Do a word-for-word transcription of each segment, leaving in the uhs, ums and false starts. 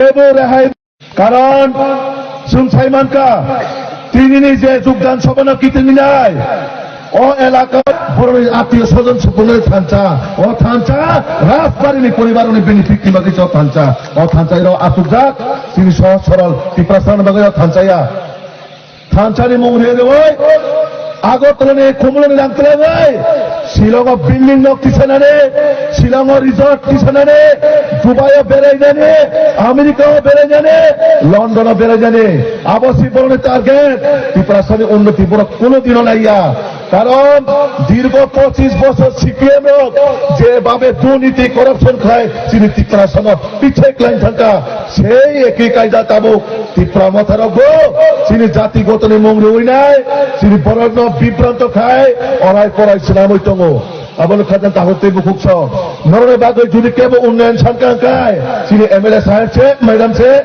Ebo rehai karon chwng sai mankha, tinini je jogdan sabhano kitingnai, o elaka borokni attiyo sojon sukungnai thansa, o thansa Rajbarini poribarni benefit ni bagwi se o thansa, o thansa iro achukjak, chini sohoj sorol Tiprasani bagwi o thansa ya. Thansani mung rwi rwi, Agartala ni Khumulwng ni rang twlangwi, Shillong o building nok tisanani, Shillong o resort tisanani, Dubai o berainani, America o berainani, London o berainani. Abo si borokni target. Tiprasani unnoti borok kuno dino naiya. Karon dirgo pochis bochor C P M rok je babe durniti corruption khai chini Tiprasano pichek lain thangka. Sei eki kaida tabuk Tipra Motha rok bo chini jati gotoni mung rwi nai, chini borok no bibranto khai orai porai swnamwi tongo. Abono khajan tahuk tei bukhuk so. Norokni bagwi jodi kebo unnayan sankha hwnkhe chini M L A saheb se, madam se,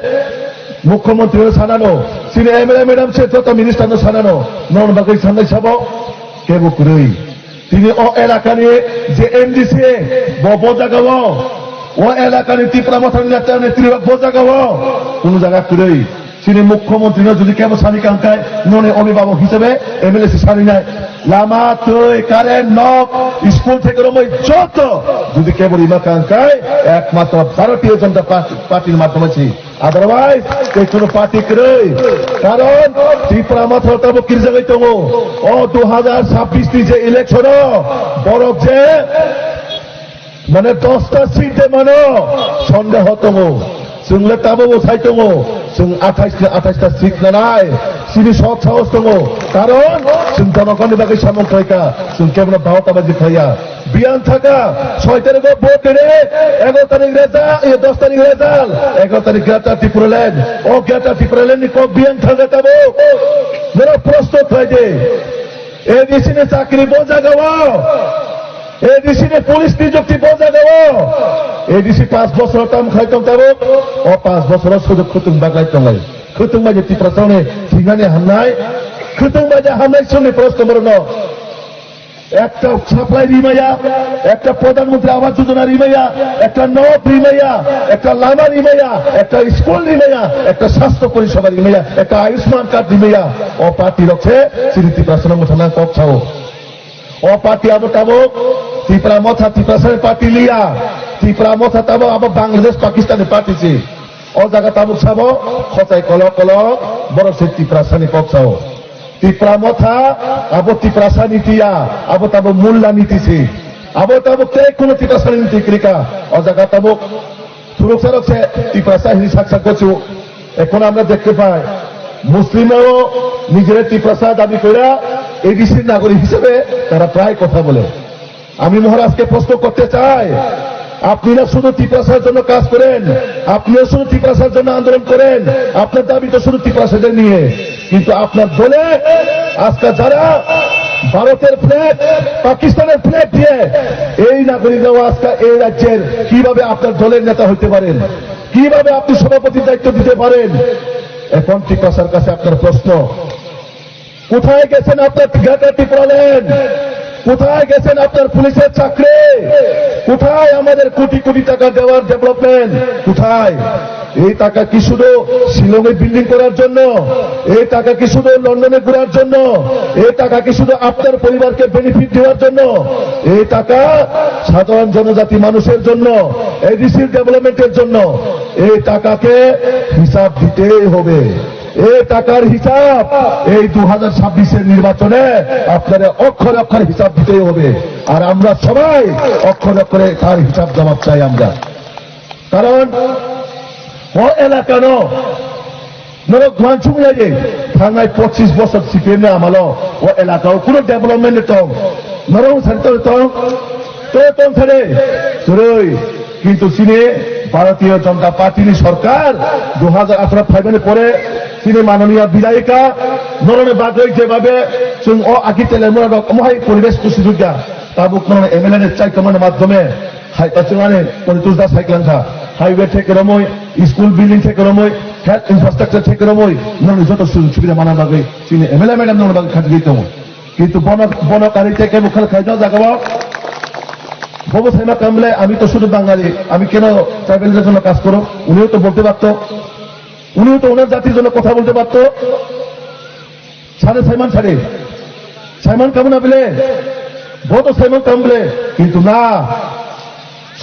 mukhyamantri no sanano, chini M L A madam se, joto minister no sanano, norokni bagwi sanai sabo kebo kwrwi. Tini o elakani je M D C bo, bo jagao, o elakani Tipra Mothani neta netri rok bo jagao, kunu jaga kwrwi. Chini mukhyamantri no jodi kebo sani kangkai, noni obhibhabok hisabe M L A se sani nai. Lama, twi, current, nok, school theke romwi joto jodi kebo rima kangkai, ekmatro Bharatiya Janata Party, Party ni madhyome si. Otherwise, tei kheno party kwrwi. Karon Tipra Motha tabuk kirjagwi tongo. O dui hajar chabbish ni je election o borok je mane dosta seat de mano sondeho tongo. Chwng le tabuk bo sai tongo. Chwng athais ni athais ta seat nanai. Chini sok sahos tongo. Karon chwng jonogonni bagwi samung khlaikha. Chwng kebono barotabaji khlaiya. Biyang thaka, soi tarikh o vote rwdi, egaroh tarikh result, eh, dos tarikh result, egaroh tarikh Greater Tipraland. O Greater Tipraland ni kok biyang thaka tabuk. Norok proshno khlai di. A D C ni chakri bo jagao, A D C ni police niyukti bo jagao. A D C panch bochor tam khai tong tabuk. O panch bochor o sujug khwtwng baglai tonglai. Khwtwng bai je Tiprasa ni thinani hamnai. Khwtwng bai je hamnai songni proshno borokno. Ekta supply rimaya, ekta Pradhan Mantri Awas Yojana rimaya, ekta nok rimaya, ekta lama rimaya, ekta school rimaya, ekta swasthya poriseba rimaya, ekta Ayushman card rimaya. O party rok se chini Tiprasa no mwthangna kok sao. O party abo tabuk Tipra Motha Tiprasa ni party liya. Tipra Motha tabuk abo Bangladesh Pakistan ni party si. O jaga tabuk sabo, khosai kolok kolok, borok se Tiprasani kok sao. Tipra Motha, abo Tiprasa niti ya, abo tabuk Mulla niti se. Abo tabuk tei kuno Tiprasani niti kwrwi kha. O jaga tabuk phuruksa rok se Tiprasa hini sak sak gochu. এখন আমরা দেখতে পাই, মুসলিমরাও নিজেরা তিপ্রাসা দাবি করে এডিসির নাগরিক হিসেবে তারা প্রায় কথা বলে। আমি মহারাজকে প্রশ্ন করতে চাই, আপনি না শুধু তিপ্রাসার জন্য কাজ করেন, আপনিও শুধু তিপ্রাসার জন্য আন্দোলন করেন, আপনার দাবি তো শুধু তিপ্রাসাদের নিয়ে, কিন্তু আপনার দলে আজকে যারা ভারতের ফ্ল্যাগ, পাকিস্তানের ফ্ল্যাগ দিয়ে এই নাগরিকরাও আজকে এই রাজ্যের কিভাবে আপনার দলের নেতা হইতে পারেন, কিভাবে আপনি সভাপতির দায়িত্ব দিতে পারেন? এখন তিপ্রাসার কাছে আপনার প্রশ্ন, কোথায় গেছেন আপনার গ্রেটার ত্রিপুরাল্যান্ড? কোথায় গেছেন আপনার পুলিশের চাকরি? কোথায় আমাদের কোটি কোটি টাকা দেওয়ার ডেভেলপমেন্ট? কোথায়? এই টাকা কি শুধু শিলংয়ে বিল্ডিং করার জন্য? এই টাকা কি শুধু লন্ডনে ঘোরার জন্য? এই টাকা কি শুধু আপনার পরিবারকে বেনিফিট দেওয়ার জন্য? এই টাকা সাধারণ জনজাতি মানুষের জন্য, এডিসির ডেভেলপমেন্টের জন্য। এই টাকাকে হিসাব দিতেই হবে। এই টাকার হিসাব এই দু হাজার ছাব্বিশের নির্বাচনে আপনারা অক্ষরে অক্ষরে হিসাব দিতেই হবে। আর আমরা সবাই অক্ষরে অক্ষরে তার হিসাব জবাব চাই আমরা। কারণ o elakano norok uansuk lai di, thangnai pochis bochor C P M ni amalo o elakao kuno development tong, norok sari tong tong, tong tong sari, chwrwi. Kintu chini Bharatiya Janata Party ni sorkar dui hajar atharo phaimani pore chini mananiya bidayika norokni bagwi jebabe chwng o aki telemura rok omo hai poribesh kusi jukya tabuk norokni M L A ni chaikomani madhyome hai ta chwng ani Poritos Das hai kwlangkha, highway theke romwi, school building theke romwi, health infrastructure theke romwi norokni joto sujog subida mana bagwi chini M L A madam norokni bagwi khatwi tongo. Kintu bono, bono kari teke bukhal khaijak jagao. ববু সাইমা কামলে, আমি তো শুধু বাঙালি, আমি কেন ট্রাইবেলদের জন্য কাজ করব? উনিও তো বলতে পারতো, উনিও তো ওনার জাতির জন্য কথা বলতে পারতো। সারে সাইমান সারে, সাইমান কামনা বিলে, বত সাইমান কামলে, কিন্তু না,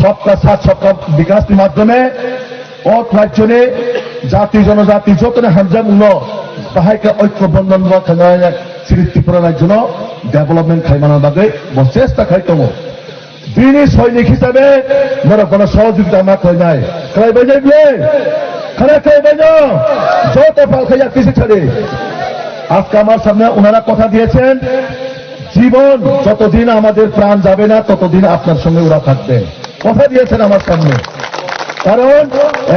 সবকা সাথ সবকা বিকাশের মাধ্যমে অত রাজ্যনে জাতি জনজাতি যতনে হামজামুনো বাহাইকে ঐক্য বন্ধন বা খানায় শ্রী ত্রিপুরা রাজ্যনো ডেভেলপমেন্ট খাইমানা বাগে বসেস্তা খাইতমো। Bini সৈনিক হিসাবে মোরা কোনো সহযোগিতা না খাইনাই। খাইবাই যাই বলে? খানা খাইবাই না? যত পাল খাইয়া কিছু ছাড়ে। আজকে আমার সামনে ওনারা কথা দিয়েছেন, জীবন যতদিন আমাদের প্রাণ যাবে না, ততদিন আপনার সঙ্গে ওরা থাকবেন। কথা দিয়েছেন আমার সামনে। কারণ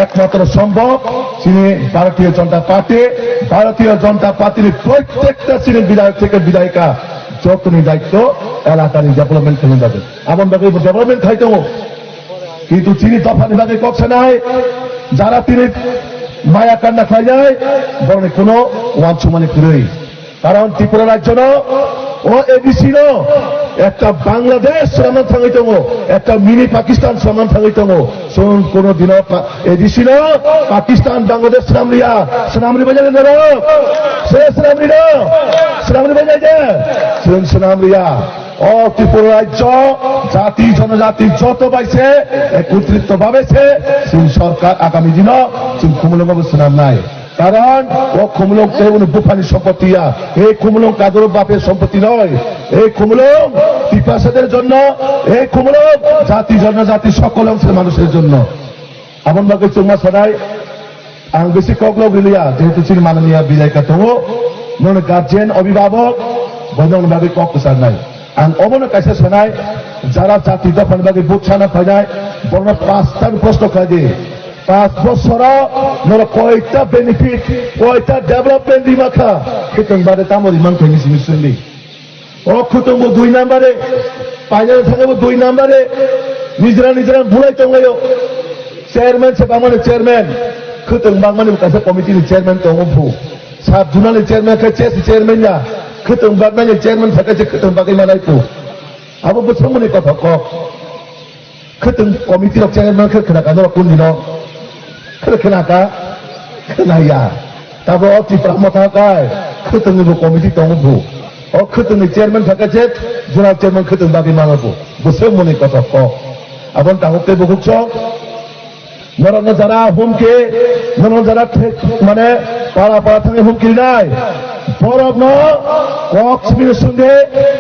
একমাত্র সম্ভব, তিনি ভারতীয় জনতা পার্টি, ভারতীয় জনতা পার্টির প্রত্যেকটা তিনি বিধায়ক থেকে বিধায়িকা যতনি দায়িত্ব এলাকার ডেভেলপমেন্ট করে যাবে। এমন ভাবে ডেভেলপমেন্ট খাইতে হোক, কিন্তু তিনি দফানি বাকি করছে নাই। যারা তিনি মায়া কান্না খাই যায়, বরং কোনো ওয়ান সুমানি ফিরই। কারণ ত্রিপুরা রাজ্য ন, ও এডিসি ন, একটা বাংলাদেশ সামান থাঙাই দো, একটা মিনি পাকিস্তান সামান থাঙাই দো। শুন, কোনো দিনও পা-, এডিসি ন, পাকিস্তান বাংলাদেশ সামরিয়া, সামরি বাজারে ধরো, সে সামরি ন, সামরি বাজারে, শুন, সামরিয়া। ও ত্রিপুরা রাজ্য জাতি জনজাতি যত পাইছে, একত্রিত ভাবে সে, চীন সরকার আগামী দিনও চীন খুমুলুঙ বসনাম নাই। কারণ ও খুমুলুঙ কেউ বুফানি সম্পত্তি ইয়া, এই খুমুলুঙ কাদুর বাপের সম্পত্তি নয়। এই খুমুলুঙ পিপাসাদের জন্য, এই খুমুলুঙ জাতি জনজাতি সকল অংশের মানুষের জন্য। Aboni bagwi chwngma sanai, ang bisi kok lok riliya, jehetu chini mananiya bidaika tongo, nono guardian, obhibhabok, bo nokni bagwi kok kwcharnai. Ang obono kaisa sanai, jara jati dophani bagwi vote sana phainai, borokno pasta proshno khlai di. Panch bosoro norok koita benefit, koita development rima kha, khwtwng bade tamo rimang kha, misi misi songdi. O khwtwng bo dui number e, painani thangwi bo dui number e, nijra nijra bulai tonglaio. Chairman se bangmani chairman, khwtwng bangmani bo kaisa committee ni chairman tongo phu. Sub zonal ni chairman khe chesi chairman ya, khwtwng baknani chairman thaka se khwtwng bagwi manai phu. Abo bo samani kotha kok. Khwtwng committee rok chairman khe khna ka norok kundino? Khe khna ka? Khna ya. Tabo o Tipra Motha kai khwtwngni bo committee tongo bo. O khwtwngni chairman thaka je zonal chairman khwtwng bagwi mano bo. Bo se moni kothok kok. Aboni tabuk tei bo hukso. Norokno jara humki, norokno jara thek, mane para para thangwi humki rinai. Borokno kok simi sungde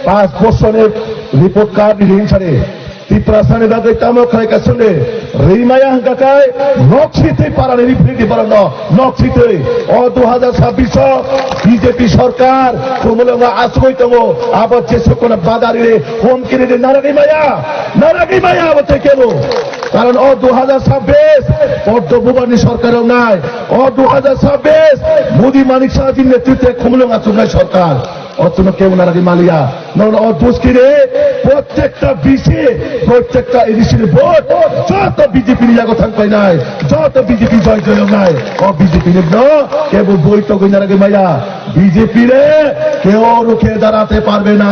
pas bosorni report card rini sari. Tiprasani bagwi tamo khlai ka swnde, rimaya hwnkha khe nok sitwi parani riphridi borokno, nok sitwi. O dui hajar sabbish o B J P sorkar khumulwngo achugwi tongo, abo jesukno badari ri, humki ri naragwi maya, naragwi maya abo tei kebo. Karon o dui hajar sabbish Poddo Bubarni sorkar wngnai, o dui hajar sabbish Modi Manik Sahajini netritwe khumulwng achugnai sorkar. O chwngno kebo naragwi maliya. Nono o duskire, protekta B C, protekta A D C ni vote, joto B J P ni yago thang painai, joto B J P joy joy wngnai. O B J P ni no kebo boi togwi naragwi maya. B J P re কেউ রুখে দাঁড়াতে পারবে না।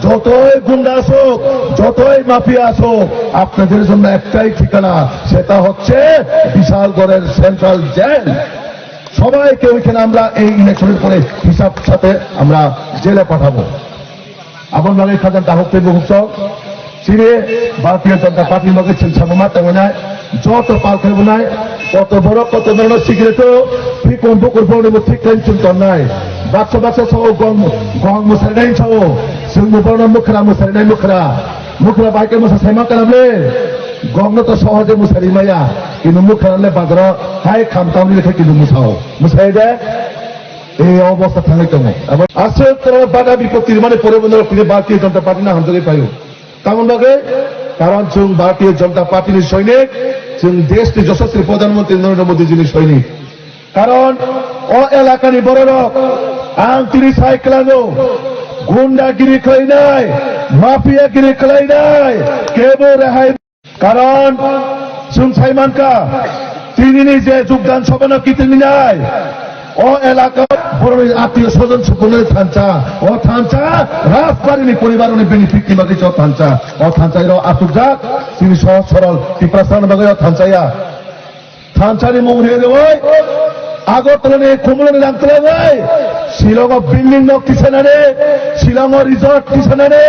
যতই গুন্ডা আসুক, যতই মাফিয়া আসুক, আপনাদের জন্য একটাই ঠিকানা, সেটা হচ্ছে বিশালগড়ের সেন্ট্রাল জেল। সবাইকে ওইখানে আমরা এই ইলেকশনের পরে হিসাব সাথে আমরা জেলে পাঠাবো। Aboni bagwi khajak dahok tei bukhuk sok, chini Bharatiya Janata Party ni bagwi chwng samung ma tongwi nai, joto pal khe bo nai, koto borok koto borok no sikire to, phikung bukur borok ni bo thik khe chwng ton nai. Baksa baksa sao gom, gom mwsari nai sao, chwng bo borok no mwkhra mwsari nai mwkhra. Mwkhra bai khe mwsa saima kana ble? Gokno to sohoje mwsari maya, kintu mwkhra le bazaro hai kham tamni lekha kintu mwsao. Mwsai de, ei obostha thangwi tongo. Abo aswk toro bada bipoti mani pore bono tini Bharatiya Janata Party na hamjagwi paio. Tamoni bagwi, karon chwng Bharatiya Janata Party ni soinik, chwng desh ni Yashaswi Pradhan Mantri Narendra Modi ji ni soinik. Karon o elaka ni bororok ang tini sai kwlango, gundagiri khlainai, mafiagiri khlainai, kebo rehai. Karon chwng sai mankha, tini ni je jogdan sabha no kiting nai, O elaka borokni attiyo sojon sukungnai thansa. O thansa Rajbarini poribarni benefit ni bagwi o thansa. O thansa iro asukjak chini sohoj sorol Tiprasani bagwi o thansa ya. Thansani mung rwi rwi Agartala ni Kumulani rang twlangwi Shillong o building nok tisanani, Shillong o resort tisanani,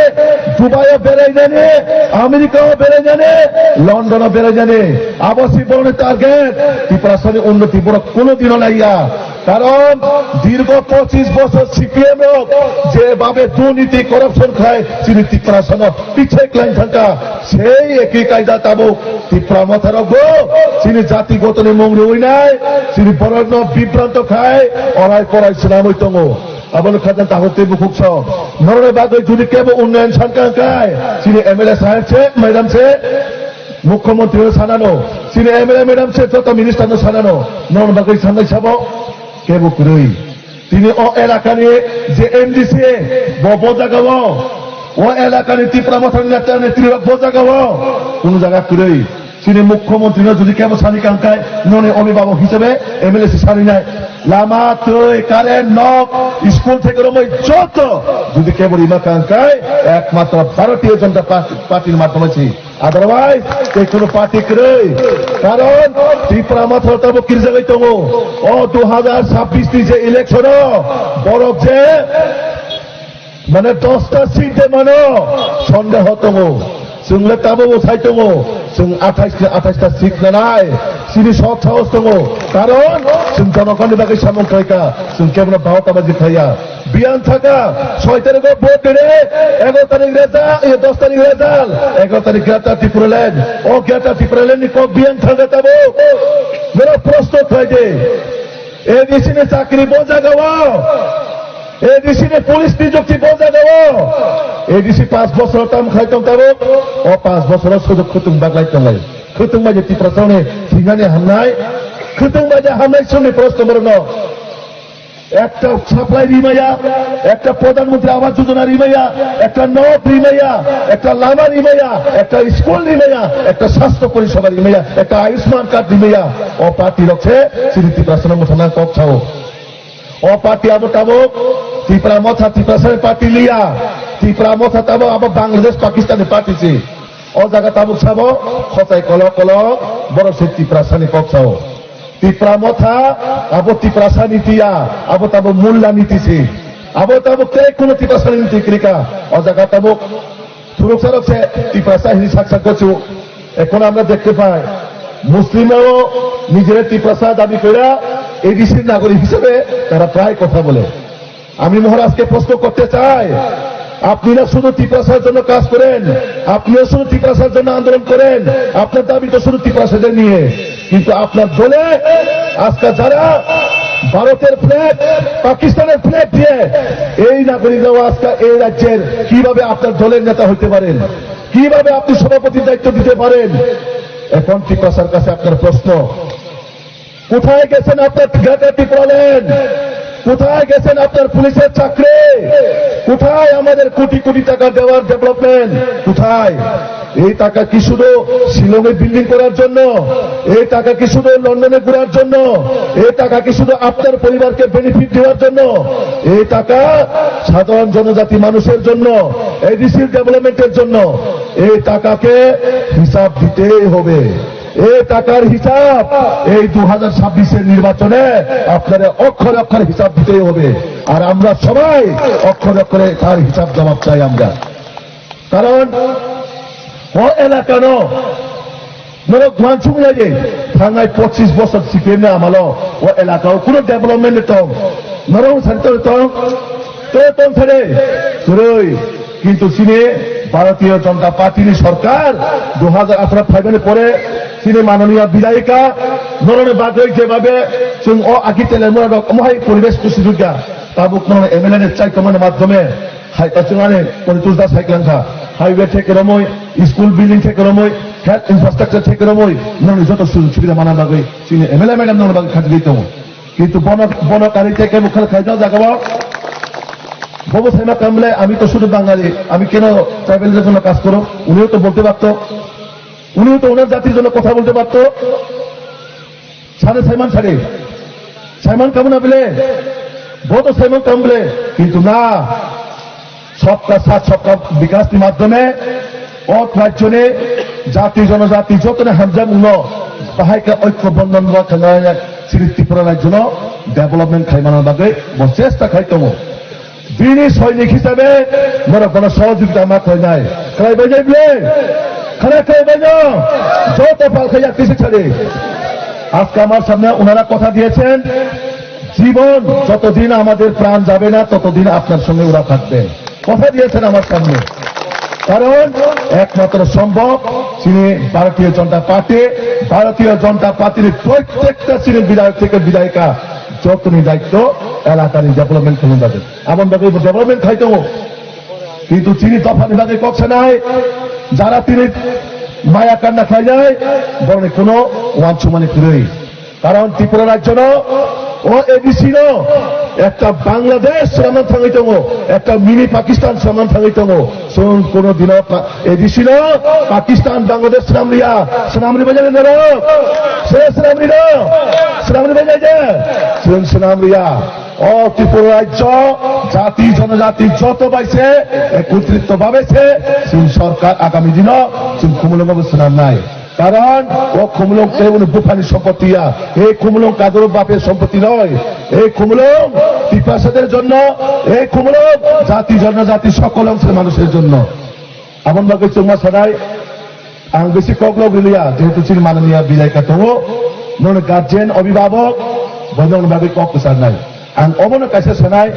Dubai o berainani, America o berainani, London o berainani. Abo si borokni target. Tiprasani unnoti borok kuno dino naiya. Karon dirgo pochis bochor C P M rok jebhabe durniti corruption khai chini Tiprasano pichai klain thangkha, sei ekhi kaida tabuk Tipra Motha rokbo chini jati gotoni mung rwinai, chini borokno bibranto khai orai porai swnamwi tongo. Abono khajang tahuk tei bukhuk sao. Norokni bagwi jodi kebo unnayan sankha hwnkhe chini M L A saheb se, madam se, Mukhyamantri no sanano, chini M L A madam se, joto minister no sanano, norokni bagwi sanai sabo kebo kwrwi. Tini o elakani je M D C bo, bo jagao, o elakani Tipra Mothani neta netri rok bo jagao, kunu jaga kwrwi. Chini Mukhyamantri no jodi kebo sani kangkai, noni obhibhabok hisabe M L A se saninai. Lama, twi, current, nok, school theke romwi joto jodi kebo rima kangkai, ekmatro Bharatiya Janata Pa-, Party ni madhyome si. Otherwise, tei kheno party kwrwi. Karon Tipra Motha tabuk kirjagwi tongo. O dui hajar chabbish ni je election o borok je, mane, dosta seat de mano, sondeho tongo. Chwng le tabuk bo sai tongo. Chwng athais ni athais ta seat nanai. Chini sok sahos tongo. Karon chwng jonogonni bagwi samung khlaikha. Chwng kebono barotabazi khaiya. Biyang thaka, soi tarikh o vote rwdi, egaro tarikh result, eh, dos tarikh result, egaro tarikh Greater Tipraland. O Greater Tipraland ni kok biyang thaka tabuk. Mero proshno khlai de. A D C ni chakri bo jagao, A D C ni police nijukti bo jagao, A D C panch bochor tam khai tong tabuk, o panch bochor o sujok khutung baglai tonglai. Khutung bai je Tiprasani thwinani hamnai, khutung bai je hamnai songni proshno borokno. Ekta supply rimaya, ekta Pradhan Mantri Awas Yojana rimaya, ekta nok rimaya, ekta lama rimaya, ekta school rimaya, ekta sastho poriseba rimaya, ekta Ayushman card rimaya. O party rok se chini Tiprasano mwthangna kok sao. O party abo tabuk Tipra Motha Tiprasani party liya. Tipra Motha tabuk abo Bangladesh Pakistan ni party se. O jaga tabuk sabo, khosai kolok kolok, borok se Tiprasani kok sao. Tipra Motha, abo Tiprasani tiya, abo tabuk Mulla niti se. Abo tabuk tei kuno Tiprasani niti kwrwikha. O jaga tabuk phuruksa rok se Tiprasa hini sak sak gochu. এখন আমরা দেখতে পাই, মুসলিমরাও নিজেরা তিপ্রাসা দাবি করে এডিসির নাগরিক হিসেবে তারা প্রায় কথা বলে। আমি মহারাজকে প্রশ্ন করতে চাই, আপনি না শুধু তিপ্রাসার জন্য কাজ করেন, আপনিও শুধু তিপ্রাসার জন্য আন্দোলন করেন, আপনার দাবি তো শুধু তিপ্রাসাদের নিয়ে, কিন্তু আপনার দলে আজকে যারা ভারতের ফ্ল্যাগ, পাকিস্তানের ফ্ল্যাগ দিয়ে এই নাগরিকরাও আজকে এই রাজ্যের কিভাবে আপনার দলের নেতা হইতে পারেন, কিভাবে আপনি সভাপতির দায়িত্ব দিতে পারেন? এখন তিপ্রাসার কাছে আপনার প্রশ্ন, কোথায় গেছেন আপনার গ্রেটার ত্রিপুরাল্যান্ড? কোথায় গেছেন আপনার পুলিশের চাকরি? কোথায় আমাদের কোটি কোটি টাকা দেওয়ার ডেভেলপমেন্ট? কোথায়? এই টাকা কি শুধু শিলংয়ে বিল্ডিং করার জন্য? এই টাকা কি শুধু লন্ডনে ঘোরার জন্য? এই টাকা কি শুধু আপনার পরিবারকে বেনিফিট দেওয়ার জন্য? এই টাকা সাধারণ জনজাতি মানুষের জন্য, এডিসির ডেভেলপমেন্টের জন্য। এই টাকাকে হিসাব দিতেই হবে। এই টাকার হিসাব এই দু হাজার ছাব্বিশের নির্বাচনে আপনারা অক্ষরে অক্ষরে হিসাব দিতেই হবে। আর আমরা সবাই অক্ষরে অক্ষরে তার হিসাব জবাব চাই আমরা। কারণ ও এলাকানো norok uansuk lai di, thangnai pochis bosor C P M ni amalo o elaka o kuno development tong, norok sari tong, tong, tong sari, kwrwi. Kintu chini Bharatiya Janata Party ni sorkar dui hajar atharo phaimani pore chini mananiya bidayika norokni bagwi jebabe chwng o aki telemura rok omo hai poribesh kusi rwkha, tabuk norokni M L A ni chaikomani madhyome hai ta chwng ani Poritos Das hai kwlangkha, highway theke romwi, school building theke romwi, health infrastructure theke romwi norokni joto sujog subida mana bagwi chini M L A madam norokni bagwi khajagwi tongo. কিন্তু বন, বন কারিতে কে মুখে খাইতে জাগাও। বাবু সাইমা কামলে, আমি তো শুধু বাঙালি, আমি কেন ট্রাইবেলদের জন্য কাজ করো? উনিও তো বলতে পারতো, উনিও তো ওনার জাতির জন্য কথা বলতে পারতো। সাড়ে ছয় মাস আগে Saiman kamo na bile? Bo to saiman kamo bile? Kintu na, সবকা সাথ সবকা বিকাশ ni madhyome o rajyo ni jati jonojati joto ni hamjak mungno bahai khe oikyo bondhon rwkha nai chini Tripura rajyo no development khaimana bagwi bo chesta khai tongo. Bini soinik hisabe norok bono sohojogita ma khlainai. Khlaibai nai bile? Khana khlaibai no? Joto pal khai yaktwi se chadi. আজকে আমার সামনে ওনারা কথা দিয়েছেন, জীবন যতদিন আমাদের প্রাণ যাবে না, ততদিন আপনার সঙ্গে ওরা থাকবে। কথা দিয়েছেন আমার সামনে। কারণ একমাত্র সম্ভব chini ভারতীয় জনতা পার্টি, ভারতীয় জনতা পার্টির প্রত্যেকটা chini বিধায়ক থেকে বিধায়িকা যতনি দায়িত্ব এলাকার ডেভেলপমেন্ট করুন তাদের। এমন ভাবে ডেভেলপমেন্ট খাইতে কিন্তু chini dophani bagwi kok sanai, jara tini maya kanna khlainai, borokni kuno wansukmani kwrwi. Karon Tripura rajyo no o A D C no ekta Bangladesh swnamna thangwi tongo, ekta mini Pakistan swnamna thangwi tongo. Chwng kuno dino Pa-, A D C no Pakistan, Bangladesh swnam liya, swnam ri bajani norok, se swnam ri no, swnam ri bajai je, chwng swnam liya. O Tripura rajyo jati jonojati joto bai se ekotritto bhabe se chini sorkar agami dino chini Khumulwngo bo swnamnai. Karon o Khumulwng tei uni buphani sompoti ya, ei Khumulwng kadoro bape sompoti noi, ei Khumulwng Tiprashader jonno, ei Khumulwng jati jonojati sokol ongshor manusher jonno. Aboni bagwi chwngma sanai, ang bisi kok lok riliya, jehetu chini mananiya bilaika tongo, noni guardian, obhibhabok, bo noni bagwi kok kwcharnai. Ang obono kaisa sanai,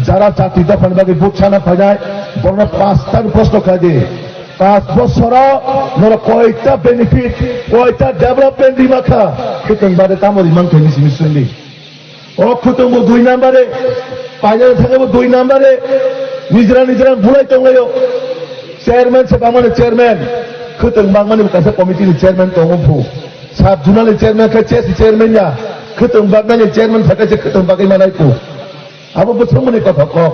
jara jati dophani bagwi vote sana phainai, borokno pasta proshno khlai di. Panch bosoro norok koita benefit, koita development rima kha, khwtwng bade tamo rimang khe nisi nisi sungdi. O khwtwng bo dui number e, paijak thangwi bo dui number e, nijra nijra bulai tonglaio. Chairman se bangmani chairman, khwtwng bangmani bo kaisa committee ni chairman tongo phu. Sub zonal ni chairman khe chesi chairman ya, khwtwng baknani chairman thaka se khwtwng bagwi manai phu. Abo bo swngmani kotha kok.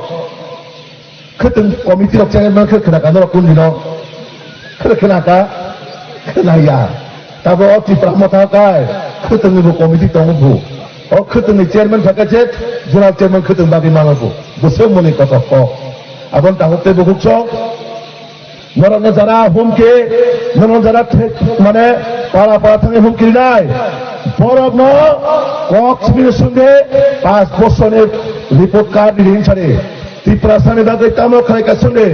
Khwtwng committee rok chairman khe khna ka norok kundino? Khna, khna ka? Khna ya. Tabo o Tipra Motha kai khwtwngni bo committee tongo bo. O khwtwngni chairman thaka je zonal chairman khwtwng bagwi mano bo. Bo se moni kotok kok. Abon tabuk tei bo hukso. Norokno jara humki, norokno jara thek, mane para para thangwi humki rinai. Borokno kok simi sungwi panch bosorni report card rini sari. Tiprasani bagwi tamo khlai ka songdi?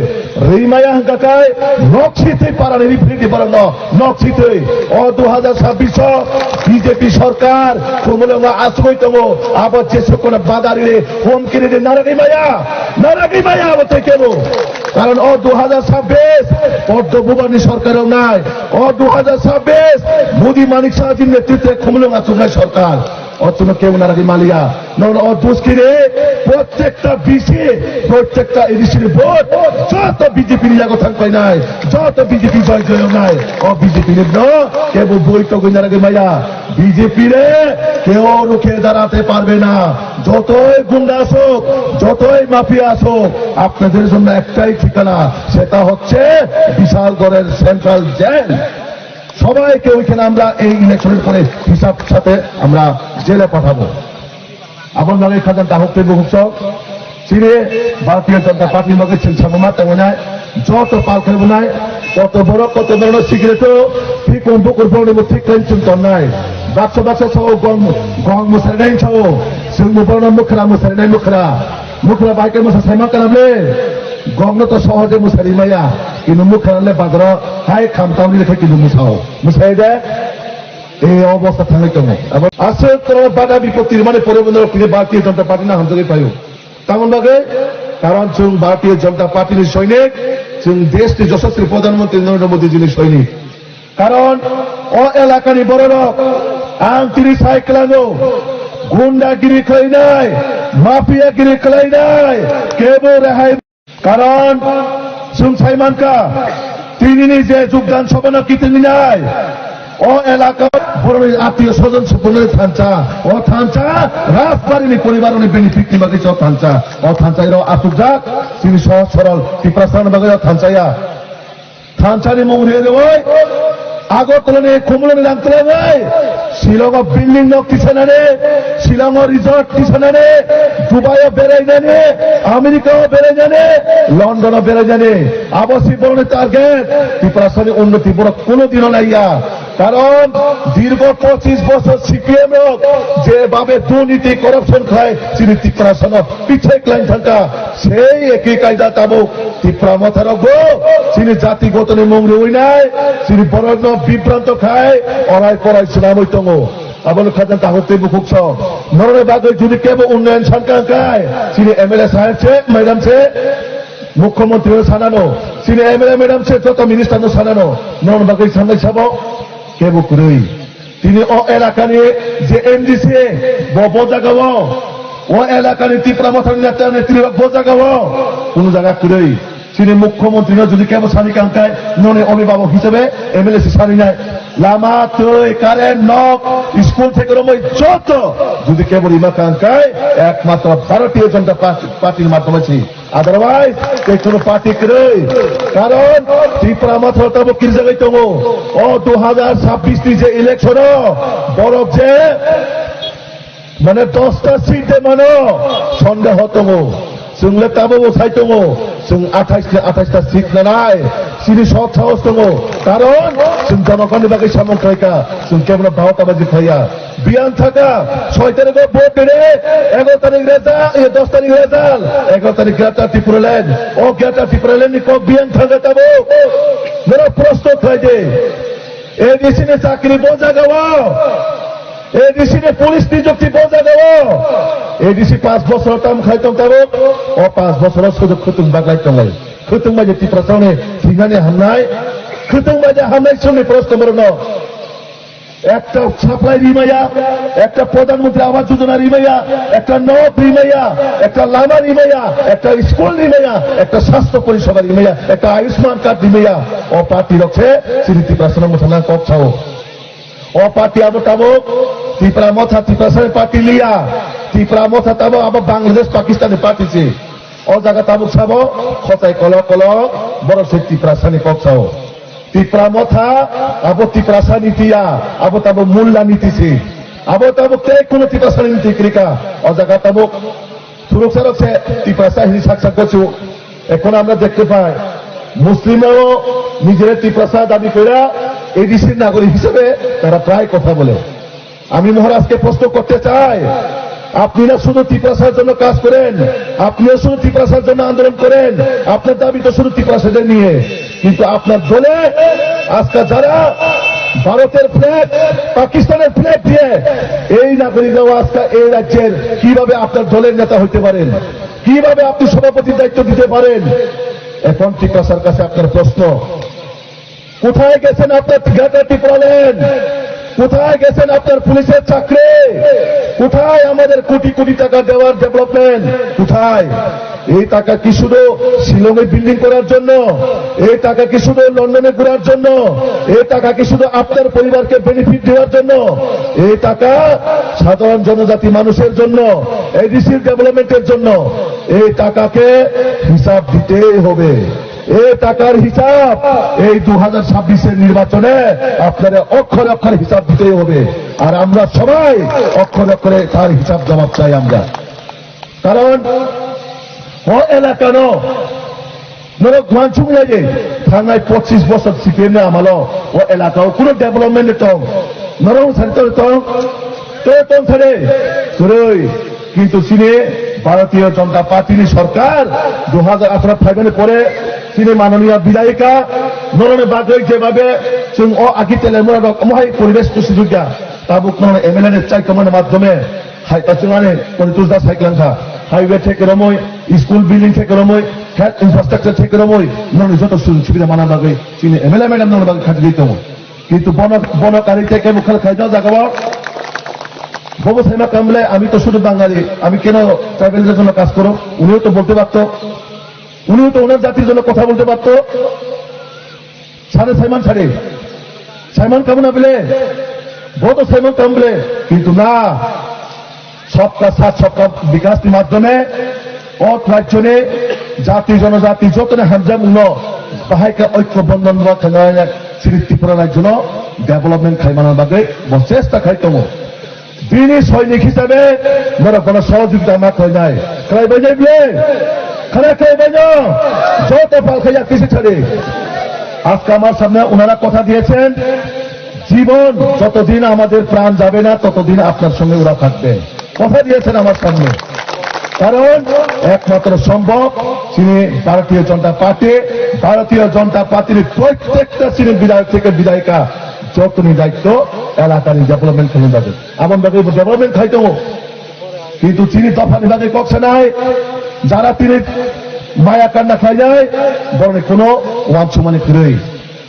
Rimaya hwnkha khe nok sitwi parani referee borokno nok sitwi. O dui hajar sabbish o B J P sorkar Khumulwngo asugwi tongo. Abo jesukno badari ri humki ri naragwi maya, naragwi maya abo tei kebo. Karon o dui hajar sabbish Poddo Bubani sorkar wngnai. O dui hajar sabbish Modi Manik Saha jini netritwe Khumulwng asuknai sorkar. O chwngno kebo naragwi maliya. Nono o duskire, prottekta B C, prottekta A D C ni vote, joto B J P ni yago thang painai, joto B J P joy joy wngnai. O B J P ni no kebo boi togwi naragwi maya. B J P re keo rukhe darate parbe na. যতই গুন্ডা আসুক, যতই মাফিয়া আসুক, আপনাদের জন্য একটাই ঠিকানা, সেটা হচ্ছে বিশালগড়ের সেন্ট্রাল জেল। সবাইকে ওইখানে আমরা এই ইলেকশনের পরে হিসাব সাথে আমরা জেলে পাঠাবো। Aboni bagwi khajang tahuk tei bukhuk sok, chini Bharatiya Janata Party ni bagwi chwng sama ma tongwi nai, joto pal khlai bo nai, koto borok, koto borok no secret o, thikung bukur borok ni bo thik khlai chwng ton nai. Baksa baksa sao gong, gong mwsari nai sao, chwng bo borok no mwkhra mwsari nai mwkhra. Mwkhra bai khe mwsa sai ma kana ble? Gong no to sohoje mwsari maya, kintu mwkhra le bazar o hai kham tang ni khe kintu mwsao. Mwsai de, ei obostha thangwi tongo. Abo aswk kwbangma bada bipot tirmani pore bo norok tini Bharatiya Janata Party no hamjagwi phaio. Tamoni bagwi, karon chwng Bharatiya Janata Party ni soinik, chwng desh ni Yashaswi Pradhan Mantri Narendra Modi ji ni soinik. Karon o elaka ni bororok ang tini sai kwlango, gundagiri khlainai, mafiagiri khlainai, kebo rehai. Karon chwng sai mankha, tinini je jogdan sabhano kiting rinai, o elaka borokni attiyo sojon sukurni thansa, o thansa Rajbari ni poribar ni benefit ni bagwi se o thansa, o thansa iro asukjak, chini sohoj sorol Tiprasa ni bagwi o thansa ya. Thansa ni mung ri rwi, Agartala ni Khumulwng ni nang twlangwi Shillong o building nok tisanani, Shillong o resort tisanani, Dubai o berainani, America o berainani, London o berainani. Abo si borokni target. Tiprasani unnoti borok kuno dino naiya. Karon dirgo pochish bochor C P M rok jebhabe durniti corruption khlai chini Tiprasano pichai klain thangkha. Sei eki kaida tabuk Tipra Motha rok bo chini jati gotoni mung riwi nai, chini borok no bibranto khai orai porai swnamwi tongo. Abono khajang kahuk tei bukhuk song. Norokni bagwi jodi kebo unnayan sankha hwnkhe chini M L A saheb se, madam se, mukhyamantri no sanano, chini M L A madam se, joto minister no sanano, norokni bagwi sanai sabo kebo kwrwi. Tini o elakani je M D C bo, bo jagao, o elakani Tipra Mothani neta netri rok bo jagao, kunu jaga kwrwi. Chini mukhyamantri no jodi kebo sani kangkai, noni obhibhabok hisabe M L A si sani nai. Lama, twi, current, nok, school theke romwi joto jodi kebo rima kangkai, ekmatro Bharatiya Janata Party, Party ni madhyome si. Otherwise, tei kuno party kwrwi. Karon Tipra Motha tabuk kirjagwi tongo. O dui hajar sabbish ni je election o borok je mane dosta seat de mano sondeho tongo. Chwng le tabuk bo sai tongo. Chwng athais ni athais ta seat nanai. Chini sot sahos tongo. Karon chwng jonogonni bagwi samung khlaikha. Chwng kebono baho tabaji khlaiya. Biyang thaka, soi tarikh o vote dede, egaro tarikh result, eh, dos tarikh result, egaro tarikh Greater Tipraland. O Greater Tipraland ni kok biyang thaka tabuk. Norok proshno khlai de. A D C ni chakri bo jagao. A D C ni police nijukti bo jagao. A D C panch bochor tam khai tong tabuk. O panch bochor o sujug khwtwng baglai tonglai. Khwtwng bai je Tiprasa ni thinani hamnai. Khwtwng bai je hamnai songni proshno borokno. Ekta supply rimaya, ekta Pradhan Mantri Awas Yojana rimaya, ekta nok rimaya, ekta lama rimaya, ekta school rimaya, ekta sastho poriseba rimaya, ekta Ayushman card rimaya. O party rok se chini Tiprasa no mwthangna kok sao. O party abo tabuk Tipra Motha Tiprasa ni party liya. Tipra Motha tabuk abo Bangladesh Pakistan ni party se. O jaga tabuk sabo khosai kolok kolok borok se Tiprasa ni kok sao. Tipra Motha abo Tiprasa niti ya, abo tabuk Mulla niti si. Abo tabuk tei kuno Tiprasa niti kwrwi kha. O jaga tabuk thuruksa rok se Tiprasa hini sak sak gochu. এখন আমরা দেখতে পাই, মুসলিমরাও নিজেরা তিপ্রাসা দাবি করে এডিসির নাগরিক হিসেবে তারা প্রায় কথা বলে। আমি মহারাজকে প্রশ্ন করতে চাই, আপনি না শুধু তিপ্রাসার জন্য কাজ করেন, আপনিও শুধু তিপ্রাসার জন্য আন্দোলন করেন, আপনার দাবি তো শুধু তিপ্রাসাদের নিয়ে, কিন্তু আপনার দলে আজকে যারা ভারতের ফ্ল্যাগ, পাকিস্তানের ফ্ল্যাগ দিয়ে এই নাগরিকরাও আজকে এই রাজ্যের কিভাবে আপনার দলের নেতা হইতে পারেন, কিভাবে আপনি সভাপতির দায়িত্ব দিতে পারেন? এখন তিপ্রাসার কাছে আপনার প্রশ্ন, কোথায় গেছেন আপনার গ্রেটার ত্রিপুরাল্যান্ড? কোথায় গেছেন আপনার পুলিশের চাকরি? কোথায় আমাদের কোটি কোটি টাকা দেওয়ার ডেভেলপমেন্ট? কোথায়? এই টাকা কি শুধু শিলংয়ে বিল্ডিং করার জন্য? এই টাকা কি শুধু লন্ডনে ঘোরার জন্য? এই টাকা কি শুধু আপনার পরিবারকে বেনিফিট দেওয়ার জন্য? এই টাকা সাধারণ জনজাতি মানুষের জন্য, এডিসির ডেভেলপমেন্টের জন্য। এই টাকাকে হিসাব দিতেই হবে। এই টাকার হিসাব এই দু হাজার ছাব্বিশের নির্বাচনে আপনারা অক্ষরে অক্ষরে হিসাব দিতেই হবে। আর আমরা সবাই অক্ষরে অক্ষরে তার হিসাব জবাব চাই আমরা। কারণ o elakano norok uansuk ya je thangnai pochis bochor C P M ni amalo o elakao kuno development tong, norok sari tong tong, tong tong sari kwrwi. Kintu chini Bharatiya Janata Party ni sorkar dui hajar atharo phaimani pore chini mananiya bidayika norokni bagwi jebabe chwng o agi telemura rok omohai poribesh kusi jukya tabuk norokni M L A ni chaikomani madhyome hai pachungani Poritos Das hai klangkha, highway theke romwi, school building theke romwi, health infrastructure theke romwi norokni joto sujog subida mana bagwi chini M L A madam norokni bagwi khatijak tongo. কিন্তু বন-, বনকারী কে কে মুখে খাই দাও জাগাও। বাবু সাইমা কামলে, আমি তো শুধু বাঙালি, আমি কেন ট্রাইবেলদের জন্য কাজ করো? উনিও তো বলতে পারতো, উনিও তো ওনার জাতির জন্য কথা বলতে পারতো। সারে সাইমন সারে, সাইমন কামনা বলে, বড় সাইমন কামলে, কিন্তু না, সবকা সাথ সবকা বিকাশ মাধ্যমে অত রাজ্যনে জাতি জনজাতি যতনে হামজাম উনো, বাহাইকা ঐক্য বন্ধন বা খানা Chini Tripura rajyono development khaimana bagwi bo chesta khai tongo. Bini soinik hisabe norok bono sohojogita ma khlainai. Khlaibainai bile? Khlai khlaibaino? Joto pal khai yak kisi chari. আজকে আমার সামনে ওনারা কথা দিয়েছেন, জীবন যতদিন আমাদের প্রাণ যাবে না, ততদিন আপনার সঙ্গে ওরা থাকবে। কথা দিয়েছেন আমার সামনে। কারণ একমাত্র সম্ভব, তিনি ভারতীয় জনতা পার্টি, ভারতীয় জনতা পার্টির প্রত্যেকটা তিনি বিধায়ক থেকে বিধায়িকা যতনি দায়িত্ব এলাকার ডেভেলপমেন্ট খেলে যাবে। এমন ভাবে ডেভেলপমেন্ট খাইতো, কিন্তু তিনি দফানি ভাবে ককসে নাই। যারা তিনি মায়া কান্না খাই যায়, বরং কোনো ওয়ান সুমানি ফিরই।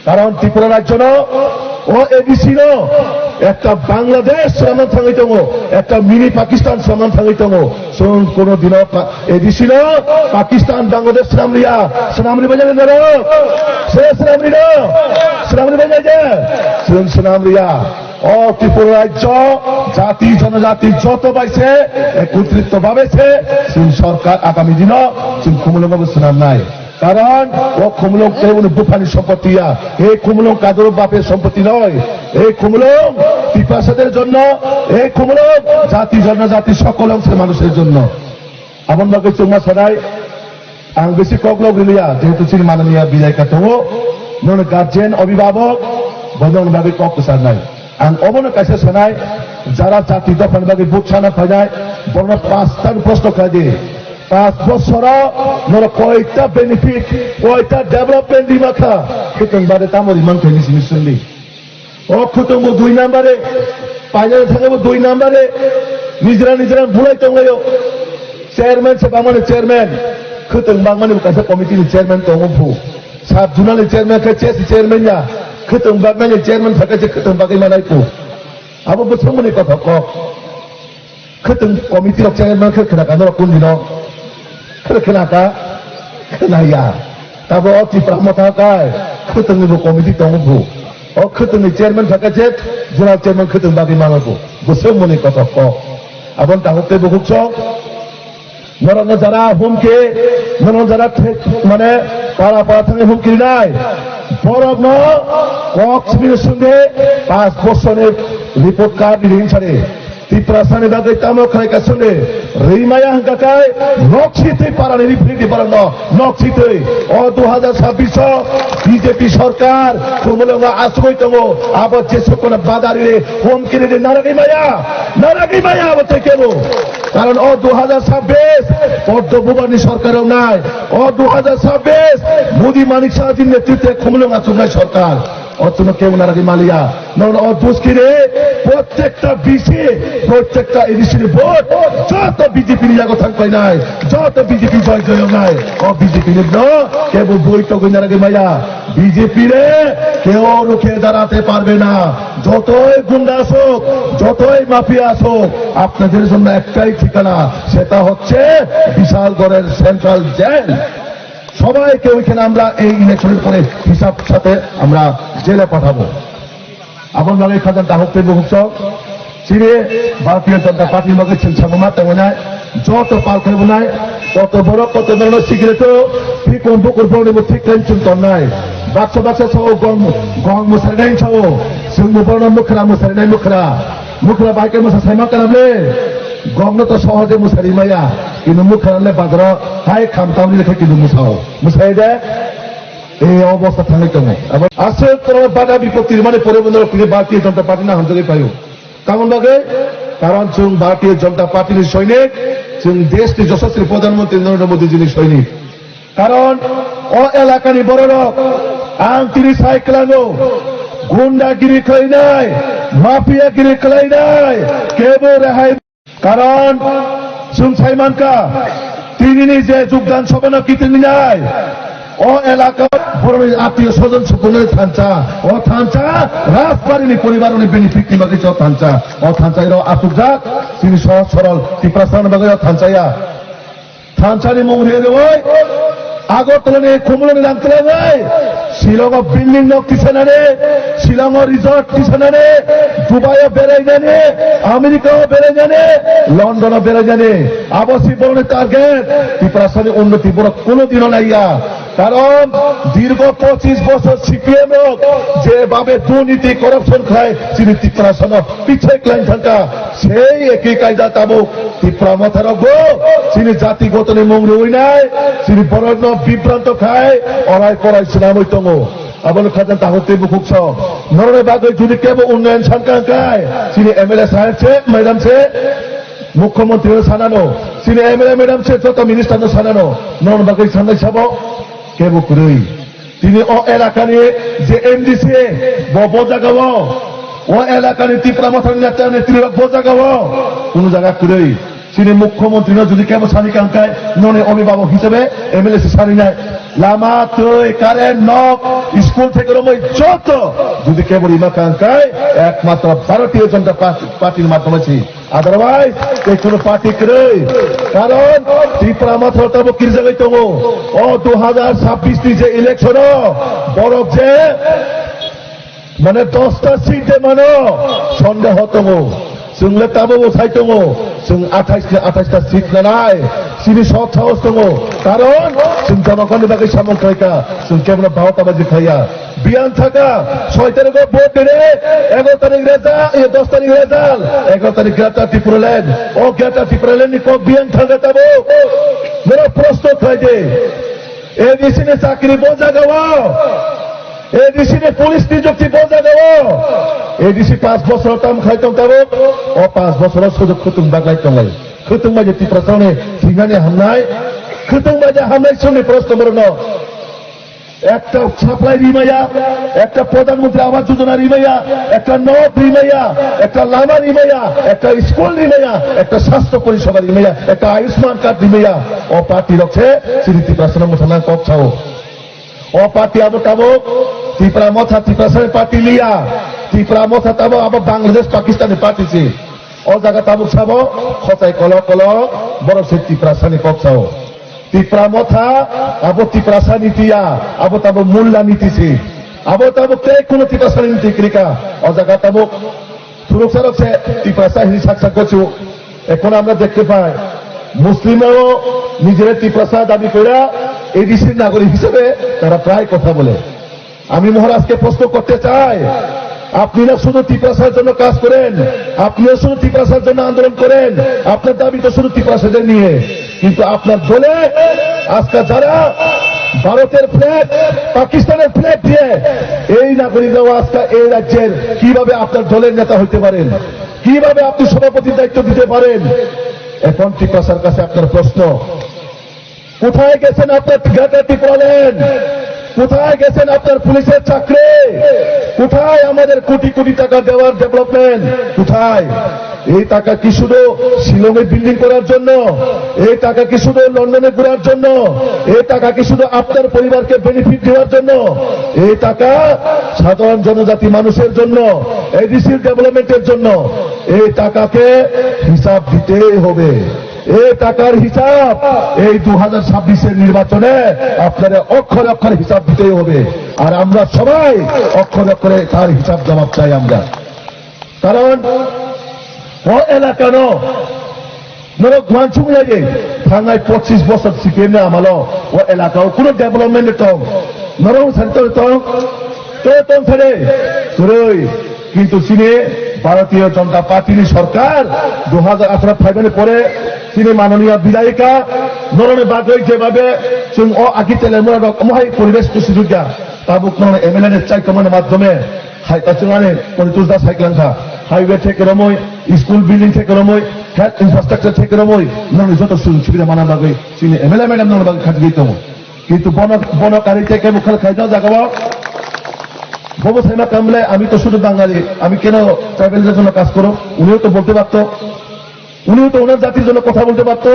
কারণ ত্রিপুরা রাজ্য ন, ও এডিসি ন, একটা বাংলাদেশ সমান থাকি তঙ্গ, একটা মিনি পাকিস্তান সমান থাকি তঙ্গ। শুন, কোনোদিনও পা-, এডিসি ন, পাকিস্তান বাংলাদেশ সামরিয়া, সামরি বাজারে ধরো, সে সামরি ন, সামরি বাজারে, শুন, সামরিয়া। ও ত্রিপুরা রাজ্য, জাতি জনজাতি যত পাইছে, একত্রিত ভাবে সে, শুন, সরকার আগামী দিনও, শুন, কুমলভাবে শোনার নাই। কারণ ও খুমলুং কেউ বুফানি সম্পত্তি ইয়া। এই খুমলুং কাদুর বাপের সম্পত্তি নয়। এই খুমলুং পিপাসাদের জন্য, এই খুমলুং জাতি জনজাতি সকল অংশের মানুষের জন্য। এমন ভাবে চুম্মা সদাই আং বেশি ককলক রিলিয়া, যেহেতু চিনি মাননীয় বিধায়িকা তবু নন গার্জেন অভিভাবক বদন ভাবে কক সার নাই। Ang obono kaisa sanai, jara jati dophani bagwi vote sana phainai, borno pastan proshno khlai di. Pas bosoro norok koita benefit, koita development rima kha, khwtwng bade tamo rimang thai nisi nisi sindi. O khwtwng bo dui nambare, painani thangwi bo dui nambare, nijra nijra bulai tonglaio. Chairman se bangmani chairman, khwtwng bangmani bo kaisa committee ni chairman tongo phu. Sub zonal ni chairman khe chesi chairman ya, khwtwng bagmani chairman thaka se khwtwng bagwi manai phu. Abo bwswk mani kothok kok. Khwtwng committee rok chairman khe khwna ka norok kundino. Khwna khwna ka, khwna ya. Tabo o Tipra Motha kai, khwtwngni bo committee tongo bo. O khwtwngni chairman thaka je, zonal chairman khwtwng bagwi mano bo. Bwswk mani kothok kok. Aboni tabuk tei bukhuk chwng. Norokno jara humki, norokno jara thek, mane para para thangwi humki rinai. Borokno kok simi sungde pas bosorni report card ni ring sari. Tiprasani bagwi tamo khlai ka sungde. Rimaya hwnkha kai, nok sitwi parani riphridi borokno, nok sitwi. O dui hajar sabbish o B J P sorkar, khumulwngo asugwi tongo, abo jesukno badari re, humki rini naragwi maya, naragwi maya abo tei kebo. Karon o dui hajar sabbish Poddo Bubani sorkar wngnai, o dui hajar sabbish Modi Manik Sahajini netritwe khumulwng achuknai sorkar. O chwngno kebo naragwi maliya. Nono o duskire prottekta B C, prottekta A D C ni vote joto B J P ni yago thang painai, joto B J P joy joy wngnai. O B J P ni no kebo boi togwi naragwi maya. B J P re keo rukhe darate parbe na. Jotoi gunda asuk, jotoi mafia asuk, আপনাদের জন্য একটাই ঠিকানা, সেটা হচ্ছে বিশালগড়ের central jail. সবাইকে ওইখানে আমরা এই ইলেকশনের পরে হিসাব সাথে আমরা জেলে পাঠাবো। Aboni bagwi khajak dahuk tei bukhuk sok. Chini Bharatiya Janata Party ni bagwi chwng samung ma tongwi nai, joto pal khai bo nai, koto borok koto borok no secret o, phikung bukur borok ni bo thik khe chwng ton nai. Baksa baksa sao gong, gong mwsari nai sao, chwng bo borok no mwkhra mwsari nai mwkhra. Mwkhra bai khe mwsa sai ma kana ble, gong no to sohoje mwsari maya, kintu mwkhra le bazar o hai kham tamni le khe kintu mwsao. Mwsai de, ei obostha thangwi tongo. Abo aswk kwbangma bada bipokti rimani pore bo norok tini Bharatiya Janata Party no hamjagwi paio. Tamoni bagwi, karon chwng Bharatiya Janata Party ni soinik, chwng desh ni Yashaswi Pradhan Mantri Narendra Modi ji ni soinik. Karon o elaka ni bororok ang tini sai kwlango, gundagiri khlainai, mafiagiri khlainai, kebo rehai. Karon chwng sai mankha, tinini je jogdan sabhano kiting rinai, o elaka borokni attiyo sojon sukunani thansa, o thansa Rajbarini poribarni benefit ni bagwi se o thansa, o thansa iro asukjak, chini sohoj sorol Tiprasani bagwi o thansa ya. Thansa ni mung ri rwi, Agartala ni Khumulwng ni rang twlangwi, Shillong o building nok tisanani, Shillong o resort tisanani, Dubai o berainani, America o berainani, London o berainani. Abo si borokni target. Tiprasani unnoti borok kuno dino naiya. Karon dirgo pochis bochor C P M rok je babe durniti corruption khai chini Tiprasano pichai klain thangka, sei eki kaida tabuk Tipra Motha rok bo chini jati gotoni mung rwinai, chini borokno bibranto khai orai porai swnamwi tongo. Abono khajan tahuk tei bukhuk so. Norokni bagwi jodi kebo unnayan sankha hwnkhe, chini M L A saheb se, madam se, mukhyamantri no sanano, chini M L A madam se, joto minister no sanano, norokni bagwi sanai sabo kebo kwrwi. Tini o elakani je M D C bo, bo jagao, o elakani Tipra Mothani neta netri rok bo jagao, kunu jaga kwrwi. Chini mukhyamantri no jodi kebo sani kangkai, noni obhibhabok hisabe M L A se sarinai. Lama, twi, current, nok, school theke romwi joto jodi kebo rima kangkai, ekmatro Bharatiya Janata Party, Party ni madhyome si. Otherwise, tei kuno party kwrwi. Karon Tipra Motha tabuk kirjagwi tongo. O dui hajar chabbish ni je election o borok je Mane dosta seat de mano, sondeho tongo. Chwng le tabuk bo sai tongo. Chwng athais ni athais ta seat nanai. Chini sot sahos tongo. Karon chwng jonogonni bagwi samung khlaikha. Chwng kebono barotta baji khaiya. Biyang thaka, soi tarikh o vote dire, egaro tarikh result, e, dos tarikh result, egaro tarikh Greater Tipraland. O Greater Tipraland ni kok biyang thaka tabuk. Mero proshno khlai de. A D C ni chakri bo jagao, A D C ni police nijukti bo jagao, A D C panch bochor tam khai tong tabuk, o panch bochor o sudu khutung baglai tonglai. Khutung bai je Tiprasa ni thwinani hamnai, khutung bai je hamnai songni proshno borokno. Ekta supply rimaya, ekta Pradhan Mantri Awas Yojana rimaya, ekta nok rimaya, ekta lama rimaya, ekta school rimaya, ekta sastho poriseba rimaya, ekta Ayushman card rimaya. O party rok se chini Tiprasa no mwthangna kok sao. O party abo tabuk Tipra Motha Tiprasa ni party liya. Tipra Motha tabuk abo Bangladesh Pakistan ni party si. O jaga tabuk sabo khosai kolok kolok borok se Tiprasa ni kok sao. Tipra Motha abo Tiprasa ni tiya, abo tabuk Mulla ni tisi. Abo tabuk tei kuno Tiprasa ni niti krika. O jaga tabuk Thuruksa rok se Tiprasa hini sak sak gochu. এখন আমরা দেখতে পাই, মুসলিমরাও নিজেরা তিপ্রাসা দাবি করে এডিসির নাগরিক হিসেবে তারা প্রায় কথা বলে। আমি মহারাজকে প্রশ্ন করতে চাই, আপনি না শুধু তিপ্রাসার জন্য কাজ করেন, আপনিও শুধু তিপ্রাসার জন্য আন্দোলন করেন, আপনার দাবি তো শুধু তিপ্রাসাদের নিয়ে, কিন্তু আপনার দলে আজকে যারা ভারতের ফ্ল্যাগ, পাকিস্তানের ফ্ল্যাগ দিয়ে এই নাগরিকরাও আজকে এই রাজ্যের কিভাবে আপনার দলের নেতা হইতে পারেন, কিভাবে আপনি সভাপতির দায়িত্ব দিতে পারেন? এখন তিপ্রাসার কাছে আপনার প্রশ্ন, কোথায় গেছেন আপনার গ্রেটার ত্রিপুরাল্যান্ড? কোথায় গেছেন আপনার পুলিশের চাকরি? কোথায় আমাদের কোটি কোটি টাকা দেওয়ার ডেভেলপমেন্ট? কোথায়? এই টাকা কি শুধু শিলংয়ে বিল্ডিং করার জন্য? এই টাকা কি শুধু লন্ডনে ঘোরার জন্য? এই টাকা কি শুধু আপনার পরিবারকে বেনিফিট দেওয়ার জন্য? এই টাকা সাধারণ জনজাতি মানুষের জন্য, এডিসির ডেভেলপমেন্টের জন্য। এই টাকাকে হিসাব দিতেই হবে। এই টাকার হিসাব এই দু হাজার ছাব্বিশের নির্বাচনে আপনারা অক্ষরে অক্ষরে হিসাব দিতেই হবে। আর আমরা সবাই অক্ষরে অক্ষরে তার হিসাব জবাব চাই আমরা। কারণ ও এলাকানো norok uansuk lai di, thangnai pochis bosor C P M ni amalo o elaka o kuno development tong, norok sari tong, tong, tong sari, kwrwi. Kintu chini Bharatiya Janata Party ni sorkar dui hajar atharo phaimani pore chini mananiya bidayika norokni bagwi jebabe chwng o agi telemura rok omo hai poribesh kusujukya tabuk norokni M L A ni chaikomani madhyome hai ta chwng ani Poritos da cycle wngkha, highway theke romwi, school building theke romwi, health infrastructure theke romwi norokni joto sujug subida mana bagwi chini M L A madam norokni bagwi khajagwi tongo. কিন্তু বন বনকারী থেকে মুখের খাইতে জাগাও ববু সাইমা কামলে আমি তো শুধু বাঙালি, আমি কেন ট্রাইবেলদের জন্য কাজ করো? উনিও তো বলতে পারতো, উনিও তো ওনার জাতির জন্য কথা বলতে পারতো।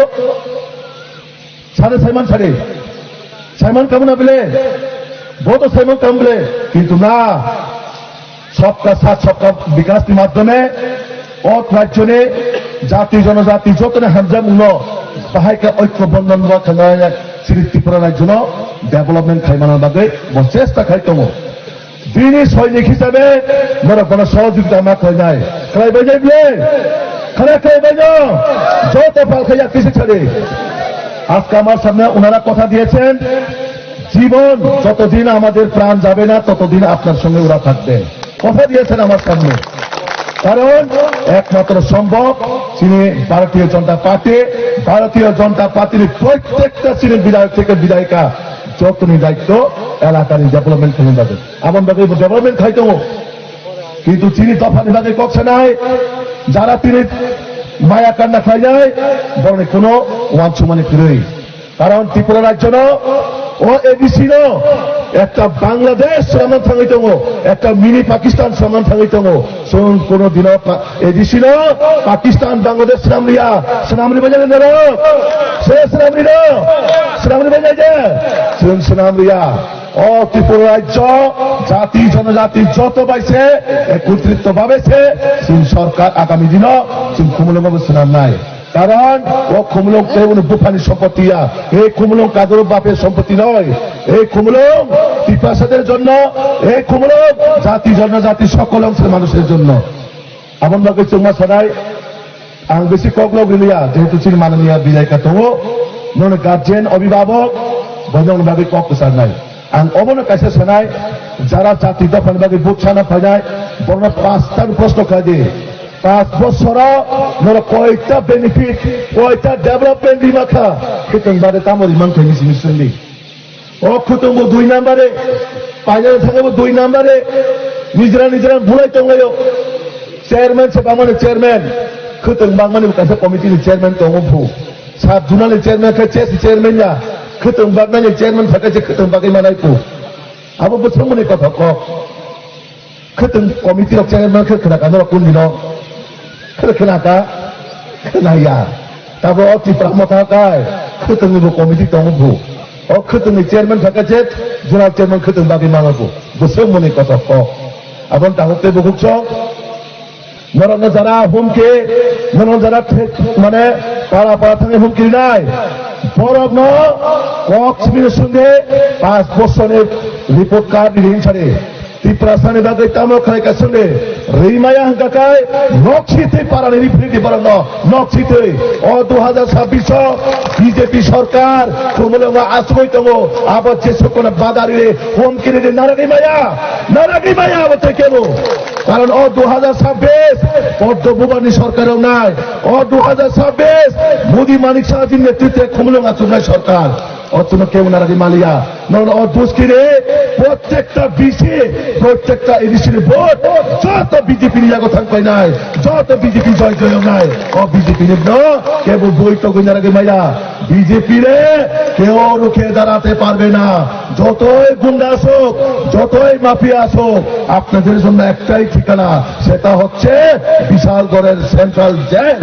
সাথে সাইমন সারে সাইমন কামনা বলে বউ তো সাইমন কামলে কিন্তু না, সবকা সাথ সবকা বিকাশ মাধ্যমে অত রাজ্যনে জাতি জনজাতি যতনে হামজামুনো বাহাইকা ঐক্য বন্ধন বা খানা সিরি ত্রিপুরা রাজ্যনো ডেভেলপমেন্ট খাইমানা বাদে বহ চেষ্টা খাই তমো। Bini soinik hisabe norok bono sohojogita ma khlainai. Khlaibainai bile? Khana khlaibaino? Joto pal khai yakti se chari. আজকে আমার সামনে ওনারা কথা দিয়েছেন, জীবন যতদিন আমাদের প্রাণ যাবে না, ততদিন আপনার সঙ্গে ওরা থাকবে। কথা দিয়েছেন আমার সামনে। কারণ একমাত্র সম্ভব, তিনি ভারতীয় জনতা পার্টি, ভারতীয় জনতা পার্টির প্রত্যেকটা তিনি বিধায়ক থেকে বিধায়িকা যতনি দায়িত্ব এলাকার ডেভেলপমেন্ট থেকে যাবে। এমন ভাবে ডেভেলপমেন্ট খাইতো। কিন্তু তিনি দফানি ভাবে ককসে নাই, যারা তিনি মায়া কান্না খাই যায়, বরং কোনো ওয়ান সুমানি ফিরই। কারণ ত্রিপুরা রাজ্য ন, o A D C no, ekta Bangladesh swnamna thangwi tongo, ekta mini Pakistan swnamna thangwi tongo. Chwng kono dino pa-, A D C no, Pakistan, Bangladesh swnam riya, swnam ri bajai naro, se swnam ri no, swnam ri bajai je, chwng swnam riya. O Tripura rajyo, jati, jonojati joto baise, ekotritto babe se, chwng sorkar agami dino, chwng khumulwngo bo swnam nai. Karon o khumulwng tei uni buphani sompoti ya. Ei khumulwng kaduro bape sompoti noi. Ei khumulwng Tiprashader jonno, ei khumulwng jati jonojati sokol ongshor manusher jonno. Aboni bagwi chwngma sanai, ang bisi koklok riliya, jehetu chini mananiya bilaika tongo, nono guardian, obhibhabok, bo nokni bagwi kok kwcharnai. Ang obono kaisa sanai, jara jati dophani bagwi vote sana phainai, borokno pasta proshno khlai di. Panch bochoro norok koita benefit, koita development rima kha, khwtwng bade tamo rimang kha nisi nisi songdi. O khwtwng bo dui nambare, painani thangwi bo dui nambare, nijra nijra bulai tonglaio. Chairman se bangmani chairman, khwtwng bangmani bo kaisa committee ni chairman tongo phu. Sub zonal ni chairman khe chesi chairman ya, khwtwng baknani chairman thaka se khwtwng bagwi manai phu. Abo bo swngmani kotha kok. Khwtwng committee rok chairman khe khwna ka norok kundino? Khwna ka? Khwnaya. Tabo o Tipra Motha kai khwtwngni bo committee tongo bu. O khwtwngni chairman thaka je general chairman khwtwng bagwi mano bu. Bwswk mwnwi kotor kok. Aboni tabuk tei bukhuk chwng. Norokno jara humki, norokno jara thek, mane para para thangwi humki rinai. Borokno kok simi sungde panch bosorni report card rini sari. Tiprasani bagwi tamo khlai ka songde, rimaya hwnkha khe nok sitwi parani riphridi borokno, nok sitwi. O dui hajar sabbish o B J P sorkar khumulwngo achugwi tongo, abo jesukno badari humki ridi naragwi maya, naragwi maya abo tei kebo. Karon o dui hajar sabbish Poddo Bubani sorkar wngnai, o dui hajar sabbish Modi Manik Sahajini netritwe khumulwng achuknai sorkar. O chwngno kebo naragwi maliya. Nono o duskire, prottekta B C, prottekta A D C ni vote, joto B J P ni yago thang painai, joto B J P joy joy wngnai. O B J P ni no kebo boi togwi naragwi maya. B J P re keo rukhe darate parbe na. Jotoi gunda asuk, jotoi mafia asuk, apnader jonno ektai thikana, seta hocche Bishalgarher central jail.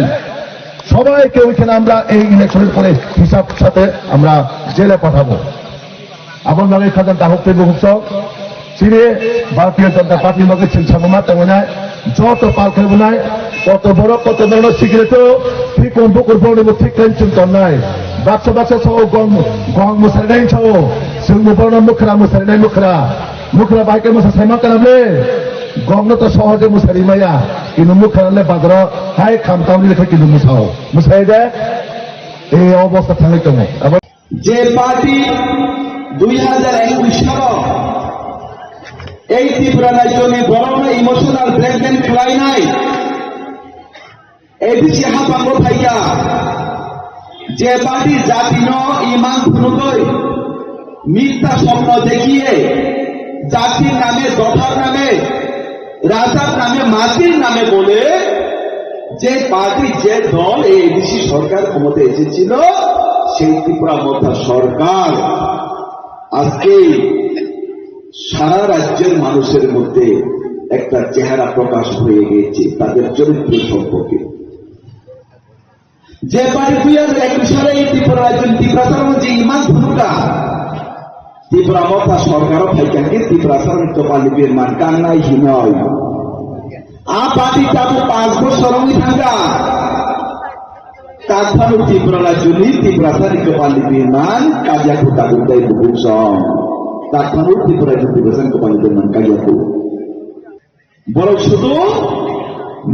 সবাইকে ওইখানে আমরা এই ইলেকশনের পরে হিসাব সাথে আমরা জেলে পাঠাবো। Aboni bagwi khajang tahuk tei bukhuk chwng chini Bharatiya Janata Party ni bagwi chwng samung ma tongwi nai, joto pal khe bo nai, koto borok koto norok sikre to, thikung bukur borok ni bo thik khe chwng tong nai. Baksa baksa sao gong, gong mwsari nai sao, chwng bo borok no mwkhra mwsari nai mwkhra. Mwkhra bai khe mwsa sai ma kana ble? Gong no to sohoje mwsari maya, kintu mwkhra le bazar o hai kham tam ni lekha kintu mwsao. Mwsai de, ei obostha thangwi tongo. Abo Je party dui hajar ekush salo ei Tripura rajyoni borokno emotional blackmail khlainai A D C haphango phaikha, je party jatino iman phunugwi mithya swpno dekhiye, jatir name, dophar name, রাজার নামে মাটির নামে বলে যে পার্টি, যে দল এই এডিসি সরকার ক্ষমতায় এসেছিল, সেই ত্রিপুরা মথা সরকার আজকে সারা রাজ্যের মানুষের মধ্যে একটা চেহারা প্রকাশ হয়ে গিয়েছে তাদের চরিত্র সম্পর্কে। যে পার্টি দুই হাজার একুশ সালে এই ত্রিপুরা রাজ্য ত্রিপুরা যে ইমান ভূমিকা ত্রিপুরা মথা সরকারও থাইকাকে ত্রিপুরা সরকার তো পালিপের মান কান্নাই হিনয়। আ পার্টি তাবু পাঁচ বছর রঙি থাকা। তারপর ত্রিপুরা রাজ্য নি ত্রিপুরা সারি তো পালিপের মান কাজিয়া কুতা কুতাই বুকুসম। তারপর ত্রিপুরা রাজ্য ত্রিপুরা সারি তো পালিপের মান কাজিয়া কু। বরং শুধু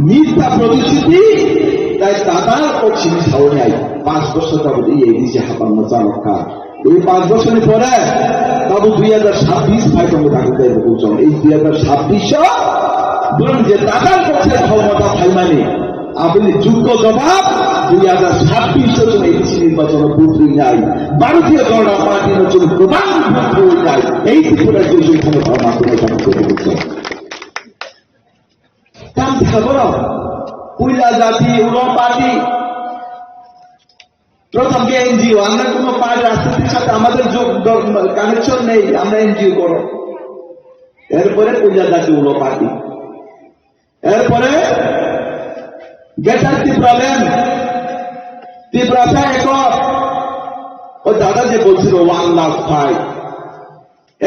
মিথ্যা প্রতিশ্রুতি, তাই দাদা ও চিনি সাউনিয়াই পাঁচ বছর যাবত এই এডিসি হাপান মজা লক্কা। এই পাঁচ বছরের পরে Abo dui hajar sabbish phai tongo, takhuk tei bukhuk song. Ei dui hajar sabbish o borok je tatal kokse khomota phaimani, aboni jukko jobab dui hajar sabbish o chwng A D C nirbachon o vote rwinai. Bharatiya Janata Party no chwng kwbang vote rwinai. Ei Tripura je chwng khomota o ma tongwi takhuk tei bukhuk song. Tam thabo puila jati ulo party. প্রথম কি এনজিও, আমরা কোনো পার্টি রাজনীতির সাথে আমাদের যোগ দ-, কানেকশন নেই, আমরা এনজিও করো। এরপরে পূজা জাতি হলো পার্টি, এরপরে গ্রেটার ত্রিপুরা ল্যান্ড, ত্রিপুরা একক, ও দাদা যে বলছিল ওয়ান লাখ ফাইভ,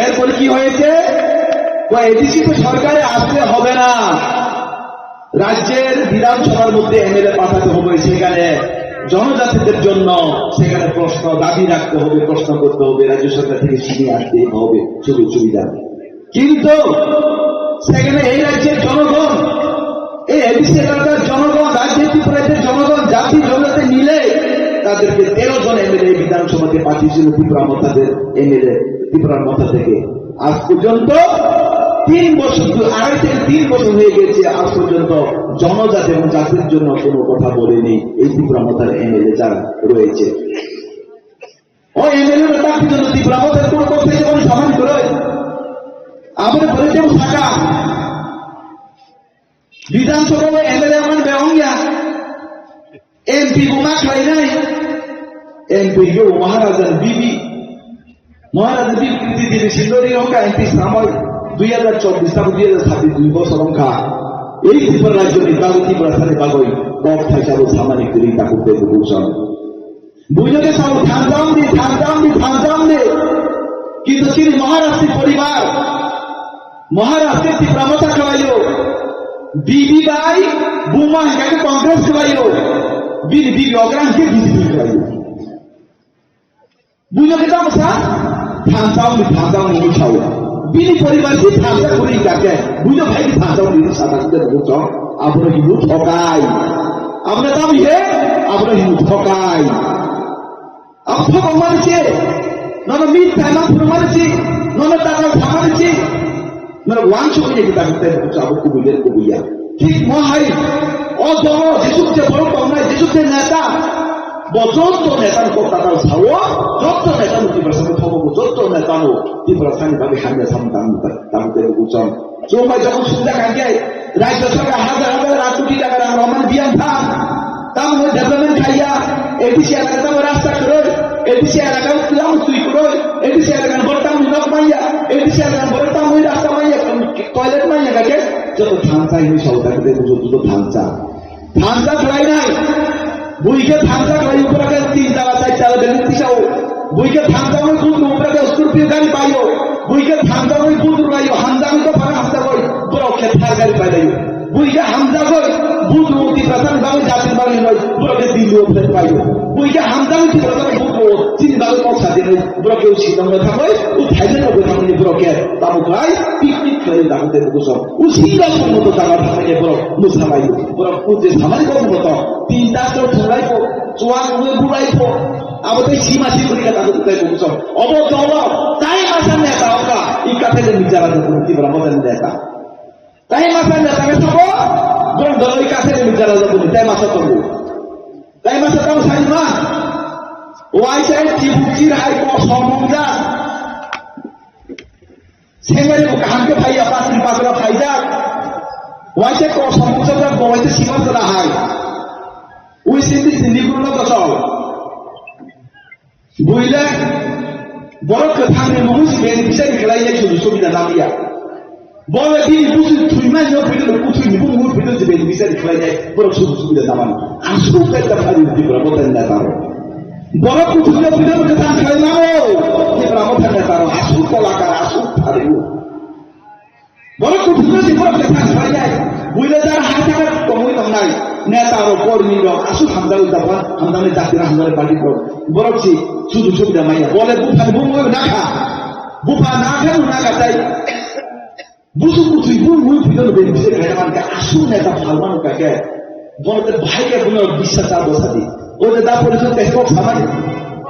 এরপরে কি হয়েছে? তো এডিসি তো সরকারে আসলে হবে না, রাজ্যের বিধানসভার মধ্যে এমএলএ পাঠাতে হবে, সেখানে জনজাতিদের জন্য সেখানে প্রশ্ন দাবি রাখতে হবে, প্রশ্ন করতে হবে, রাজ্য সরকার থেকে ছিনিয়ে আনতে হবে সুযোগ সুবিধা। কিন্তু সেখানে এই রাজ্যের জনগণ, এই এডিসি এলাকার জনগণ, রাজ্যের ত্রিপুরাতে জনগণ, জাতি জনজাতি মিলে তাদেরকে তেরো জন এমএলএ বিধানসভাতে পাঠিয়েছিল ত্রিপুরা মথা থেকে, এমএলএ ত্রিপুরা মথা থেকে। আজ পর্যন্ত তিন বছর, আড়াই থেকে তিন বছর হয়ে গেছে, আজ পর্যন্ত জনজাতি এবং জাতির জন্য কোনো কথা বলেনি এই ত্রিপুরা মথার এমএলএ যারা রয়েছে। ও এমএলএ রা তার জন্য ত্রিপুরা মথার কোনো কথা কোনো সামান করে আমাদের বলে কেউ থাকা বিধানসভা এমএলএ আমার বেহঙ্গা এমপি বোমা খাই নাই, এমপি কেউ মহারাজার বিবি, মহারাজার বিবি কিন্তু দিদি সিন্দুরি হঙ্গা এমপি সাময় দুই হাজার চব্বিশ তারপর দুই হাজার ছাব্বিশ দুই বছর হঙ্গা। এই ত্রিপুরা রাজ্য নির্বাচন ত্রিপুরা স্থানে বাগই কম থাইসাবো সামানিক দিন তাকুতে বুঝান। Buino ke sao thangjang di, thangjang di, thangjang di. Kintu chini Maharashtra poribar, Maharashtra Tipra Motha khwlaio, B B bai, buma hingkha khe Congress khwlaio, bini B B okra hingkhe B J P khwlaio. Buino ke tamo sa, thangjang di, thangjang di sao. Bini poribar si thangjak kuri hingkha khe, buino bhai di thangjang di sa thangjak di bujo, abro hindu thokai. Abro tamo he, abro hindu thokai. Ang phobok mani se, nono mit thaima phuru mani se, nono takal tha mani se, nono wansuk ni kita kita itu abo kubuya kubuya. Thik mo hai, o dogo, jesuk je borok tongnai, jesuk je neta, bo jotto neta no kok takal sao, jotto neta no Tiprasa no thobo, jotto neta no Tiprasa ni bagwi hamya sam tang tang te buchon. Chwng bai jokon sumjak hwnkhe, rajya sarkar hajar hajar lakh koti taka rang romani biyang thang. Tamo hwnwi development khaiya, A D C elaka tamo rasta kwrwi, A D C elaka tamo twi kwrwi, A D C elaka borok tamo nok manya, A D C elaka borok tamo rasta manya, toilet manya kake, joto thansa hwnwi sao ta khe joto thansa. Thansa khlainai. Buikhe thansa khlai upra khe tin tala char tala building tisao. Buikhe thansa oi budu upra khe Scorpio gari paio. Buikhe thansa oi budu laio, hamjagoi to phara hamjagoi. Borok khe Thar gari pailaio. Buikhe hamjagoi budu Tiprasa ni bagwi jati ni bagwi noi. Borok khe Delhi o flat paio. Buikhe hamjagoi Tiprasa ni budu chini bagwi kok sa dinoi. Borok khe Shillong no thangoi, o Thailand no thangoi borok khe tamo khlai picnic khlai tamo tei bukuso. O Singapore no jaga thangoi borok musalai. Borok o je samani kok moto tin ta to thanglaio, chuak ungwi bulaio. Abo tei sima si buri kata tamo tei bukuso. Obo dolo tai masa neta oka, i kata je mijara do Tipra Motha neta. Tai masa neta ke sabo, borok dolo i kata je mijara do tai masa tongo. Tai masa tamo sani ma. Waisa tibuk chir hai ko somong ja. Sengari bo kaham khe phaiya, patri pagra phaijak. Waisa ko somong ja, bo waisa sima jora hai. Ui sindi sindi guru no kosol. Buile borok kwthangni mungwi se beneficiary khlai ya, sudu subida lamya. Bole bini busu thwima yo bidino kuthwini bumung bidino je bini bisari khlainai borok sudu subida naman. Asuk kaita phari Tipra Motha ni netaro. Borok kuthwini bidino kwthang khlai mano. Tipra Motha ni netaro asuk kolakar asuk phari. Borok kuthwini si borok kwthang khlainai. Buila jar ha thaka tongwi tongnai. Netaro kormi rok asuk hamjagwi dapan hamjakni jati rok hamjakni party rok. Borok si sudu subida maya. Bole buphani bumung nakha. Bupha nakha nakha tai. Busu kuthwi bu mui pidon be bise kaya man ka asu neta phalman ka ke. Bon te bhai ke buno bisa ta dosa di. O de da pori so te kok samani.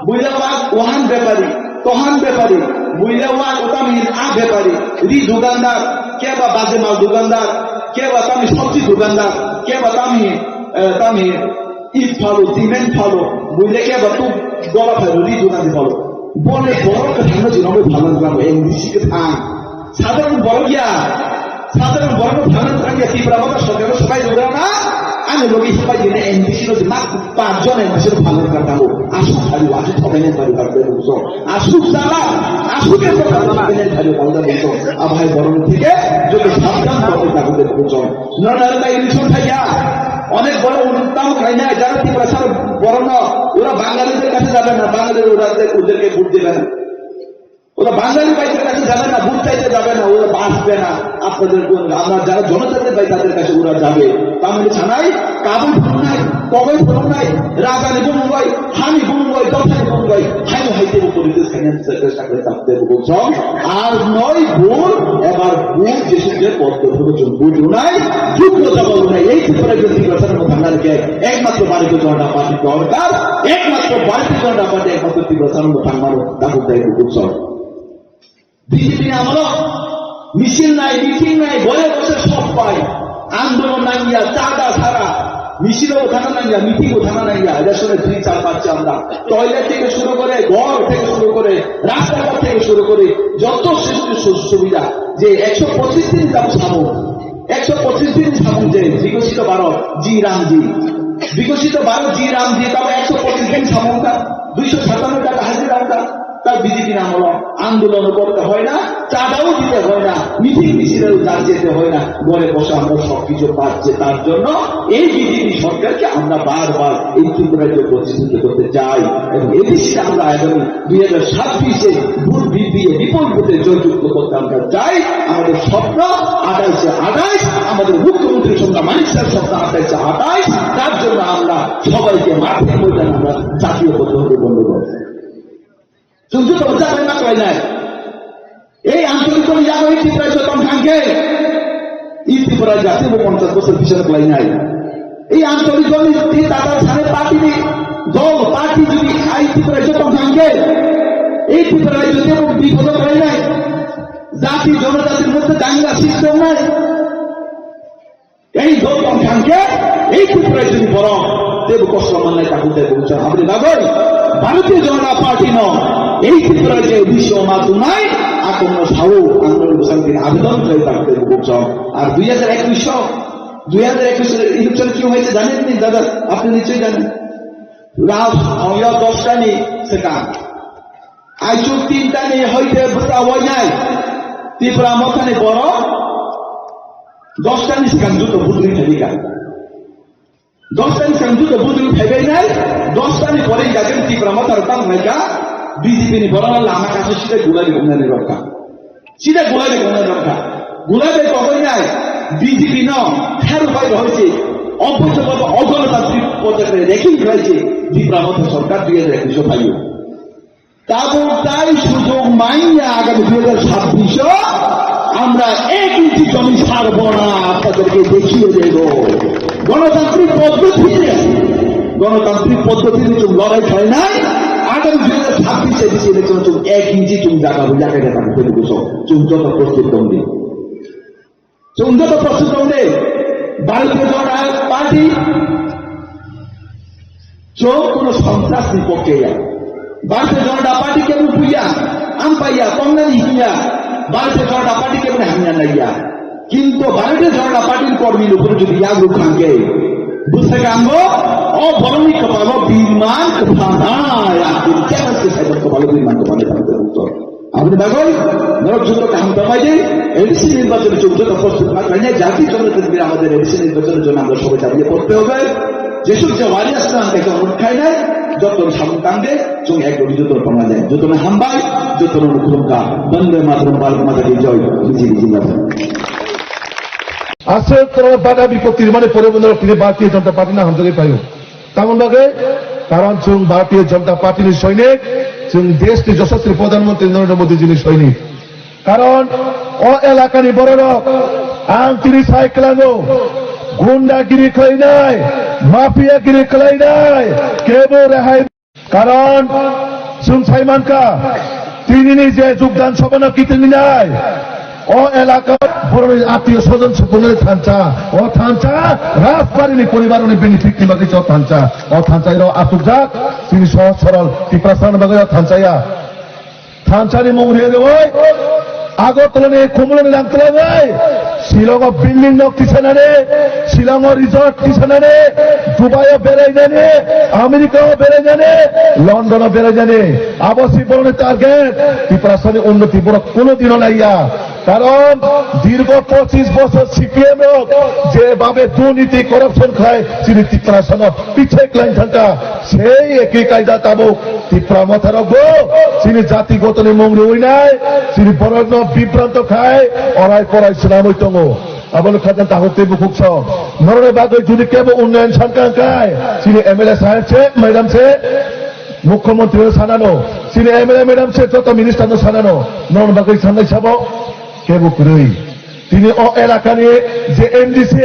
Buila ma wahan bepari, tohan bepari. Buile wa ko tami a bepari, ri dukandar, keba baje mal dukandar, keba tami sobji dukandar, keba tami, eh, tami it phalo, cement phalo, buile keba tu gola phalo, ri dukandi phalo. Bole borok kwthangno jinobo phalo dukano, N D C kwthang. Sadharong borok ya, sadharong borokno phano thang ya, Tipra Motha sorkar sobai dukana, ani logi sobai dine N D C no jima. Panchjone masir phalung kartamo, asuk hari asuk thokaini pari kartamo bujong, asuk jala, asuk ke thokaini pari kartamo bujong, abhai borong theke joto sabdhan thokoi kartamo bujong. Nona nai election thaya, onek boro untam kaina jara Tipra sar borong no, ura Bangali ke kache jabe na, Bangali ura ke uder ke vote debe na. ওরা বাঙালি পাইতে কাছে যাবে না, ভোট চাইতে যাবে না, ওরা বাঁচবে না। আপনাদের কোন, আমরা যারা জনজাতি পাই তাদের কাছে ওরা যাবে। তার মানে ছানাই কাবুল ফোন নাই, কবই ফোন নাই, রাজানি ফোন নাই, হানি ফোন নাই, দফানি ফোন নাই, হানি হাইতে উপরে সাইন্স সেক্রেটারি থাকতে বলছম। আর নয় ভুল, এবার ভুল যে সূত্রে পদ্ম ভুল নাই, যোগ্যতা বল নাই, এই ত্রিপুরা যদি প্রচার থানার কে একমাত্র ভারতীয় জনতা পার্টি দরকার, একমাত্র ভারতীয় জনতা পার্টি একমাত্র ত্রিপুরা সাধারণ থাকমানো দাবি দায়িত্ব করছম। বিজেপি আমলো মিছিল নাই, মিটিং নাই, ঘরে বসে সব পাই। আন্দোলন নাই ইয়া, চাঁদা ছাড়া মিছিলও থানা নাই ইয়া, মিটিংও থানা নাই ইয়া, রেশনের দুই চার পাঁচ চামড়া, টয়লেট থেকে শুরু করে, ঘর থেকে শুরু করে, রাস্তাঘাট থেকে শুরু করে যত সুযোগ সু-, সুবিধা, যে একশো পঁচিশ দিন যাব সামু, একশো পঁচিশ দিন সামু যে বিকশিত ভারত, জি রামজি, বিকশিত ভারত, জি রামজি, তারপর একশো পঁচিশ দিন সামু, দুইশো সাতান্ন টাকা হাজিরা আমরা। তার বিজেপির আমল আন্দোলন করতে হয় না, চাঁদাও দিতে হয় না, মিটিং মিছিলেও তার যেতে হয় না, ঘরে বসে আমরা সবকিছু পাচ্ছে। তার জন্য এই বিজেপি সরকারকে আমরা বারবার এই ত্রিপুরাকে প্রতিষ্ঠিত করতে চাই এবং এবিসিতে আমরা আগামী দুই হাজার ছাব্বিশে ভোট বৃদ্ধি বিপুল ভোটে জয়যুক্ত করতে আমরা চাই। আমাদের স্বপ্ন আঠাইশে আঠাইশ, আমাদের মুখ্যমন্ত্রী সন্ধ্যা মানিক স্যার স্বপ্ন আঠাইশে আঠাইশ। তার জন্য আমরা সবাইকে মাঠে ময়দানে আমরা জাতীয় পদ্ধতি বন্ধ করবো। Chwng joto bwsa bai ma khlai nai. Ei antolik boni yago ei Tripura joto thang khe, ei Tripura jati bo ponchas bosor bichar khlai nai. Ei antolik boni tei tatal sane party ni dol, party jodi ei Tripura joto thang khe, ei Tripura joto bo bipod khlai nai. Jati jonojati moddhe danga srishti wngnai. Ei dol tong thang khe, ei Tripura joni borok teibo kosto mannai takhuk tei bukchang. Aboni bagwi Bharatiya Janata Party no ei Tripura je bisio ma tunai, akongno sao, ang no bwsang din abidon khlai takhuk tei bukchang. Ar dui hajar ekush, dui hajar ekush election ki hoyese janen ni dada? Apni nischoi janen. Last hoyo dosta ni swkang. Aichuk tinta ni hoite bwsa wainai Tipra Mothani borok dosta ni swkang joto budri thaibai kha. Dosta ni swkang joto budri thaibai nai, dosta ni pore hingkha khe Tipra Motha rok tamo hai kha, B J P ni borok no lama kaisa sida gulai ri wngnani rok kha. Sida gulai ri wngnani rok kha. Gulai bai togoi nai, B J P no kharu bai rohoi se, oboijo baba ogonotantrik pojak bai reking khlai se, Tipra Motha sorkar dui hajar ekush o phaio. Tabuk tai sujok manya agami dui hajar chabbish o amra ek inchi jomi sarbo na, apnaderke dekhiye debo. গণতান্ত্রিক পদ্ধতিতে, গণতান্ত্রিক পদ্ধতিতে chwng lorai khlainai, agami dui hajar chabbish A D C election chwng ek inchi chwng jaga bo yakai da tang tei buso, chwng joto prostut tongdi. Chwng joto prostut tong de, Bharatiya Janata Party chwng kono sontras ni pokhe ya. Bharatiya Janata Party kebo buya, ampaiya, tongnani hiya, Bharatiya Janata Party kebo hamya naiya. Kintu Bharatiya Janata Party ni kormi ni upor jodi yagruk thang khe, bwskango o borokni kwpalo birman kwpha nai, ang challenge khe sai kwpalo birman kwpha nai. Aboni bagwi norok joto kaham tongbai di, A D C nirbachon chwng joto prostut ma khlainai, jati jonotani bira amader A D C nirbachonor jonno amra sobai dabiye korte hobe. Jesuk je wari asle ang kaisa onurodh khlainai, joto samung tangde, chwng ek logi joto tongnai. Jotono hambai, jotono khulumkha. Bande Mataram, Bharat Mata ki joy. Biji biji mata. Aswk toro bada bipoti mane pore bono tini Bharatiya Janata Party na hamjagwi paio. Tamoni bagwi, karon chwng Bharatiya Janata Party ni soinik, chwng desh ni joshaswi Pradhan Mantri Narendra Modi ji ni soinik. Karon o elaka ni bororok ang tini sai kwlango, gundagiri khlainai, mafia giri khlainai, kebo rehai. Karon chwng sai mankha, Tinini je jogdan sabhano kiting nai, o elaka boroni attiyo sojon sukungnani thansa, o thansa Rajbarini poribaroni benefit ni bagwi se o thansa, o thansa iro asukjak, chini sohoj sorol Tiprasani bagwi o thansa ya. Thansani mung ri rwi, Agartala ni Kumulani rang twlangwi, Shillong o building nok tisanani, Shillong o resort tisanani, Dubai o berainani, America o berainani, London o berainani. Abo si boroni target, Tiprasani unnoti borok kuno dino naiya. Karon dirgo pochis bochor C P M rok je babe durniti corruption khai chini Tiprasano pichek lain thangka, sei eki kaida tabuk Tipra Motha rok bo chini jati gotoni mung riwi nai, chini borok no bibranto khai orai porai swnamwi tongo. Abono khajan tahuk tei bukhuk sok. Norokni bagwi jodi kebo unnayan sankha hwnkhe, chini M L A saheb se, madam se, mukhyamantri no sanano, chini M L A madam se, joto minister no sanano, norokni bagwi sanai sabo kebo kwrwi. Tini o elakani je M D C,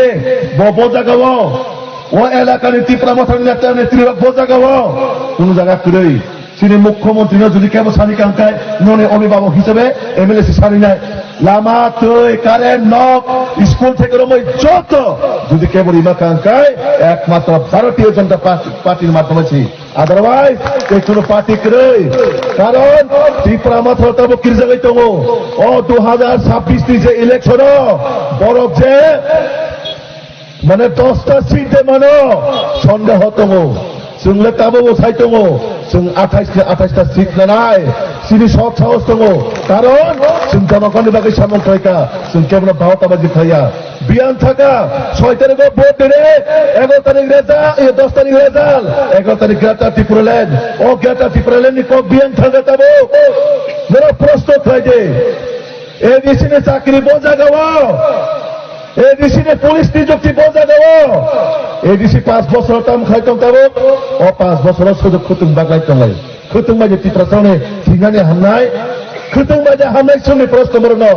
bo, bo jagao, o elakani Tipra Mothani neta netri rok bo jagao, kunu jaga kwrwi. Chini mukhyamantri no jodi kebo sani kangkai, noni obhibhabok hisabe M L A se sani nai. Lama, twi, current, nok, school theke romwi joto jodi kebo rima kangkai, ekmatro Bharatiya Janata Party, Party ni madhyome se. Otherwise, tei kunu party kwrwi. Karon Tipra Motha tabuk kirjagwi tongo. O dui hajar chabbish ni je election o borok je mane dosta seat de mano sondeho tongo. Chwng le tabuk bo sai tongo. Chwng athais ni athais ta seat nanai. Chini sok sahos tongo. Karon chwng Jamakhani bagwi samung khlaikha. Chwng kebono bahota baji khaiya. Biyang thaka, soi tarikh o vote dine, egaro tarikh result, eh, dos tarikh result, egaro tarikh Greater Tipraland. O Greater Tipraland ni kok biyang thaka tabuk. Norok proshno khlai di. A D C ni chakri bo jagao. A D C ni police nijukti bo jagao. A D C panch bochor tam khai tong tabuk. O panch bochor o sujok khutung baglai tonglai. Khutung bai je Tiprasani thinani hamnai. Khutung bai je hamnai sumni proshno borokno.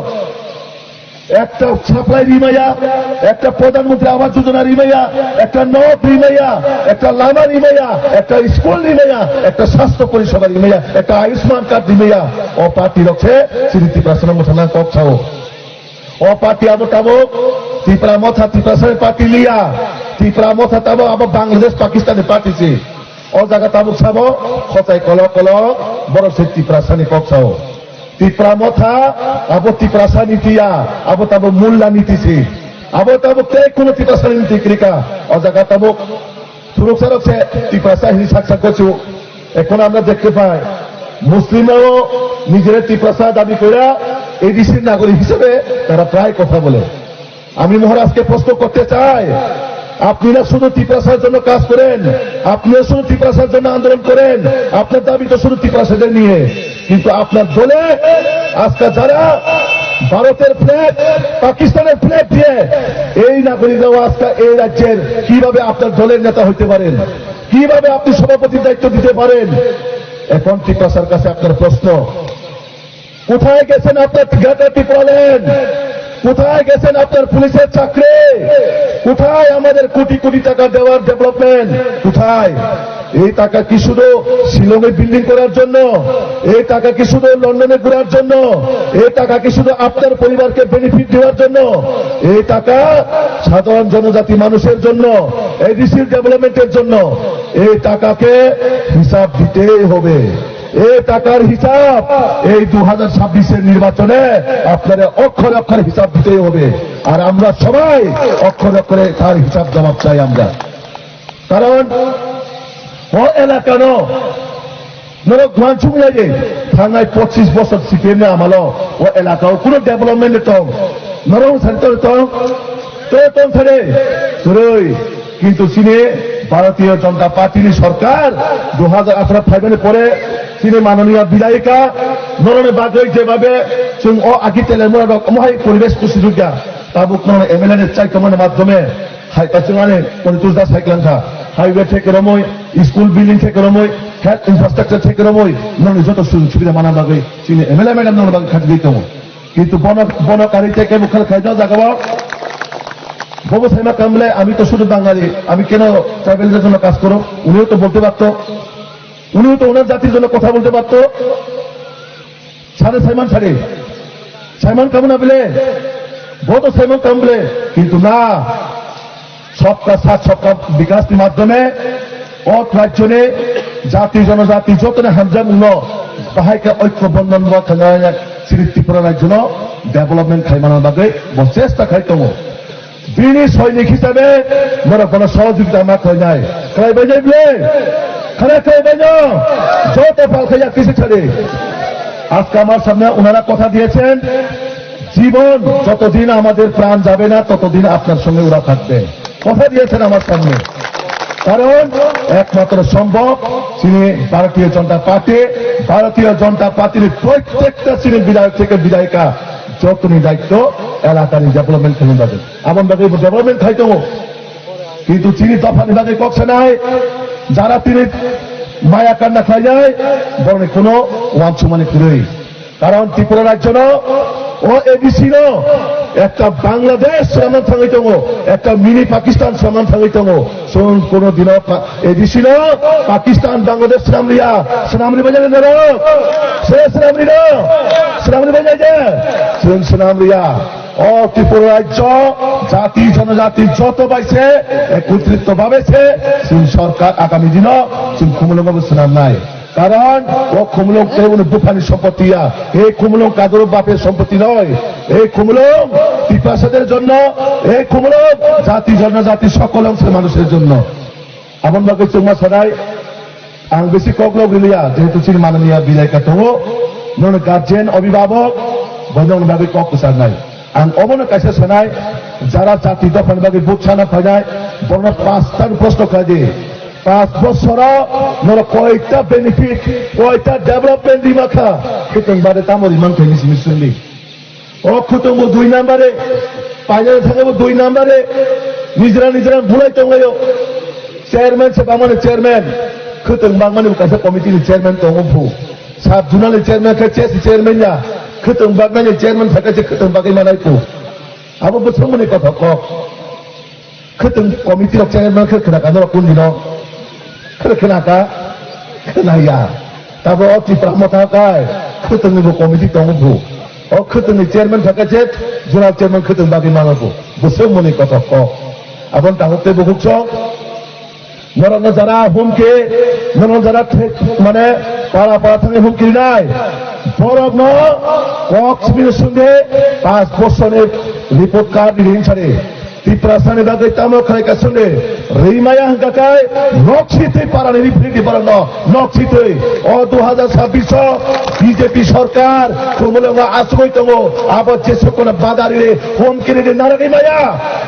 Ekta supply rimaya, ekta Pradhan Mantri Awas Yojana rimaya, ekta nok rimaya, ekta lama rimaya, ekta school rimaya, ekta sastho poriseba rimaya, ekta Ayushman card rimaya. O party rok se chini Tiprasano mwthangna kok sao. O party abo tabuk Tipra Motha Tiprasani party liya. Tipra Motha tabuk abo Bangladesh Pakistan ni party se. O jaga tabuk sabo, khochai kolok kolok, borok se Tiprasani kok sao. Tipra Motha, abo Tiprasa niti ya, abo tabuk Mulla niti se. Abo tabuk tei kuno Tiprasani niti kwrwi kha. O jaga tabuk phuruksa rok se Tiprasa hini sak sak gochu. এখন আমরা দেখতে পাই, মুসলিমরাও নিজেরা তিপ্রাসা দাবি করে এডিসির নাগরিক হিসেবে তারা প্রায় কথা বলে। আমি মহারাজকে প্রশ্ন করতে চাই, আপনি না শুধু তিপ্রাসার জন্য কাজ করেন, আপনি না শুধু তিপ্রাসার জন্য আন্দোলন করেন, আপনার দাবি তো শুধু তিপ্রাসাদের নিয়ে, কিন্তু আপনার দলে আজকে যারা ভারতের ফ্ল্যাগ, পাকিস্তানের ফ্ল্যাগ দিয়ে এই নাগরিকরাও আজকে এই রাজ্যের কিভাবে আপনার দলের নেতা হইতে পারেন, কিভাবে আপনি সভাপতির দায়িত্ব দিতে পারেন? এখন তিপ্রাসার কাছে আপনার প্রশ্ন, কোথায় গেছেন আপনার গ্রেটার ত্রিপুরাল্যান্ড? কোথায় গেছেন আপনার পুলিশের চাকরি? কোথায় আমাদের কোটি কোটি টাকা দেওয়ার ডেভেলপমেন্ট? কোথায়? এই টাকা কি শুধু শিলংয়ে বিল্ডিং করার জন্য? এই টাকা কি শুধু লন্ডনে ঘোরার জন্য? এই টাকা কি শুধু আপনার পরিবারকে বেনিফিট দেওয়ার জন্য? এই টাকা সাধারণ জনজাতি মানুষের জন্য, এডিসির ডেভেলপমেন্টের জন্য। এই টাকাকে হিসাব দিতেই হবে। এই টাকার হিসাব এই দু হাজার ছাব্বিশের নির্বাচনে আপনারা অক্ষরে অক্ষরে হিসাব দিতেই হবে। আর আমরা সবাই অক্ষরে অক্ষরে তার হিসাব জবাব চাই আমরা। কারণ o elakano norok uansuk lai de, thangnai pochis bochor C P M ni amalo o elakao kuno development tong, norok sari tong tong, tong tong sari, kwrwi. Kintu chini Bharatiya Janata Party ni sorkar dui hajar atharo phaimani pore chini mananiya bidayika norokni bagwi jebabe chwng o agi telemura rok omo hai poribesh kusi rwkya, tabuk norok M L A ni chaikomani madhyome hai ta chwng ani Poritos da saiklangkha, highway theke romwi, school building theke romwi, health infrastructure theke romwi norokni joto sujog subida mana bagwi chini M L A madam norokni bagwi khajagwi tongo. Kintu bono, bono kari tei kebo khel khaijak jagao. Bobo saima kamle, আমি তো শুধু বাঙালি, আমি কেন ট্রাইবালদের জন্য কাজ করব? উনিও তো বলতে পারতো, উনিও তো ওনার জাতির জন্য কথা বলতে পারতো। Sare Simon sare. Simon kamu na bile? Boto Simon kamu bile? Kintu na. Sabka saath sabka bikas ni madhyome o rajyoni jati jonojati jotoni hamjakmungno bahai khe oikyo bondhon bo khanai siri Tripura rajyono development khaimana bagwi bo chesta khai tongo. Bini soinik hisabe norok bono sohojogita ma khlainai. Khlaibainai bile? Khana khlaibaino? Joto pal khaiya kisi chari. আজকে আমার সামনে ওনারা কথা দিয়েছেন, জীবন যতদিন আমাদের প্রাণ যাবে না, ততদিন আপনার সঙ্গে ওরা থাকবে। কথা দিয়েছেন আমার সামনে। কারণ একমাত্র সম্ভব তিনি ভারতীয় জনতা পার্টি, ভারতীয় জনতা পার্টির প্রত্যেকটা তিনি বিধায়ক থেকে বিধায়িকা যতনি দায়িত্ব এলাকার ডেভেলপমেন্ট করুন তাদের। Aboni bagwi bo development khai tongo. Kintu chini dophani bagwi kok sanai, jara tini maya kanda khlainai, borokni kuno wansukmani kwrwi. Karon Tripura rajyono o A D C no ekta Bangladesh swnamna thangwi tongo, ekta mini Pakistan swnamna thangwi tongo. Chwng kuno dino pa-, A D C no Pakistan, Bangladesh swnam liya, swnam ri bajai norok, se swnam ri no, swnam ri bajai je, chwng swnam liya. O Tripura rajyo jati jonojati joto bai se ekotritto bhabe se chwng sorkar agami dino chwng khumulwng bo swnamnai. Karon o khumulwng tei boni buphani sompoti ya. Ei khumulwng kaduro baphe sompoti noi. Ei khumulwng Tiprashader jonno, ei khumulwng jati jonojati sokol ongse manusher jonno. Aboni bagwi chwngma sanai, ang bisi kok lok riliya, jehetu chini mananiya bilaika tongo, nono guardian, obhibhabok, bo nokni bagwi kok kwcharnai. Ang obono kaisa sanai, jara jati dophani bagwi vote sana phainai, borokno pasta proshno khlai di. Panch bosoro norok koita benefit, koita development rima kha, khwtwng bade tamo rimang khe nisi nisi sungdi. O khwtwng bo dui nambare, painani thangwi bo dui nambare, nijra nijra bulai tonglaio. Chairman se bangmani chairman, khwtwng bangmani bo kaisa committee ni chairman tongo phu. Sub zonal ni chairman khe chesi chairman ya, khwtwng bangmani chairman thaka se khwtwng bagwi manai phu. Abo bwswk mani kothok kok. Khwtwng committee rok chairman khe khna ka norok kundino? Khe khna ka? Khna ya. Tabo o Tipra Motha kai khwtwngni bo committee tongo bo. O khwtwngni chairman thaka je zonal chairman khwtwng bagwi mano bo. Bwswk mani kothok kok. Aboni tabuk tei bukhuk sok. Norokno jara humki, norokno jara thek, mane para para thangwi humki rinai. Borokno kok simi sungde panch bosorni report card rini sari. Tiprasani bagwi tamo khlai ka sungde. Rimaya hwnkha kai nok sitwi parani referee borokno nok sitwi. O dui hajar sabbish o B J P sorkar khumulwngo achugwi tongo. Abo jesukno badari humki rini naragwi maya.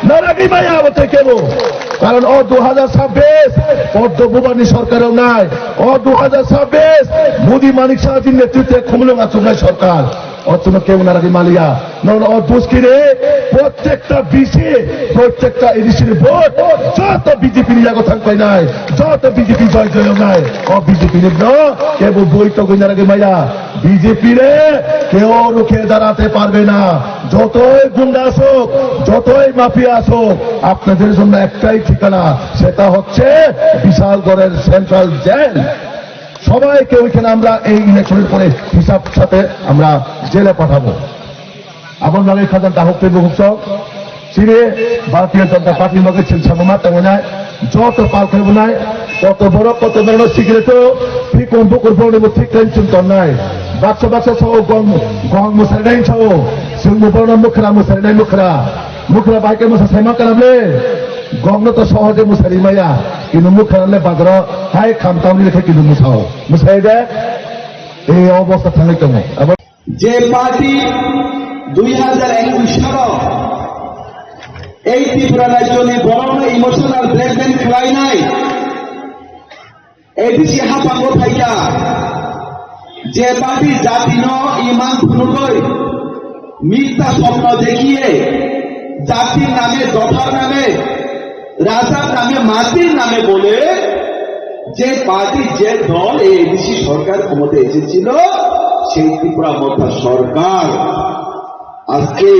Naragwi maya abo tei kebo. Karon o dui hajar sabbish Poddo Bubarni sorkar wngnai, o dui hajar sabbish Modi Manik Sahajini netritwe khumulwng achuknai sorkar. O chwngno kebo naragwi maliya. Nono o duskire prottekta B C, prottekta A D C ni vote joto B J P ni yago thang painai, joto B J P joy joy wngnai. O B J P ni no kebo boi togwi naragwi maya. B J P re keo rukhe darate parbe na. যতই গুন্ডা আসুক, যতই মাফিয়া আসুক, আপনাদের জন্য একটাই ঠিকানা, সেটা হচ্ছে বিশালগড়ের সেন্ট্রাল জেল। সবাইকে ওইখানে আমরা এই ইলেকশনের পরে হিসাব সাথে আমরা জেলে পাঠাবো। Aboni bagwi khajang tahuk tei bukhuk sok. Chini Bharatiya Janata Party ni bagwi chwng samama tongwi nai. Joto pal khe wngnai. Koto borok koto norokno sikre to. Phikung bukur borokni bo thik khe chwng tonnai. Baksa baksa sao gong, gong mwsarinai sao. Chwng bo borokno mwkhra mwsarinai mwkhra. Mwkhra bai khe mwsa saima kana ble. Gongno to sohoje mwsari maya. Kintu mwkhra le bazaro hai kham tamni le khe kintu mwsao. Mwsai de. Ei obostha thangwi tongo. Abo Je party dui hajar ekush salo ei Tripura rajyoni borokno emotional blackmail khlainai, A D C haphango phaikha, je party jatino iman phunugwi, মিথ্যা স্বপ্ন দেখিয়ে, জাতির নামে, দফার নামে রাজার নামে, মাটির নামে বলে যে পার্টি, যে দল এই এডিসি সরকার ক্ষমতায় এসেছিল, সেই ত্রিপুরা মথা সরকার আজকে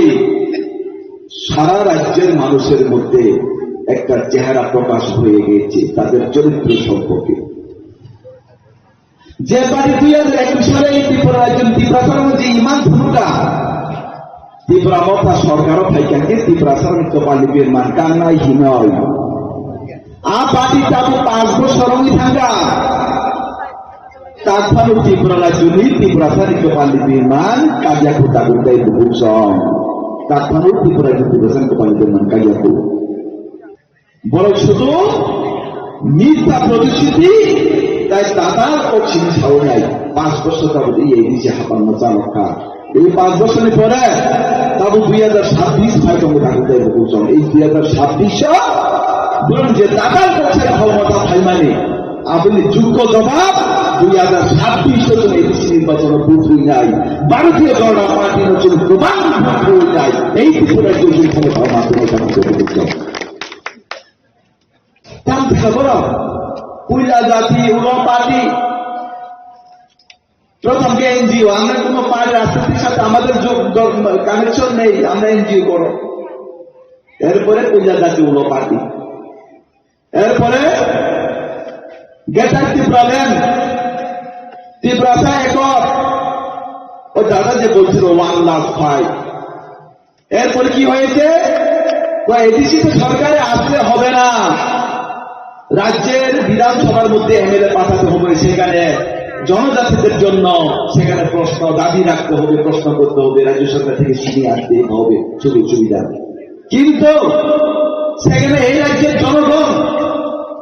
সারা রাজ্যের মানুষের মধ্যে একটা চেহারা প্রকাশ হয়ে গিয়েছে তাদের চরিত্র সম্পর্কে। Je party dui hajar ekush sale Tripura rajyo Tiprasa rok je iman phunukha, Tipra Motha sorkar o phaikha khe Tiprasa rok ni kopal ni birman kangnai hinoi. A party tabuk panch bosor wngwi thangkha. Takhwno Tripura rajyo ni Tiprasa ni kopal ni birman kagya khuta gurtai bukuk song. Takhwno Tripura rajyo Tiprasa ni kopal ni birman kagya khu. Borok sudu mitha protisruti tai tatal kok sini saunai. Panch bosor tabuk i A D C hapang ma chalok kha. Ei panch bosor ni pore tabuk dui hajar sabbish phai tongo tabuk tai bukuk song. Ei dui hajar sabbish o borok je tatal kok sai khomota phaimani aboni jukko jobab dui hajar sabbish o chwng A D C nirbachon o buthuinai. Bharatiya Janata Party no chwng kwbang buthuinai. Ei Tripura rajyo chwng khomota ma tongo tabuk tai bukuk song. Tamo kisa borok puila jati ulo party. প্রথম কে এনজিও, আমরা কোনো পার্টি রাজনীতির সাথে আমাদের যোগ দ- কানেকশন নেই, আমরা এনজিও করো। এরপরে পুইলা জাতি উলো পার্টি, এরপরে গ্রেটার ত্রিপুরাল্যান্ড, তিপ্রাসা একট, ওই দাদা যে বলছিল ওয়ান লাখ ফাইভ, এরপরে কি হয়েছে? তো এডিসি তো সরকারে আসলে হবে না, রাজ্যের বিধানসভার মধ্যে এমএলএ পাঠাতে হবে, সেখানে জনজাতিদের জন্য সেখানে প্রশ্ন দাবি রাখতে হবে, প্রশ্ন করতে হবে, রাজ্য সরকার থেকে ছিনিয়ে আনতে হবে সুযোগ সুবিধা। কিন্তু সেখানে এই রাজ্যের জনগণ,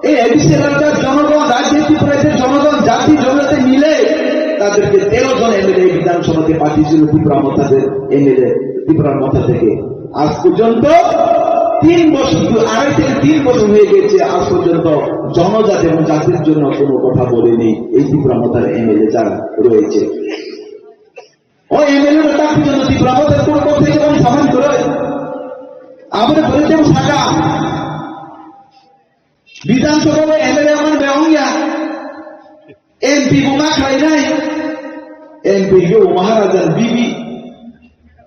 এই এডিসি এলাকার জনগণ, রাজ্যের ত্রিপুরাদের জনগণ, জাতি জনজাতি মিলে তাদেরকে তেরো জন এমএলএ বিধানসভাতে পাঠিয়েছিল, ত্রিপুরা মথাদের এমএলএ, ত্রিপুরার মথা থেকে। আজ পর্যন্ত তিন বছর, আড়াই থেকে তিন বছর হয়ে গেছে, আজ পর্যন্ত জনজাতি এবং জাতির জন্য কোনো কথা বলেনি এই ত্রিপুরা মথার এমএলএ যারা রয়েছে। O M L A no tak phi jono Tipra Motha kunu kok thai khe bang samani kwrwi. Aboni kwrwi tei bwsaka Bidhan Sabha o M L A man bai wngya. M P bo ma khlainai. M P khe bo Maharaja ni bibi.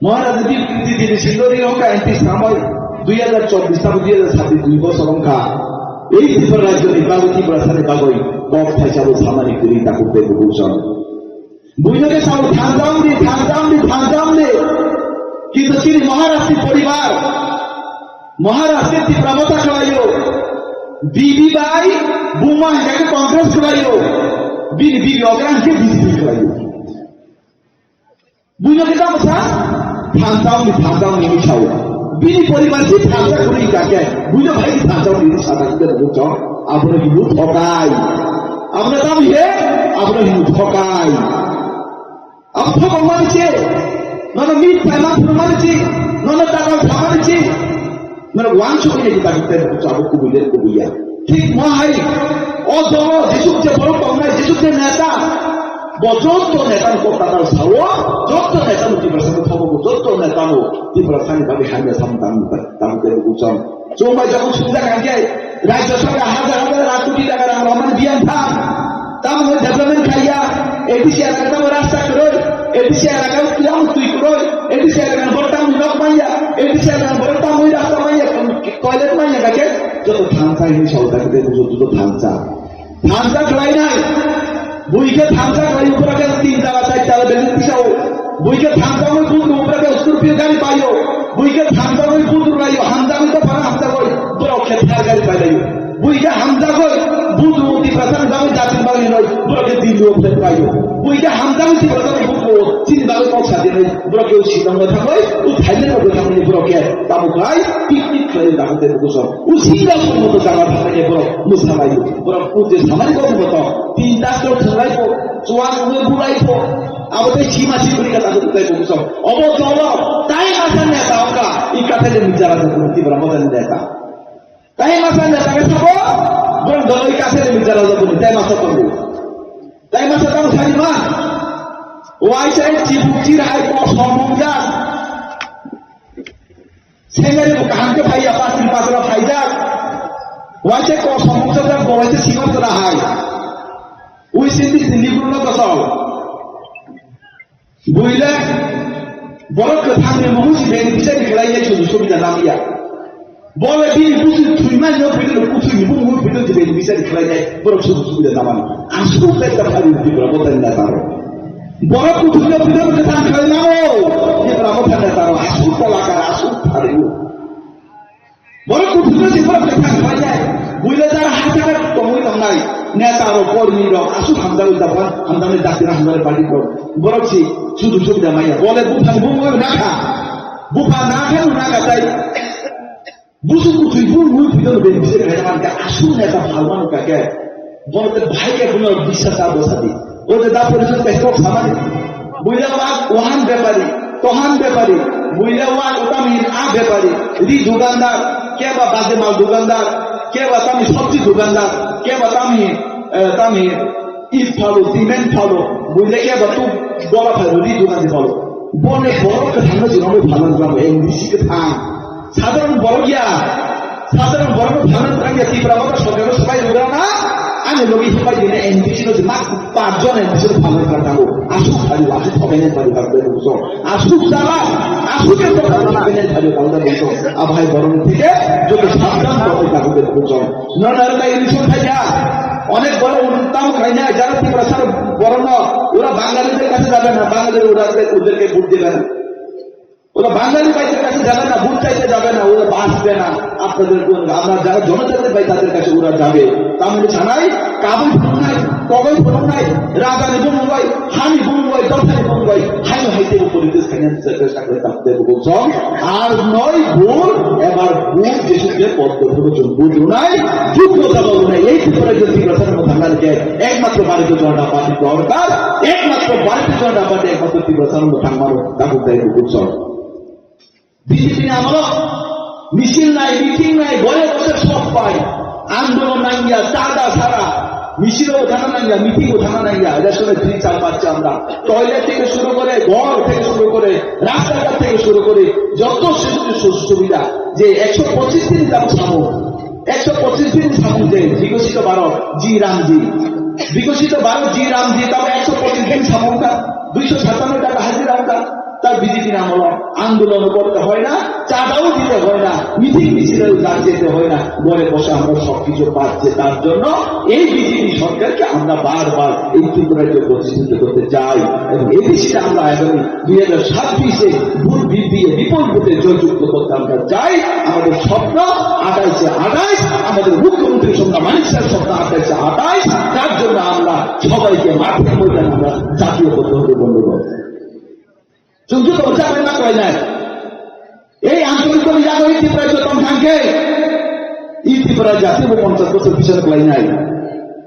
Maharaja ni bibi Kriti Devi Sundari wngkha M P samai dui hajar chobbish tamo dui hajar sabbish dui bosor wngkha. Ei Tripura rajyoni bagwi, Tiprasani bagwi kok thaisa bo samani kwrwi takhuk tei bukhuk song. Buino khe sao thansa wngdi, thansa wngdi, thansa wngdi. Kintu chini Maharaj ni poribar, Maharaj khe Tipra Motha khlaio. Bibi bai buma hingkha khe Congress khlaio. Bini bibi okra hingkhe B J P khlaio. Buino khe tamo sa? Thansa wngdi, thansa wngdi hinwi sao. Bini poribar si thansa kwrwi hingkha khe buino bai khe thansa wngdi hinwi sa thangkhe buchong. Abono hinwi thokai. Abono tamo he? Abono hinwi thokai. Abo thokong mani se, nono mit paima phuru mani se, nono dagal kha mani se, nono wansuk ni kita kita buku abo kubui le kubui ya. Thik mo hai, o dolo jesuk je borok tongnai, jesuk je neta, bo jotto neta ni kok dagal sao, jotto neta ni Tiprasa ni thogo, jotto neta ni Tiprasa ni bagwi hamya samung tang tang tang tang tang. Chwng bai jokon sumjak hwnkhe, rajya sorkar hajar hajar lakh koti taka rang romani biyang thang. Tamoni development khaiya, A D C elaka tamo rasta kwrwi, A D C elaka tamo twi kwrwi, A D C elaka borok tamo nok manya, A D C elaka borok tamo rasta manya, toilet manya kake, joto thansa hini sabo kake, joto thansa. Thansa khlainai. Buikhe thansa khlai upra khe tin tala char tala building tisao. Buikhe thansa oi budu upra khe Scorpio gari paio. Buikhe thansa oi budu laio, hamjagwi to phara hamjagwi. Borok khe Thar gari pailaio. Buikhe hamjagwi budu Tiprasa ni bagwi jati bagwi noi. Borok khe Delhi o flat paio. Buikhe hamjagwi Tiprasa ni budu chini bagwi kok sa dinai. Borok khe Shillong o thangwi, o Thailand o thangwi borok khe tamo khlai picnic khlai dakhwte bukuso. O single song moto jaga thangwi borok mwsalai. Borok o je samani kok moto tin ta kok thangwi po, chuan ngi bulai po. Abo tei sima si bri kata ko tai bukuso. Obo jolo tai masa neta oka, i kathai de mijara de Tipra Motha ni neta. Tai masa neta ke sabo, borok jolo i kathai de mijara de tai masa tongo. Tai masa tamo sadi ma. Waisa chibuk chir hai ko somong ja. Sengari bo kaham khe phaiya, patri patra phaijak. Waisa ko somong jak, bo waisa sima tra hai. Ui sindi sindi guru no kosol. Buile borok kwthang ni muhu si beng bisa ni khlai ya sudu subida nam ya. Bole bini busi thwimani no phaino, kuthwini bumung phaino je bini bisari khlainai, borok sujuk subida namani. Asuk khe ta phari Tipra bo tani na taro. Borok kuthwini phaino kwthang khlainai, Tipra bo tani na taro. Asuk kolakar, asuk phari. Borok kuthwini si borok kwthang khlainai. Buila jara hachara tongwi tongnai. Neta rok, kormi rok, asuk hamjagwi daphan, hamjaknai dakti rok, hamjaknai party rok. Borok si sujuk subida maya. Bole buphang bumung nakha. Bupha nakha, nakha tai. Busu kuthwi bul bul pidol ben bise kaya man ka asu neta phalman ka ke. Bono te bhai ke buno bisa sa dosa di. O de da pori jot ke kok samani. Buila wa wahan bepari, tohan bepari. Buila wa utami a bepari. Ri dugandar, ke ba baje mal dugandar, ke ba tami sabji dugandar, ke ba tami, eh, tami it phalo, cement phalo. Buila ke ba tu bola phalo, ri dugandi phalo. Bone borok ke thangna jino phalman ka N D C ke thang. Sadharon borok ya, sadharon borok no phalna twlang ya, Tipra Motha sorkar no swbai rwna, ani logi swbai dine N P C no je mak pach jon N P C no phalna twlang thango. Asuk phari, asuk thobaina phari, phari, phari, phari, asuk jala, asuk ke thobaina phari, phari, phari, phari. Abhai borok ni thike joto sabdhan tongwi thango, phari, phari. Non ar tai election thai ya, onek borok untam khaina, jara Tipra sar borok no, ura Bangali der kache jabe na, Bangali ura der, uder ke vote dibe na. ওরা বাঙালি পাইতে কাছে যাবে না, ভোট চাইতে যাবে না, ওরা বাঁচবে না। আপনাদের কোন, আমরা যারা জনজাতি পাই তাদের কাছে ওরা যাবে। তামিল ছানাই, কাবুই ফুরুনাই, কগই ফুরুনাই, রাজানি বুমুয়াই, হানি বুমুয়াই, দথানি বুমুয়াই, হানি হাইতে উপরে দেশ খাইয়া চেষ্টা করে তাদের বুঝছন। আর নয় ভুল, এবার ভুল দেশে পদ্ম ফুরুজন বুঝু নাই, যোগ্যতা বলু নাই। এই ত্রিপুরা যদি প্রথম থাকার যে একমাত্র ভারতীয় জনতা পার্টি দরকার, একমাত্র ভারতীয় জনতা পার্টি একমাত্র ত্রিপুরা থাকতে পারো। Tabuk dai bukuchon. B J P ni amolo misil nai, meeting nai, bore bose sok pai. Andolon nangya, chada sara. Misil o thana nangya, meeting o thana nangya. Ration free chal pacchi amra. Toilet theke shuru kore, ghor theke shuru kore, rasta ghat theke shuru kore, joto sujuk su-, subida. Je ekso pochish din jabo samo. Ekso pochish din samo je, bikosito Bharat, ji Ram ji. Bikosito Bharat, ji Ram ji, tamo ekso pochish din samo ka, duiso satanno taka hajira ka. তার বিজেপি আমল আন্দোলন করতে হয় না, চাঁদাও দিতে হয় না, মিছিল মিছিলেও যা যেতে হয় না, ঘরে বসে আমরা সবকিছু পাচ্ছে। তার জন্য এই বিজেপি সরকারকে আমরা বারবার এই ত্রিপুরাকে প্রতিষ্ঠিত করতে চাই এবং এবিসিতে আমরা আগামী দুই হাজার ছাব্বিশে ভোট বৃদ্ধি দিয়ে বিপুল ভোটে জয়যুক্ত করতে আমরা চাই। আমাদের স্বপ্ন আঠাইশে আঠাইশ, আমাদের মুখ্যমন্ত্রী স্বপ্ন, মানিক স্যার স্বপ্ন আঠাইশে আঠাইশ। তার জন্য আমরা সবাইকে মাঠের ময়দানে আমরা জাতীয় পদ্ধতি বন্ধ করব। Chwng joto bwsa bai ma kwlainai. Ei antolik boni yago ei Tipra joto tong thang khe, ei Tipra jati bo ponchas bochor bichar kwlainai.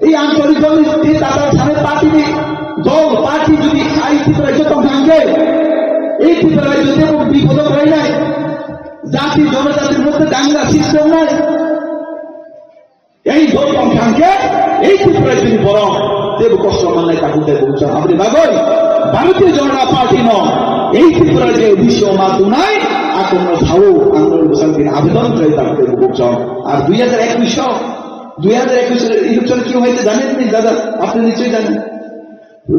Ei antolik boni tei tatal sanai party ni dol, party jodi ei Tipra joto tong thang khe, ei Tipra joto bo bipodo kwlainai. Jati jonojati moddhe danga srishti wngnai. Ei dol tong thang khe, ei Tripura chini borok teibo kosto mannai, takhuk tei buchung. Aboni bagwi Bharatiya Janata Party no ei Tripura je bisio ma tunai, akhorno sao, ang no bwsang tini abedon khlai, takhuk tei buchung. Ar dui hajar ekush o, dui hajar ekush election ki hoyte janen ni dada, apni nischoi janen.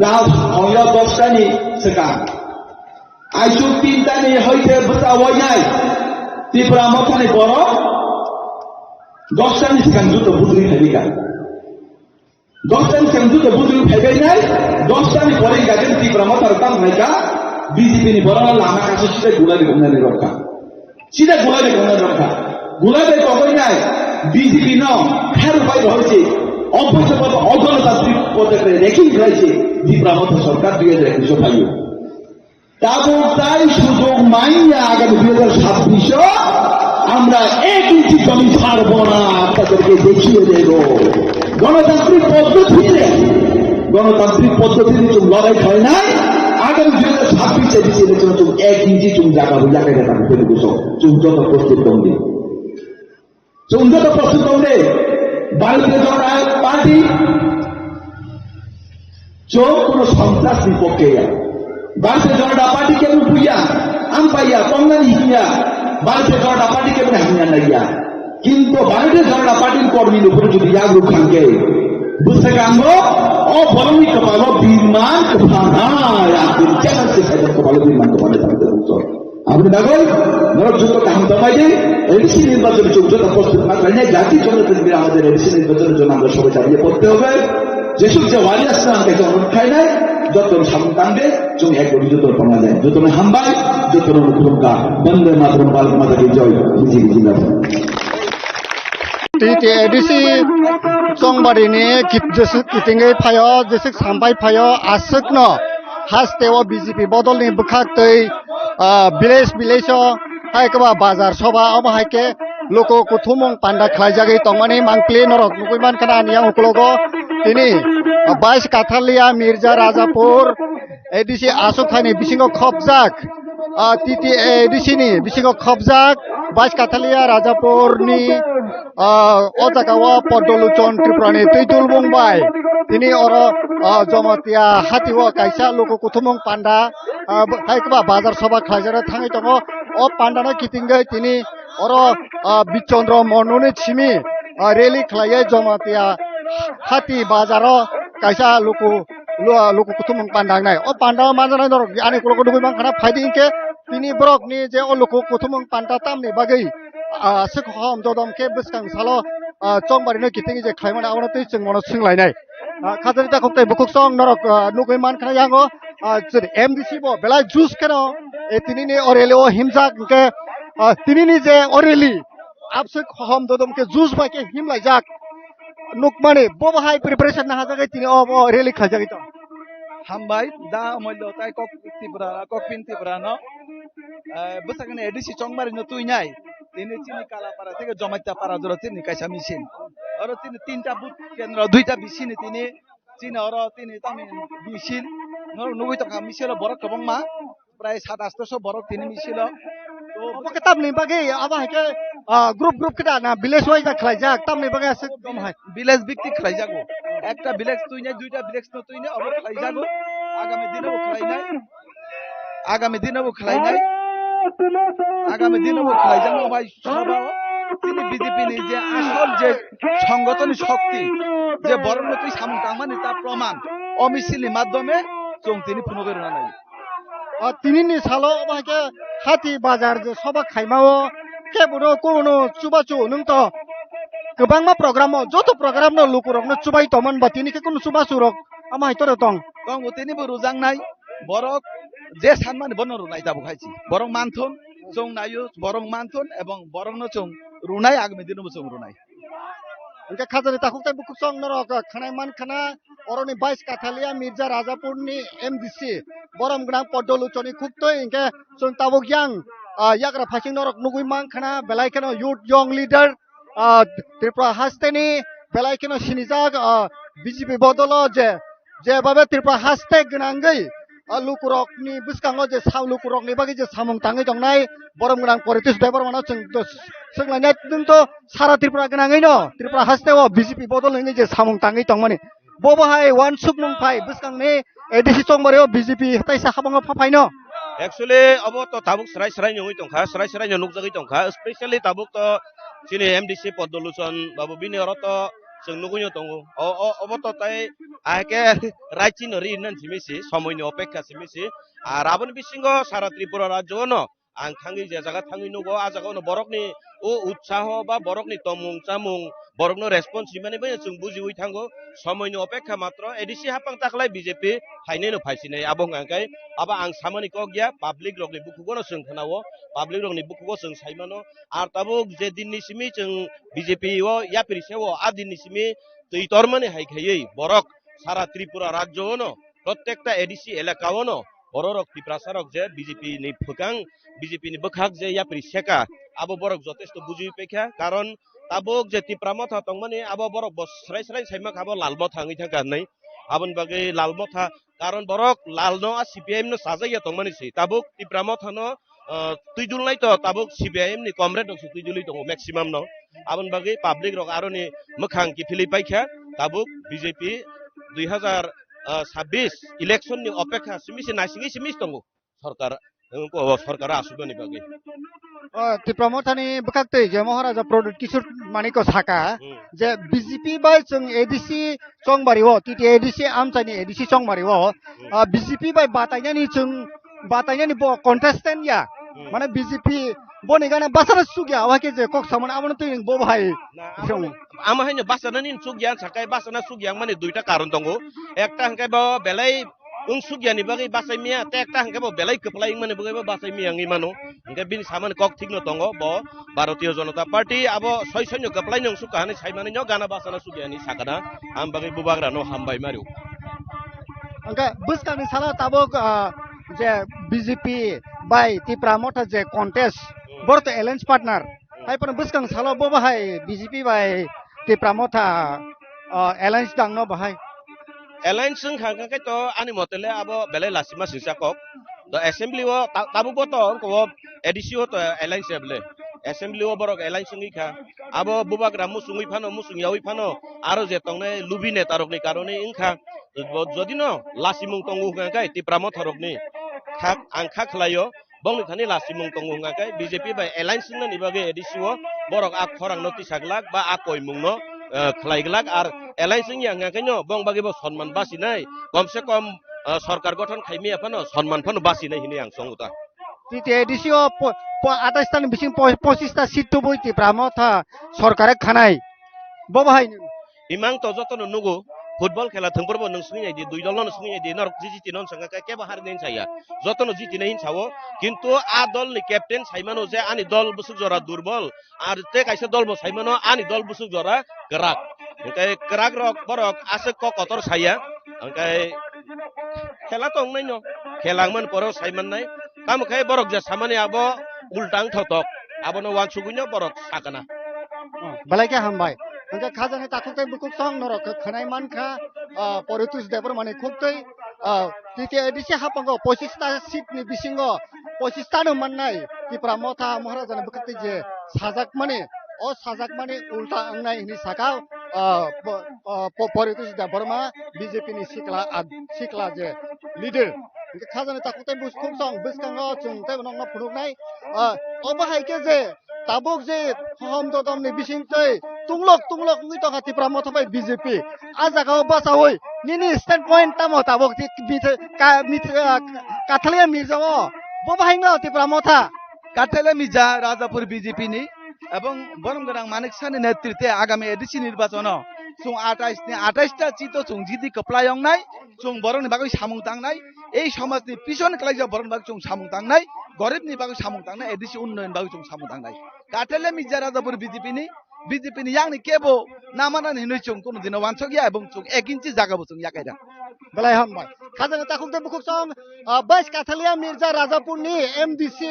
Rat hoyo dosta ni swkang. Aisuk tinta ni hoite bwsa wainai Tipra Mothani borok dosta ni swkang joto bujui phaikha. Dosta ni swkang joto bujui phaibainai, dosta ni pore hingkha khe Tipra Motha rok tamo khlaikha, B J P ni borok no lama kaisa sida gulai rwknani rwkha. Sida gulai rwknani rwkha. Gulai bai kokoinai B J P no kharu bai rohorchi, oboiso ogonotantrik pode khlai reking khlaisi Tipra Motha sorkar dui hajar ekush o phaiyo. Tabuk tai sujog manya agami dui hajar sabbish o amra ek inchi jomin chhadbo na, apnaderke dekhiye debo. গণতান্ত্রিক পদ্ধতিরে, গণতান্ত্রিক পদ্ধতিরে chwng lorai khlainai, agami dui hajar sabbish A D C election chwng ek inchi chwng jaga bo yakai jaga bo tei buso, chwng joto prostut tongdi. Chwng joto prostut tong de, Bharatiya Janata Party, chwng kono sontras ni pokhe ya. Bharatiya Janata Party kebo buya, ampaiya, tongnani hinya, Bharatiya Janata Party kebo hamya naiya. Kintu Bharatiya Janata Party ni kormi ni upor jodi yagruk thangkhe, bwskango o borokni kwpalo birman kwphanai, ang challenge khe saidong, kwpalo birman kwphanai thangkhe bwskango. Dagoi, norok joto kaham tongbai di, A D C নির্বাচনে চোখ যত প্রস্তুত না পাইলে জাতির জন্য তুমি আমাদের A D C নির্বাচনের জন্য আমরা সবাই ঝাঁপিয়ে পড়তে হবে। যেসব যে ওয়ারিয়ার্স না আমাকে জন্ম খাই নাই, যত সামনে টানবে, তুমি এক কোটি যত পাওয়া যায়, যত হামবাই, যত রকম বন্দে মাতরম, ভারত মাতা কি জয়, বিজেপি জিন্দাবাদ। T T A D C chongbari ni kit-, jeswk kitingwi phaio, jeswk sampai phaio, aswkno haste o B J P bodol ni bwkhak twi, ah, village village o hai kwba bazar soba obo hai khe luku kuthumung panda khlaijagwi tongmani mangpili norok nugwi mankha ani yang ukologo tini, ah, Bais Kathalia Mirza Rajapur A D C aswk thaini bisingo khopjak, ah, T T A D C ni bisingo khopjak, Bais Kathalia Rajapur ni, ah, o jaga o Podoluchon Tripura ni twi dulbung bai tini oro, ah, Jomatia hati o kaisa luku kuthumung panda, ah, hai kwba bazar soba khlaijak thangwi tongo. O panda no kitingwi tini oro, ah, Bichondro Mononi simi, ah, rally khlaiwi Jomatia hati bazar o kaisa luku lu-, luku kuthumung panda wngnai. O panda o manjanai norok ani ukulok nugwi mankha na phaidi hinkhe tini borok ni je o luku kuthumung panda tamni bagwi, ah, swk hom jodom khe bwskang salo, ah, chongbari no kiting je khlaimani abono twi chwng bono swnglainai. Ah, khajani takhuk tei bukhuk song norok, ah, nugwi mankha na yango, ah, chwng M D C bo belai juice kheno, eh, tini ni o rally o himjak hinkhe, ah, tini ni je o rally abswk hom jodom khe juice bai khe himlaijak. Nukmani, bo bahai preparation na hajagwi tini o, o rally khaijagwi tong. Hambai, da amollo tai kok Tripura, kok pin Tripura no. Eh, bwsakni A D C chongmari no tuinai. Tini chini Kalapara theke Jomatia para jora chini kaisa misil. Oro tini tinta booth kendro, duita B C ni tini, chini oro tini tami misil. Norok nugwi tongkha misil o borok kwbangma. Prai sat asto so borok tini misil o. To obo khe tamni bagwi abo hai khe, ah, group group khe da na village wise da khlaijak, tamni bagwi aswk tong hai. Village biktik khlaijago. Ekta village tuinai, duita village no tuinai, obo khlaijago. Agami dino bo khlainai. Agami dino bo khlainai. Agami dino bo khlaijakno bai soba o. Tini B J P ni je asol je songgothon ni shokti, je borok no twi samung tangmani ta proman. O misil ni madhyome chwng tini phunugwi rwna nai. Ah, tini ni salo obo hai khe hati bazar je soba khaima o khe bono kuno chubachu nwng to kwbangma program o joto program no lukurok no chubai tongmani ba tini khe kuno chubachu rok ama hai toro tong. Tongo tini bo rujaknai borok je sanmani bono runai tabuk hai si borok manthun chwng naio borok manthun ebong borok no chwng runai agami dino bo chwng runai. Hingke khajani takhuk tei bukhuk song norok khanai man khana oroni Bais Kathalia Mirza Rajapur ni M D C borom gwnang Podoluchoni khuktwi hingke chwng tabuk yang, ah, yagra phasing norok nugwi man khana belai kheno youth young leader, ah, Tripura haste ni belai kheno sinijak, ah, B J P bodolo je Jebabe Tripura haste gwnangwi, o lukurokni bwskango je sa-, lukurokni bagwi je samung tangwi tongnai, borom gwnang Poritesh Debbarmano chwng to swnglainai, nwng to sara Tripura gwnangwino Tripura haste o B J P bodol hwnwi je samung tangwi tongmani. Bobo hai uansukmung phai bwskangni A D C chongmari o B J P hwtaisa habangma pha phaino. Actually, obo to tabuk srai srai nungwi tongkha, srai srai no nukjagwi tongkha, specially tabuk to chini M D C Podoluchon babu bini oro to chwng nugwi no tongo. O, o, obo to tai ahai khe right chino ri nani simi si, somoi ni opekha simi si. Ar aboni bisingo sara Tripura rajyo no ang thangwi je jaga thangwi nugo, a jaga no borok ni o utsaho ba borok ni tongmung chamung, borok no response rimani bai chwng bujiwi thango. Somoi ni opekha matro, A D C hapang taklai B J P phainai no phaisinai. Abo hwnkha khe abo ang samani kok ya, public rok ni bukhugo no chwng khna o, public rok ni bukhugo chwng sai mano. Ar tabuk je din ni simi chwng B J P o yapri se o, a din ni simi twi tormani hai khaiwi borok sara Tripura rajyo no, protekta A D C elaka o no borok rok Tiprasa rok je B J P ni phwkang, B J P ni bwkhak je yapri seka, abo borok jotesto bujiwi paikha. Karon tabuk je Tipra Motha tongmani abo borok bo srai srai saima kha, abo Lal Motha wngwi thangkha hinwi. Aboni bagwi Lal Motha, karon borok Lal no a C P I M no chajak ya tongmani se. Tabuk Tipra Motha no ah, twi dulnai to tabuk C P I M ni comrade rok se twi dulwi tongo maximum no. Aboni bagwi public rok aroni mwkhang kiphilwi paikha tabuk B J P dui hazar sabbish election ni opekha simi se naisingwi simi se tongo sorkar, eh, ko sorkar asubani bagwi. O, Tipra Mothani bwkhak twi je Maharaja Pradyut Kishore Manikya saka, hmm, je B J P bai chwng A D C chongmari o, T T A D C amchaini A D C chongmari o, hmm, ah, B J P bai batainani chwng, batainani bo contestant ya. Mane B J P boni gana bachana sukya, awai khe je kok samani abono twi bo bahai. Na, amo, amo haino bachana ni sukya, sakai bachana sukya mani duita karon tongo. Ekta hwnkhe bo belai wng sukya ni bagwi bachai miya, tei ekta hwnkhe bo belai kwplai wngmani bagwi bo bachai miya wngwi mano. Hwnkhe bini samani kok thikno tongo bo Bharatiya Janata Party abo soi soino kwplai no wng sukha hinwi saimani no gana bachana sukya hinwi sakha na. Am bagwi bubagra no hambai mario. Hwnkhe bwskangni salo tabuk, ah, je B J P bai Tipra Motha je contest, hmm, boro to alliance partner. Hmm. Hai phano bwskang salo bo bahai B J P bai Tipra Motha, ah, alliance dangno bahai. Alliance wngkha hwnkhe to ani mote le abo belai lasima singsa kok. To assembly o ta-, tabuk bo to wngkha o A D C o to alliance ya bele. Assembly o borok alliance wngwi kha. Abo bubagra muchungwi phano, muchung yaui phano, aro je tongnai lubi neta rokni karone wngkha. Bo-, jodi no lasimung tongo hwnka khe Tipra Motha rokni kha, ang kha khlaio, bongni thani lasimung tongo hwnka khe B J P bai alliance wngnani bagwi A D C o borok a khorang no tisa glak ba a koimung no, eh, khlai glak, ar alliance wngya hwnka khe no bong bagwi bo sonman basinai, kom se kom, eh, sorkar gothon khai miya phano sonman phano basinai hinwi ang songo ta. T T A D C o po-, po-, atais ta ni bising po-, pochis ta seat tubui Tipra Motha sorkar khanai. Bo bahai ni. Imang to joto no nugo, football khela thwngphuru bo nwng swngwi nai di, dui dol no swngwi nai di, norok jiti no swngkha khe kebo harinai hinsa ya. Joto no jiti nai hinsa o, kintu a dol ni captain sai mano je ani dol bwswk jora durbol, ar tei kaisa dol bo sai mano ani dol bwswk jora kwrak. Hwnkhe kwrak rok borok aswk kok kotor saya, hwnkhe khela to wngnai no, khela wngmani poro sai mannai. Tamo khe borok je samani abo ulta wngthotok, abono uansugwino borok sakana. Oh, belai khe hambai. Hwnkhe khajani takhuk tei bukhuk song norok khe khwnai mankha, ah, Poritus Debbarmani khuktwi, ah, T T A D C haphango pochis ta seat ni bisingo pochis ta no mannai Tipra Motha Maharajani bwkhak twi je sajakmani, o sajakmani ulta wngnai hinwi sakha, ah, po-, ah, po-, Poritus Debbarma B J P ni sikla ag-, sikla je leader. Hwnkhe khajani takhuk tei bukhuk song bwskango chwng tei nokno phunuknai. Ah, obo hai khe je tabuk je hohom dodom ni bising twi tunglok tunglok wngwi tongkha Tipra Motha bai B J P. A jaga o bachaui nini stand point tamo tabuk ti-, mit-, ka-, mit-, ah, Kathalia Mirza o bo bahai no Tipra Motha. Kathalia Mirza Rajapur B J P ni ebong borom gwnang Manik Saha ni netrite agami A D C nirbachono chwng atais ni atais ta seat o chwng jiti kwplai wngnai. Chwng borokni bagwi samung tangnai, ei somajni pison khlaijak borokni bagwi chwng samung tangnai, goribni bagwi samung tangnai, A D C unnoyon bagwi chwng samung tangnai. Kathalia Mirza Rajapur B J P ni, B J P ni yakni kebo namanani hinwi chwng kunu dino wansok ya, ebong chwng ek inchi jaga bo chwng yakai rang. Belai hambai. Khajani takhuk tei bukhuk song, ah, Bais Kathalia Mirza Rajapur ni M D C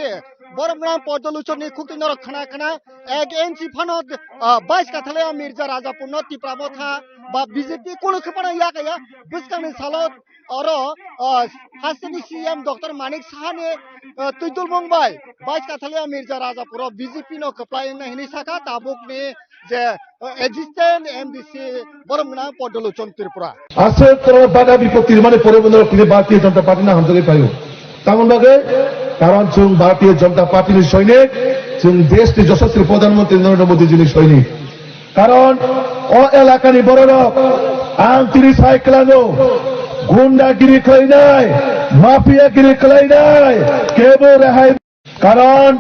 borok nang Podoluchon ni khuktwi norok khna khna ek inchi phano, ah, Bais Kathalia Mirza Rajapur no Tipra Motha ba B J P kunu khwpano yakaya bwskangni salo oro, ah, hasteni C M Doctor Manik Saha ni, ah, twidulmung bai Bais Kathalia Mirza Rajapur o B J P no kwplai wngna hinwi sakha tabuk ni je, ah, existent M D C borom gwnang Podoluchon Tripura. Aswk kwbangma bada bipoti rwmani pore bo norok tini Bharatiya Janata Party no hamjagwi phaio. Tamoni bagwi, karon chwng Bharatiya Janata Party ni soinik, chwng desh ni joshaswi Pradhan Mantri Narendra Modi ji ni soinik. Karon o elakani bororok ang tini sai kwlango, gundagiri khlainai, mafiagiri khlainai, kebo rehai. Karon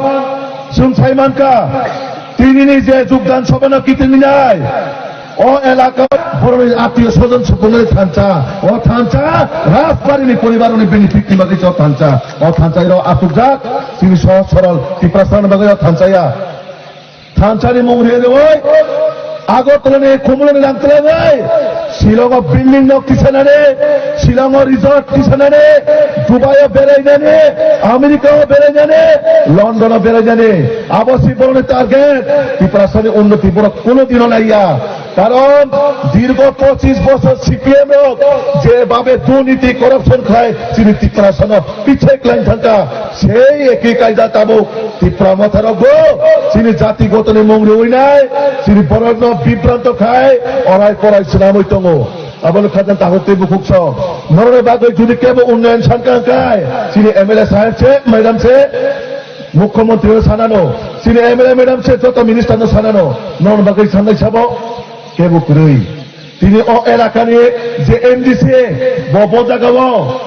chwng sai mankha, tinini je jogdan sabhano kitinginai, o elaka borokni attiyo sojon sukungnai thansa, o thansa Rajbarini poribarni benefit ni bagwi se o thansa, o thansa iro achukjak, chini sohoj sorol Tiprasani bagwi o thansa ya. Thansani mung rwi rwi Agartala ni Khumulwng ni rang twlangwi Shillong o building nok tisanani, Shillong o resort tisanani, Dubai o berainani, America o berainani, London o berainani. Abo se borokni target. Tiprasani unnoti borok kuno dino naiya. Karon dirgo pochis bochor C P M rok je babe durniti corruption khai chini Tiprasano pichai klain thangkha. Sei eki kaida tabuk Tipra Motha rok bo chini jati gotoni mung riwi nai, chini borok no bibranto khai orai porai swnamwi tongo. Abono khajang tahuk tei bukhuk song. Norokni bagwi jodi kebo unnayan sankha hwnkhe chini M L A saheb se, madam se, mukhyamantri no sanano, chini M L A madam se, joto minister no sanano, norokni bagwi sannai sabo kebo kwrwi. Tini o elakani je M D C bo, bo jagao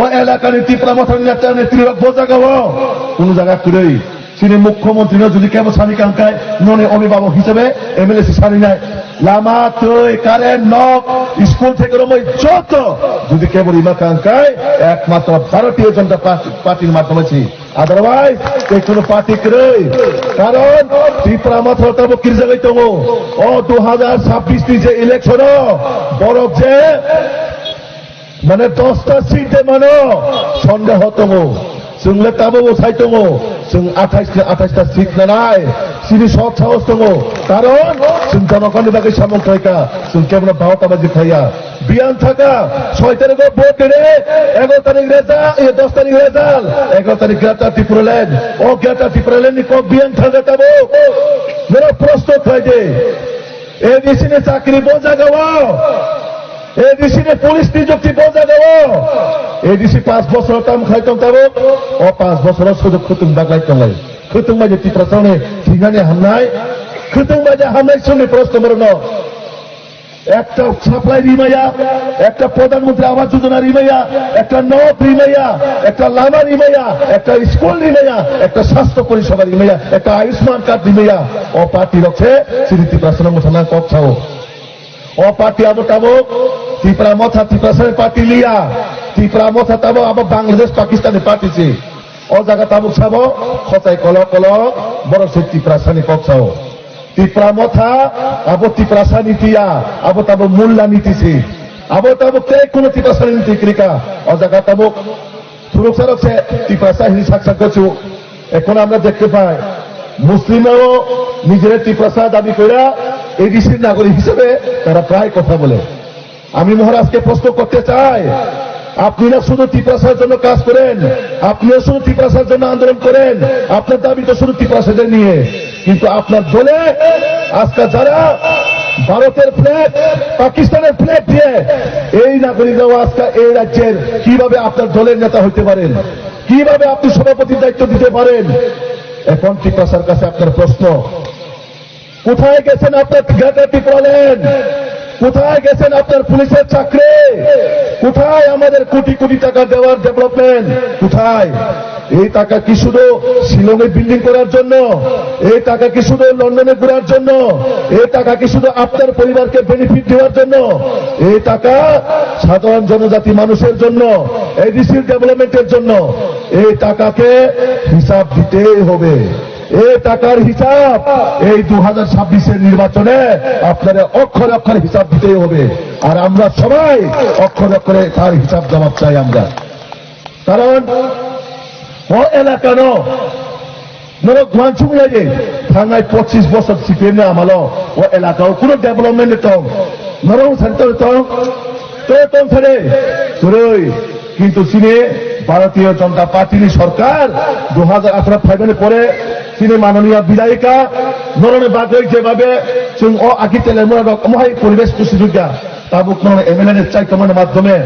O elakani Tipra Mothani neta netrirok bo jagao kunu jaga kwrwi. Chini mukhyamantri no jodi kebo sani kangkai, noni obhibhabok hisabe M L A se saninai. Lama, twi, current, nok, school theke romwi joto jodi kebo rima kangkai, ekmatro Bharatiya Janata Party, Party ni madhyome se. Otherwise, tei kunu party kwrwi. Karon Tipra Motha tabuk kirjagwi tongo. O dui hajar chabbish ni je election o borok je Mane dosta seat de mano, sondeho tongo. Chwng le tabuk bo sai tongo. Chwng athais ni athais ta seat nanai. Chini sot sahos tongo. Karon chwng jonogonni bagwi samung khlaikha. Chwng kebono bahota baji khaiya. Biyang thaka, soi tarikh o vote dede, egaroh tarikh result, eh, dos tarikh result, egaroh tarikh Greater Tipraland. O Greater Tipraland ni kok biyang thaka tabuk. Mera proshno khlaide. A D C ni chakri bo jagao, A D C ni police nijukti bo jagao, A D C paanch bochor tam khai tong tabuk, o paanch bochor o sujug khwtwng baglai tonglai. Khwtwng bai je Tiprasani thinani hamnai, khwtwng bai je hamnai songni proshno borokno. Ekta supply rimaya, ekta Pradhan Mantri Awas Yojana rimaya, ekta nok rimaya, ekta lama rimaya, ekta school rimaya, ekta sastho poriseba rimaya, ekta Ayushman card rimaya. O party rok se chini Tiprasano mwthangna kok sao. O party abo tabuk Tipra Motha Tiprasani party liya. Tipra Motha tabuk abo Bangladesh Pakistan ni party se. O jaga tabuk sabo, khochai kolok kolok, borok se Tiprasani kok sao. Tipra Motha, abo Tiprasani tiya, abo tabuk Mulla niti se. Abo tabuk tei kuno Tiprasani niti kwrwi kha. O jaga tabuk Thuruk sarok se Tiprasa hini sak sak gochu. এখন আমরা দেখতে পাই, মুসলিমরাও নিজেরা তিপ্রাসা দাবি করে এডিসির নাগরিক হিসেবে তারা প্রায় কথা বলে। আমি মহারাজকে প্রশ্ন করতে চাই, আপনি না শুধু তিপ্রাসার জন্য কাজ করেন, আপনিও শুধু তিপ্রাসার জন্য আন্দোলন করেন, আপনার দাবি তো শুধু তিপ্রাসাদের নিয়ে, কিন্তু আপনার দলে আজকে যারা ভারতের ফ্ল্যাগ, পাকিস্তানের ফ্ল্যাগ দিয়ে এই নাগরিকরাও আজকে এই রাজ্যের কিভাবে আপনার দলের নেতা হইতে পারেন, কিভাবে আপনি সভাপতির দায়িত্ব দিতে পারেন? এখন তিপ্রাসার কাছে আপনার প্রশ্ন, কোথায় গেছেন আপনার গ্রেটার ত্রিপুরাল্যান্ড? কোথায় গেছেন আপনার পুলিশের চাকরি? কোথায় আমাদের কোটি কোটি টাকা দেওয়ার ডেভেলপমেন্ট? কোথায়? এই টাকা কি শুধু শিলংয়ে বিল্ডিং করার জন্য? এই টাকা কি শুধু লন্ডনে ঘোরার জন্য? এই টাকা কি শুধু আপনার পরিবারকে বেনিফিট দেওয়ার জন্য? এই টাকা সাধারণ জনজাতি মানুষের জন্য, এডিসির ডেভেলপমেন্টের জন্য। এই টাকাকে হিসাব দিতেই হবে। এই টাকার হিসাব এই দু হাজার ছাব্বিশের নির্বাচনে আপনারা অক্ষরে অক্ষরে হিসাব দিতেই হবে। আর আমরা সবাই অক্ষরে অক্ষরে তার হিসাব জবাব চাই আমরা। কারণ o elakano norok uansuk lai de, thangnai pochis bosor C P M ni amalo o elakao kuno development de tong, norok center tong, to tong thare, kwrwi. Kintu chini Bharatiya Janata Party ni sorkar dui hajar atharo phaimani pore chini mananiya bidayika norokni bagwi jebabe chwng o agi telemura rok omohai poribesh kusi jukya, tabuk norokni M L A ni chaitomani madhyome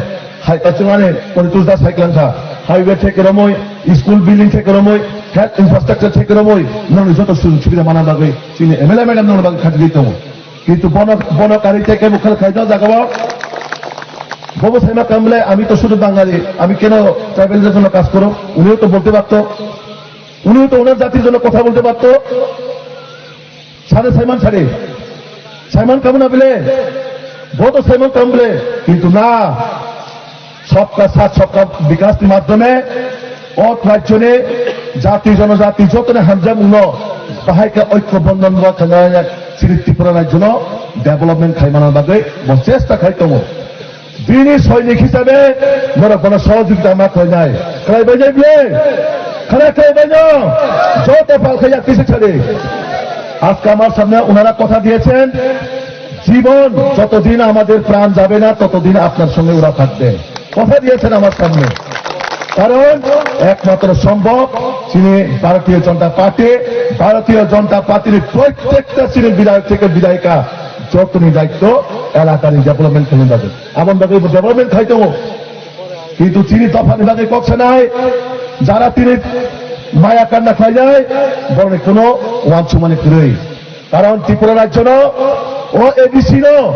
hai, chwng ani Poritos Das hai klangkha, highway theke romwi, school building theke romwi, health infrastructure theke romwi, nokni joto sujog subida mana bagwi chini M L A madam nokni bagwi khatijak tongo. Kintu bono, bono kari teke bukhal khaito jagao. Bobo saima kamle, আমি তো শুধু বাঙালি, আমি কেন ট্রাইবালদের জন্য কাজ করব? উনিও তো বলতে পারতো, উনিও তো ওনার জাতির জন্য কথা বলতে পারতো। সাথে সাইমান সারি, সাইমান কামনা বিলে, বড় সাইমান কামলে, কিন্তু না, সবকা সাথ সবকা বিকাশনি মাধ্যমে o rajyoni jati jonojati jotoni hamjamungno bahai khe oikyo bondhon ba khwnai chini Tripura rajyono development khaimana bagwi bo chesta khai tongo. Bini soinik hisabe norok bono sohojogita ma khlainai. Khlaibainai bile? Khana khlaibaino? Joto palkhai yakti se sadi. আজকে আমার সামনে ওনারা কথা দিয়েছেন, জীবন যতদিন আমাদের প্রাণ যাবে না, ততদিন আপনার সঙ্গে ওরা থাকবে। কথা দিয়েছেন আমার সামনে। কারণ একমাত্র সম্ভব, chini ভারতীয় জনতা পার্টি, ভারতীয় জনতা পার্টির প্রত্যেকটা chini বিধায়ক থেকে বিধায়িকা যত্ন দায়িত্ব এলাকার ডেভেলপমেন্ট করে যাবে। এমন ভাবে ডেভেলপমেন্ট খাই তো, কিন্তু chini দফার ভাবে করছে নাই, যারা তিনি মায়া কান্না খাই যায়, বরং কোনো ওয়ান সুমানি ফিরই। কারণ ত্রিপুরা রাজ্য O A D C no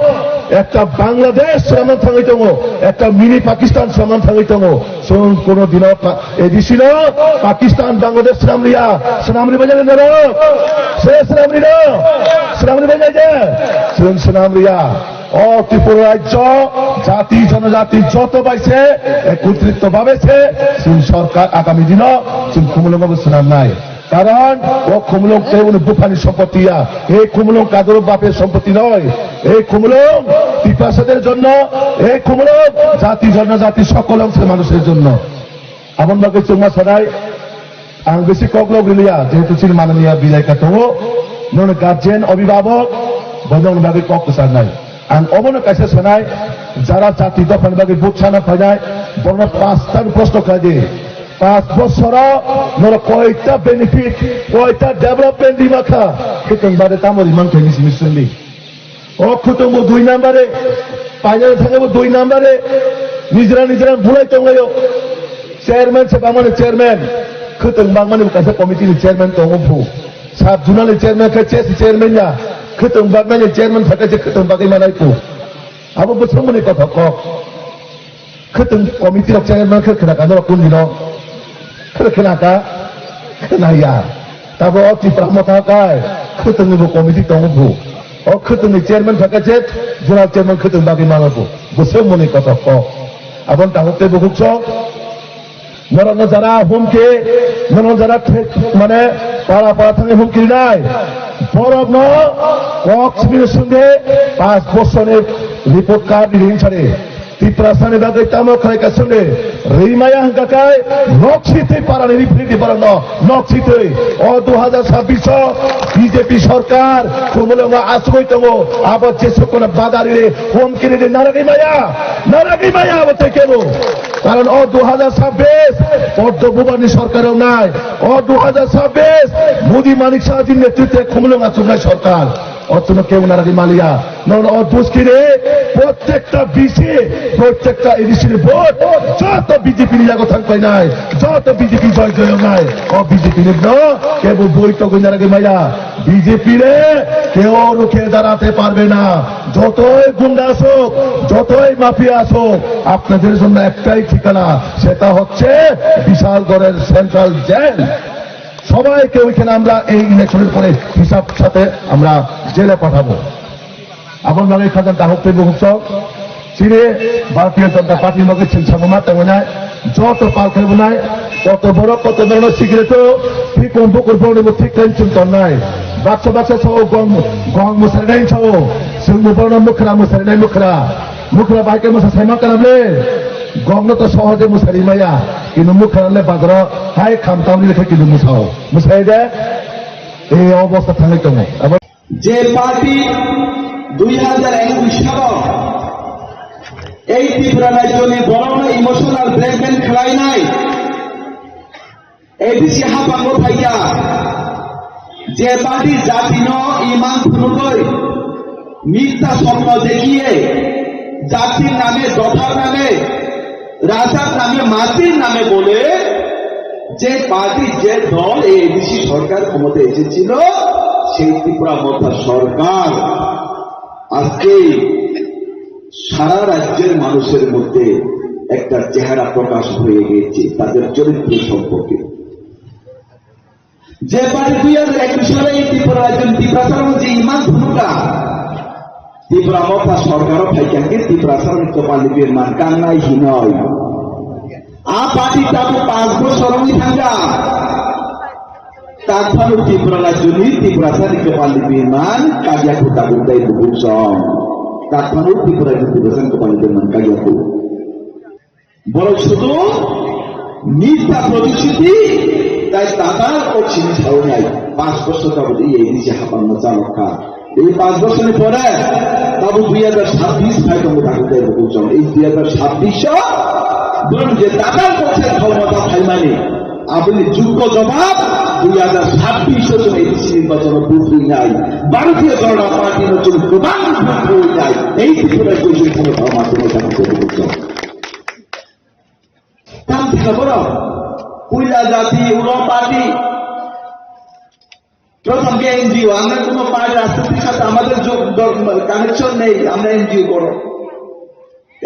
ekta Bangladesh swnamna thangwi tongo, ekta mini Pakistan swnamna thangwi tongo. Chwng kono dino Pa-, A D C no Pakistan, Bangladesh swnam riya, swnam ribaijani norok. Se swnam rino, swnam ribaijai je. Chwng swnam riya. O Tripura rajyo jati jonojati joto bai se ekotritto bhabe se chwng sorkar agami dino chwng Khumulwngo bo swnamnai. Karon o Khumulwng tei uni buphani sompoti ya. Ei Khumulwng kadoro bape sompoti noi. Ei Khumulwng Tiprashader jonno, ei Khumulwng jati jonojati sokol ongshor manusher jonno. Aboni bagwi chwngma sanai, ang bisi koklok riliya, jehetu chini mananiya bilaika tongo, nono guardian, obhibhabok, bo nokni bagwi kok kwcharnai. Ang obono kaisa sanai, jara jati dophani bagwi vote sana phainai, borokno pasta proshno khlai di. Panch bosoro norok koita benefit, koita development rima kha, khwtwng bade tamo rimang khe misi misi songdi. O khwtwng bo dui nambare, painani thangwi bo dui nambare, nijra nijra bulai tonglaio. Chairman se bangmani chairman, khwtwng bangmani bo kaisa committee ni chairman tongo phu. Sub zonal ni chairman khe chesi chairman ya, khwtwng bangmani chairman thaka je khwtwng bagwi manai phu. Abo bo swngmani kothok kok. Khwtwng committee rok chairman khe khna ka norok kundino? Khe khna ka? Khna ya. Tabo o Tipra Motha kai khwtwngni bo committee tongo bu. O khwtwngni chairman thaka je zonal chairman khwtwng bagwi mano bu. Bo se moni kothok kok. Aboni tabuk tei bukhuk sok. Norokno jara humki, norokno jara thek, mane para para thangwi humki rinai. Borokno kok sibini sungde panch bosorni report card ni ring sari. Tiprasani bagwi tamo khlai ka songdi, rimaya hwnkha khe nok sitwi parani riphridi borokno, nok sitwi. O dui hajar sabbish o B J P sorkar Khumulwngo achugwi tongo, abo jesukno badari ri, humki ri naragwi maya, naragwi maya abo tei kebo. Karon o dui hajar sabbish Poddo Bubani sorkar wngnai, o dui hajar sabbish Modi Manik Sahajini netritwe Khumulwng achuknai sorkar. O chwngno kebo naragwi maliya. Nono o duskini prottekta B C, prottekta A D C ni vote joto B J P ni yago thang painai, joto B J P joy joy wngnai. O B J P ni no kebo boi togwi naragwi maya. B J P re keo rukhe darate parbe na. যতই গুন্ডা আসুক, যতই মাফিয়া আসুক, আপনাদের জন্য একটাই ঠিকানা, সেটা হচ্ছে বিশালগড়ের সেন্ট্রাল জেল। সবাইকে ওইখানে আমরা এই ইলেকশনের পরে হিসাব সাথে আমরা জেলে পাঠাবো। Aboni bagwi khajak dahuk tei bukhuk sok, chini Bharatiya Janata Party ni bagwi chwng samung ma tongwi nai, joto pal khe bo nai, koto borok koto norokno sikire to, thikung bukur borokni bo thik khe chwng tonnai. Baksa baksa sao gong, gong mwsari nai sao, chwng bo borokno mwkhra mwsari nai mwkhra. Mwkhra bai khe mwsa sai ma kana ble? Gongno to sohoje mwsari maya, kintu mwkhra le bazaro hai kham tamni le khe kintu mwsao. Mwsai de, ei obostha thangwi tongo. Abo je party dui hajar ekush salo ei Tripura rajyoni borokno emotional blackmail khlainai, A D C hapango phaikha, je party jatino iman phunugwi মিথ্যা স্বপ্ন দেখিয়ে জাতির নামে, দফার নামে, রাজার নামে, মাটির নামে বলে যে পার্টি, যে দল এই এডিসি সরকার ক্ষমতায় এসেছিল, সেই ত্রিপুরা মথা সরকার আজকে সারা রাজ্যের মানুষের মধ্যে একটা চেহারা প্রকাশ হয়ে গিয়েছে তাদের চরিত্র সম্পর্কে। যে পার্টি দুই হাজার একুশ সালে এই ত্রিপুরা রাজ্য ত্রিপুরা সারা যে ইমান ভূমিকা ত্রিপুরা মথা সরকারও থাইকাকে ত্রিপুরা সারা কপাল লিপির মান কান্নাই হিনয়। আ পার্টি তাবু পাঁচ বছর আমি থাকা তাকফানু ত্রিপুরা রাজ্য নি ত্রিপুরা সারি কপাল লিপির মান কাজিয়া কুতা কুতাই বুকুসম। তাকফানু ত্রিপুরা রাজ্য ত্রিপুরা সারি কপাল লিপির মান কাজিয়া কু। বরং শুধু মিথ্যা প্রতিশ্রুতি, তাই তাতার ও চিনি ছাড়ো নাই। পাঁচ বছর যাবত এই এডিসি হাপান্ন চালক খা। এই পাঁচ বছরের পরে তাবু দুই হাজার ছাব্বিশ ফাইভ আমরা থাকতে বুঝলাম। এই দুই হাজার ছাব্বিশ বরং যে তাতার পক্ষে ক্ষমতা ফাইমানি, আপনি যোগ্য জবাব দুই হাজার ছাব্বিশ এডিসি নির্বাচন বুঝবি নাই। ভারতীয় জনতা পার্টি নতুন প্রধান বুঝবি নাই। এই ত্রিপুরা রাজ্য ক্ষমতা মাধ্যমে থাকতে বুঝলাম। Tam thika borok puila jati ulo party প্রথম কি এনজিও, আমরা কোনো পার্টি রাজনীতির সাথে আমাদের যোগ, দ-, কানেকশন নেই, আমরা এনজিও করো।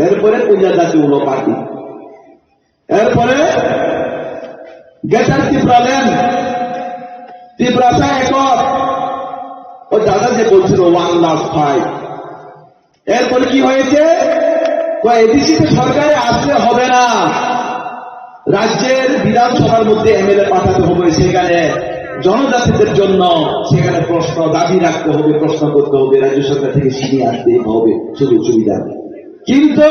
এরপরে পূজা জাতি হলো পার্টি। এরপরে গ্রেটার ত্রিপুরাল্যান্ড, ত্রিপুরাসা একর, ও দাদা যে বলছিল ওয়ান লাস্ট ফাইট, এরপরে কি হয়েছে? তো এডিসি তে সরকারে আসলে হবে না, রাজ্যের বিধানসভার মধ্যে এমএলএ পাঠাতে হবে, সেখানে জনজাতিদের জন্য সেখানে প্রশ্ন দাবি রাখতে হবে, প্রশ্ন করতে হবে, রাজ্য সরকার থেকে ছিনিয়ে আসতে হবে সুযোগ সুবিধা। কিন্তু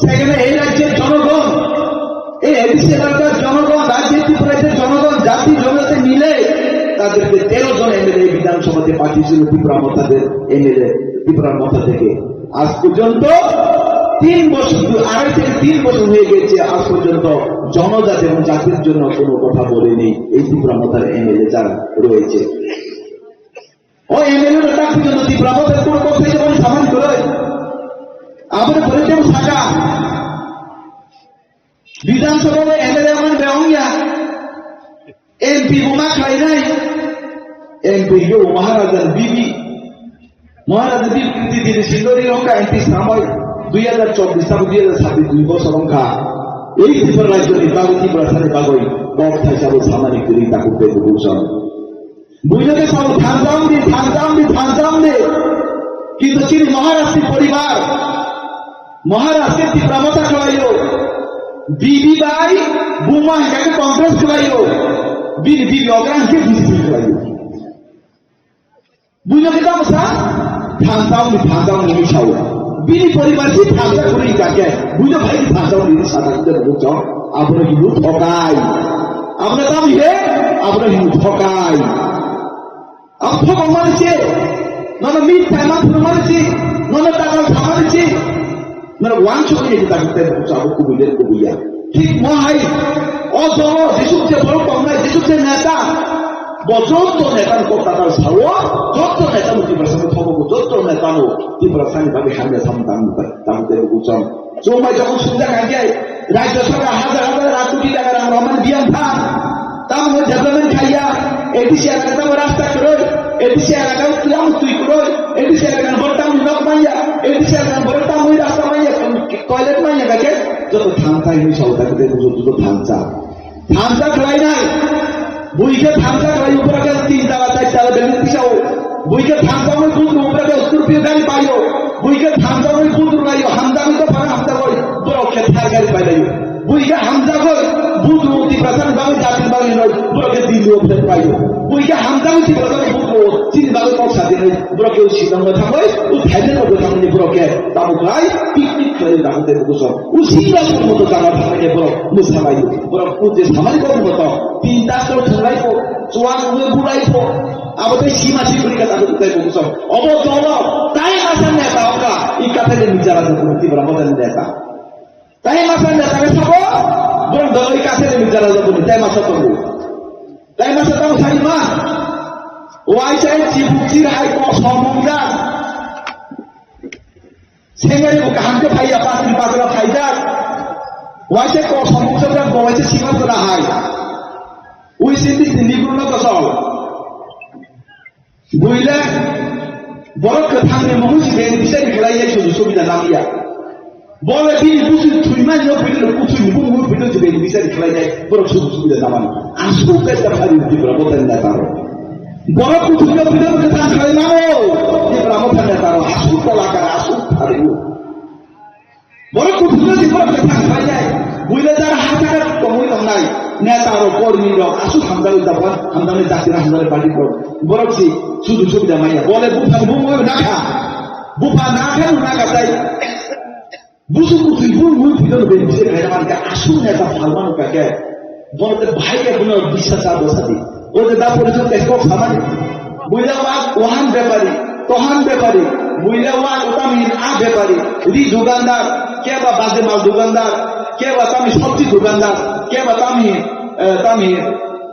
সেখানে এই রাজ্যের জনগণ, এই এডিসি এলাকার জনগণ, রাজ্যের ত্রিপুরাদের জনগণ, জাতি জনজাতি মিলে তাদেরকে তেরো জন এমএলএ বিধানসভাতে পাঠিয়েছিল ত্রিপুরা মথাদের এমএলএ, ত্রিপুরার মথা থেকে। আজ পর্যন্ত তিন বছর, দু-, আড়াই থেকে তিন বছর হয়ে গেছে, আজ পর্যন্ত জনজাতি এবং জাতির জন্য কোনো কথা বলেনি এই ত্রিপুরা মথার এমএলএ যারা রয়েছে। O M L A no tak pujo no Tipra bo bai kuro kok sai jabon saman kwrwi. Aboni pore tebo saka. Bidhan Sabha o M L A man bai ongya. M P bo ma khlainai. M P yo Maharaja Bibi. Maharaja Bibi kiti diri sindori ongka M P samai. Dui hajar chobbish tabo dui hajar sabbish dui bosor ongka. Ei Tripura rajyoni bagwi Tiprasani bagwi kok thaisabo samani kwrwi takhuk tei bukhuk song. Buino khe sao thansa wngdi, thansa wngdi, thansa wngdi. Kintu chini Maharaj ni poribar, Maharaj khe Tipra Motha khlaio. Bibi bai buma hingkha khe Congress khlaio. Bini bibi okra hingkhe B J P khlaio. Buino khe tamo sa? Thansa wngdi, thansa wngdi sao. Bini poribar si thansa kwrwi hingkha khe buino bai thansa wngdi sa ta khe bujo. Abono hinwi thokai. Abono tamo he? Abono hinwi thokai. Abo thokong mani se, nono mit paima phuru mani se, nono takal sa mani se, nono wansuk ni kita kita buku abo kubui le kubui ya. Thik mo hai, o dolo jesuk je borok tongnai, jesuk je neta, bo jotto neta no kok takal sao, jotto neta no Tiprasa no thogo, jotto neta no Tiprasa ni bagwi hamya sam tang tang te buku chong. Chumbai jokon sumjak hainkhe, rajya sorkar hajar hajar lakh koti taka rang romani biyang tha. Tamo hwnwi development khaiya, A D C elaka tamo rasta kwrwi, A D C elaka tamo twi kwrwi, A D C elaka borok tamo nok manya, A D C elaka borok tamo rasta manya, toilet manya kake, joto thansa hwnwi sao ta kete bujo joto thansa. Thansa khlainai. Buikhe thansa khlai upra khe tin tala char tala building tisao. Buikhe thansa wngwi buj rw upra khe Scorpio gari paio. Buikhe thansa wngwi buj rw laio, hamjagwi to phara hamjagwi, borok khe Thar gari pailaio. Buikhe hamjagwi buj rw Tiprasani bagwi jatini bagwi hinoi, borok khe Dilli o flat paio. Buikhe hamjagwi Tiprasani buj rw chini bagwi kok sadinai, borok khe Shillong o thangwi, o Thailand o thangwi borok khe tamo khlai, picnic khlai tamo tei bukuso. O Singapore moto jaga thangwi borok mwsalaio. Borok o je samani kok moto, tin ta kok thwnglai kok, chuwak wngwi bulai kok. Abo tei sima si bwrwi kha tabuk tei bukuso. Obo dolo, tai masa neta wngkha, i kathai ni jara jukuni Tipra Motha ni neta. Tai masa neta khe sabo, borok dolo i kathai ni jara jukuni, tai masa tongo. Tai masa tamo sani ma. Waisa chibuk chir hai kok somung jak. Sengari bo kaham khe phaiya, patri pagra phaijak. Waisa kok somung jak, bo waisa sima tona hai. Ui sindi sindi gulo kosol. Buile borok kwthangni mungwi si beneficiary khlai ya, sujuk subida nang ya. Bole bini busi thwimani no bini no kuthwini bumung bini no beneficiary khlai ya, borok sujuk subida nang mano. Asuk kaisa phari Tipra Motha ni neta rok. Borok kuthwini no bini no kwthang khlai mano. Tipra Motha ni neta rok asuk kolakar, asuk phari. Borok kuthumno di borok kwthang khlainai. Buile jar ha jaga tongwi tongnai. Neta rok, kormi rok, aswk hamjakwi tabuk, hamjaknai jati rok, hamjaknai party rok. Borok si sujuk subida manya. Bole bupha bumwi nakha. Bupha nakha no nakatai. Busu kuthwi bumwi phidon bini bisi khaina mankha aswk neta phalmano kake. Bono tei bahai khe bono biswas abo sadi. O je da porichot tei kok samani. Buila wak wahan bepari, tohan bepari. Buila wak tami a bepari. Ri dukandar, keba baje mal dukandar, keba tami sobji dukandar, keba tami, eh, tami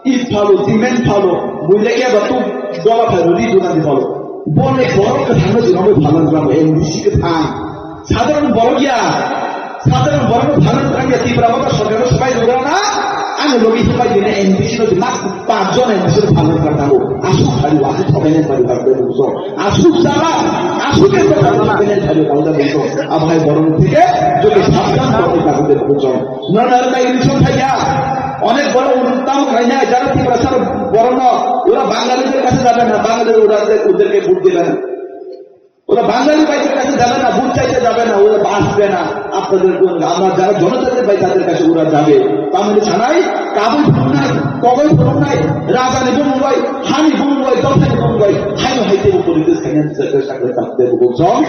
it phalo, cement phalo. Buila keba tu bola phalo, ri dukandi phalo. Bole borok kwthangno jinobo phalan ramo, M D C kwthang. Sadharan borok ya, sadharan borok no phalan rang ya, Tipra Motha sorkar no swbai rwgana, Ang logi hipai dine N P C no dimak pajjon N P C no phalna phalna thango. Asuk khali wasi thobaina pari pari bukso. Asuk jala, asuk ke phalna phalna thango. Abhai borom theke jodi sabdhan korte thango bukso. Nana nana election thaya. Onek boro untam khaina jara Tiprasa borom no. Ura Bangalore kache jabe na, Bangalore ura ke vote dibe na. ওরা বাঙালি ভাইদের কাছে যাবে না, ভোট চাইতে যাবে না, ওরা বাঁচবে না। আপনাদের কোন, আমরা যারা জনজাতির ভাই তাদের কাছে ওরা যাবে। তার মানে ছাড়াই কাবুল ফোন নাই, কবল ফোন নাই, রাজা নিব মুম্বাই, হানি মুম্বাই, দফা নিব মুম্বাই, হাই হাই দেব পরিবেশ খাইয়া চেষ্টা করে তাদের বুঝছন।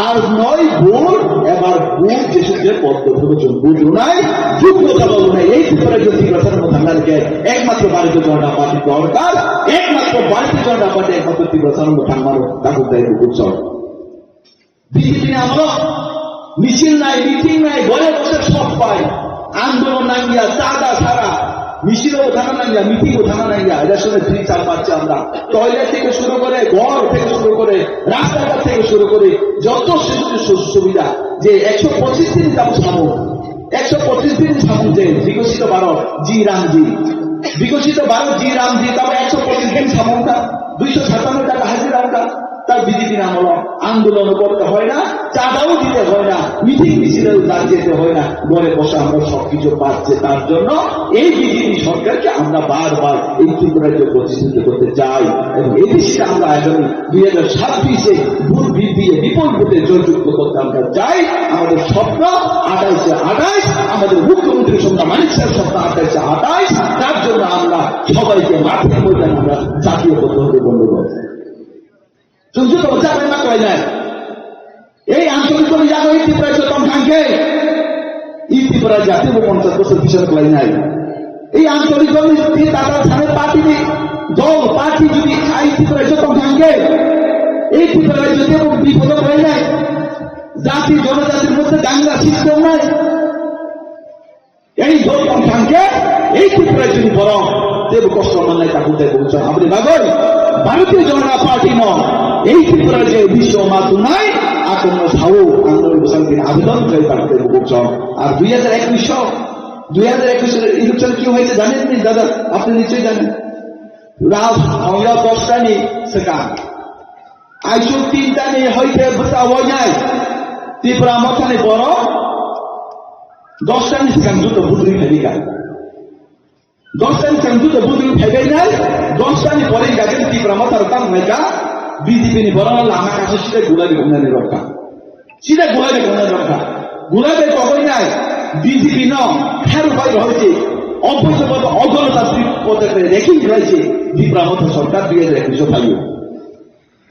আর নয় ভোট, এবার ভোট যে সূত্রে পদ্ম ভোজন বুঝো নাই, যোগ্যতা বলো নাই, এই ত্রিপুরা যদি প্রচার মতো আমরা একমাত্র ভারতীয় জনতা পার্টি দরকার, একমাত্র ভারতীয় জনতা পার্টি একমাত্র ত্রিপুরা সারা থাকবার তাকে দেয় বুঝছন। বিজেপি না আমরা মিছিল নাই, মিটিং নাই, ঘরে বসে সব পাই। আন্দোলন নাঙ্গিয়া, চাঁদা ছাড়া মিছিলও থানা নাঙ্গিয়া, মিটিংও থানা নাঙ্গিয়া, রেশনের ফ্রি চাল পাচ্ছি আমরা। টয়লেট থেকে শুরু করে, ঘর থেকে শুরু করে, রাস্তাঘাট থেকে শুরু করে যত সুযোগ সু-, সুবিধা, যে একশো পঁচিশ দিন যাবো সামো, একশো পঁচিশ দিন সামো যে বিকশিত ভারত জি রামজি, বিকশিত ভারত জি রামজি, তারপর একশো পঁচিশ দিন সামো না, দুইশো সাতান্ন টাকা হাজিরা আমরা। তার বিজেপির আমল আন্দোলন করতে হয় না, চাঁদাও দিতে হয় না, মিটিং মিছিলে যেতে হয় না, ঘরে বসে আমরা সবকিছু পাচ্ছে। তার জন্য এই বিজেপি সরকারকে আমরা বারবার এই ত্রিপুরাকে প্রতিষ্ঠিত করতে চাই এবং এবিসিতে আমরা আগামী দুই হাজার ছাব্বিশে ভোট বৃদ্ধি দিয়ে বিপুল ভোটে জয়যুক্ত করতে আমরা চাই। আমাদের স্বপ্ন আঠাইশে আঠাইশ, আমাদের মুখ্যমন্ত্রী স্বপ্ন, মানিক স্যার স্বপ্ন আঠাইশে আঠাইশ। তার জন্য আমরা সবাইকে মাঠের ময়দানে আমরা জাতীয় পদ্ধতি বন্ধ করব। Chwng joto rwchapnaima khlainai. Ei ancholik ni yago ei Tripura joto tong thangkhe, ei Tripura jati bo ponchas bosor bisar khlainai. Ei ancholik ni tata sane party ni dol, party jodi ei Tripura joto tong thangkhe, ei Tripura joto bo bipodo khlainai. Jati jonojati moddhe dangla srishti wngnai. Ei dol tong thangkhe, ei Tripura jodi borok teibo kosto mannai, takhuk tei bongsa. Aboni bagwi Bharatiya Janata Party no ei Tripura je bisho ma tunai, akon no sao, ang no bwsang din abidon khlai takhuk tei bongsa. Ar dui hajar ekwis o, dui hajar ekwis o election ki hoyese janen ni dada? Apni nischoi janen. Last hongya dosta ni swkang. Aisuk tinta ni hoite bwsa wainai Tipra Motha ni borok dosta ni swkang joto budri phaikha. Dosta ni swkang joto budri phaibainai, dosta ni pore hingkha khe Tipra Motha rok tamo hingkha B J P ni borok no lama kaisa sida gulai bai wngnani rokha. Sida gulai bai wngnani rokha. Gulai bai kogoinai B J P no kharu bai rohorchi. Oboijo bodo ogonotantrik podokhep reking khlaisi Tipra Motha sorkar dui hajar ekwis o phaio.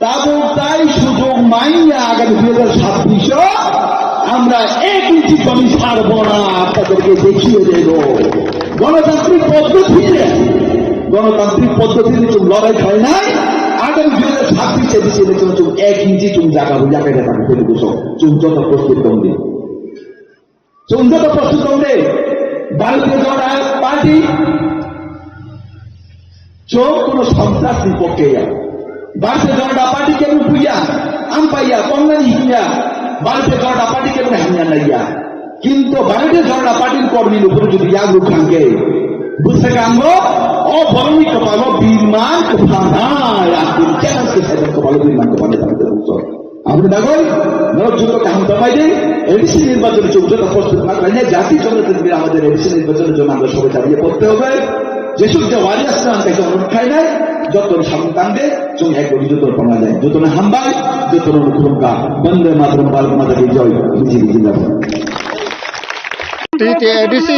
Tabuk tai sujog manya agami dui hajar chabbish o amra ek inchi jomi chhadbo na, apnaderke dekhiye debo. Gonotantrik poddotire, gonotantrik poddotire chwng lorai khlainai, agami dui hajar chabbish A D C election o chwng ek inchi chwng jaga bo yakai da tang tei buso, chwng joto prostut tongdi. Chwng joto prostut tong de, Bharatiya Janata Party chwng kono sontras ni pokhe ya. Bharatiya Janata Party kebo buya, ampaiya, kongnani hinya, Bharatiya Janata Party kebo hamya naiya. Kintu Bharatiya Janata Party ni kormi ni upor jodi yagruk thangkhe, bwskango o borokni kwpalo birman kwpha nai, ang challenge khe sai kwpalo birman kwpha nai, tamo tamo. Aboni bagwi norok joto kaham tongbai di, A D C নির্বাচনে chwng joto prostut ma khlainai, jati jona tini amade A D C নির্বাচনের জন্য আমরা সবাই ঝাঁপিয়ে পড়তে হবে। Jesuk je wari aswk ang kaisa onurot khlainai, joto samung tang de, chwng ek logi joto tongnai lai. Jotono hambai, jotono khulumkha. Bande Mataram, Bharat Mata ki joy, B J P zindabad. T T A D C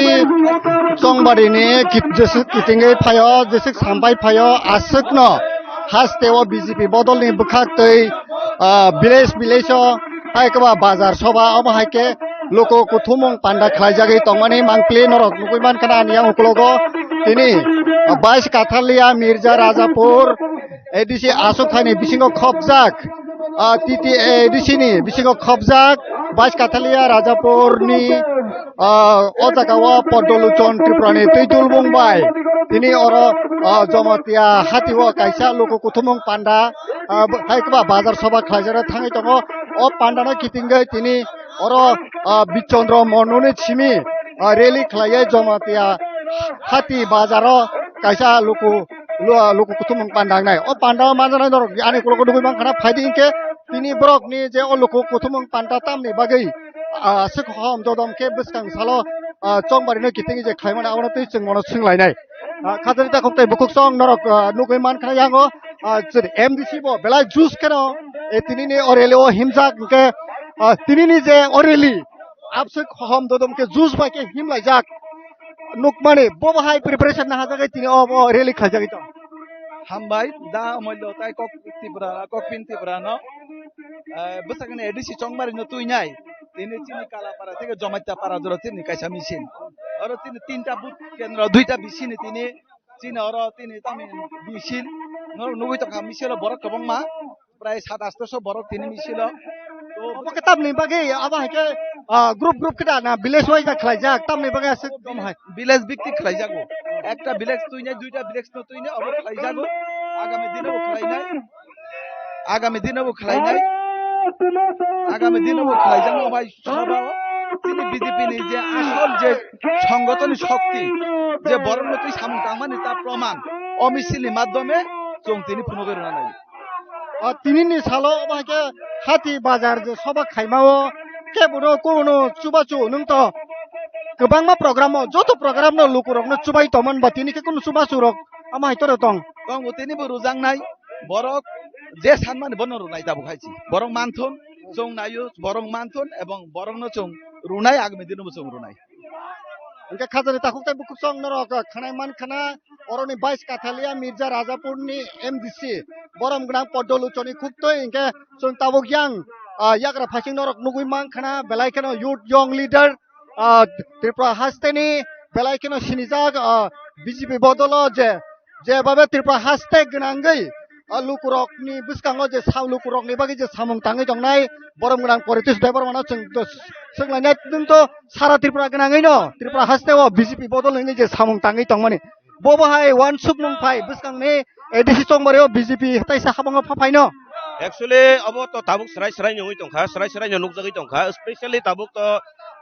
Tongbari ni kit-, jesuk kitingwi phaio, jesuk sambai phaio, aswkno haste o B J P bodolni bwkhak twi, ah, village village o hai kwba bazar soba, omo hai khe luku kuthumung panda khlaijagwi tongmani mangpili norok nugwi mankha ani yang uklogo. Tini, ah, Bais Kathalia Mirza Rajapur A D C aswk thaini bisingo khopjak, ah, T T A D C ni bisingo khopjak, Bais Kathalia Rajapur ni, ah, o jaga o Podoluchon Tripura ni twi tulbung bai tini oro, ah, Jamatia hati o kaisa luku kuthumung panda, ah, hai kwba bazar soba khlaijak thangwi tongo. O panda no kitingwi tini oro, ah, Bichondro Mononi simi, ah, rally khlaiwi Jamatia Hati bazaro kaisa luku, lu-, luku kuthumung panda wngnai. O panda o manjanai norok ani ukulok nugui mankha na, phaidi hinkhe tini borokni je o luku kuthumung panda tamni bagwi, ah, swk hom dodom khe bwskang salo, ah, chongbarino kitingwi je khlaimani abono twi chwng bono swnglainai. Ah, khajani takhuk tei bukhuk song norok, ah, nugui mankha yango, ah, chwng M D C bo belai juice kheno, eh, tinini o rally o himjak hinkhe, ah, tinini je o rally abswk hom dodom khe juice bai khe himlaijak. Nukmani, bo bahai preparation na hajagwi tini o, o rally khaijagwi tong. Hambai, da Amolyo tai kok Tripura, kok pin Tripura no. Eh, bwsakni A D C chongmari no tuinai. Tini chini Kalapara theke Jomatia Para jora tini kaisa misil. Oro tini tinta booth kendro, duita B C ni tini, chini oro tini tami misil. Norok nugui tongkha misil o borok kwbangma. Prai sat asto so borok tini misilo. To obo khe tamni bagwi abo hai khe, ah, group group khe da na village wise da khlaijak, tamni bagwi aswk tom hai. Village bikti khlaijago. Ekta village tuinai, duita village no tuinai, obo khlaijago. Agami dino bo khlainai. Agami dino bo khlainai. Agami dino bo khlaijakno bai sabao. Tini B J P ni je asol je songgothoni shokti, je borokno twi samung tangmani ta proman. O misil ni madhyome chwng tini phunugwi rwna nai. O, tinini salo obo hai khe hati bazar je soba khaimao kebono kubono chubachu nwng to kwbangma program o, joto program no lukurokno chubai tongmani ba tini khe kunu chubachu rok amo hai toro tong. Tongo tini bo rwjaknai, borok je sanmani bono rwnai tabuk hai si. Borok manthon, chwng naio, borok manthon ebong borokno chwng rwnai, agami dino bo chwng rwnai. Hingke khajani takhuk tei bukhuk song norok khanai man khana, oroni bais Kathalia Mirza Rajapurni M D C borom gwnang Poddo Luchoni khuktwi hingke chwng tabuk yang, ah, yagra phasing norok nugui man khana, belai kheno youth young leader, ah, Tripura hasteni belai kheno sinijak, ah, B J P bodolo je, jebabe Tripura haste gwnangwi, ah, lukurokni bwskango je sa-, lukurokni bagwi je samung tangwi tongnai, borom gwnang Poritis Debbarmano chwng swnglainai, nwng to sara Tripura gwnangwi no, Tripura haste o B J P bodol hwnwi je samung tangwi tongmani. Bobo hai uansukmung phai bwskangni A D C chongmari o B J P taisa habongo pha phaino. Actually, obo to tabuk srai srai nungwi tongkha, srai srai no nukjagwi tongkha, especially tabuk to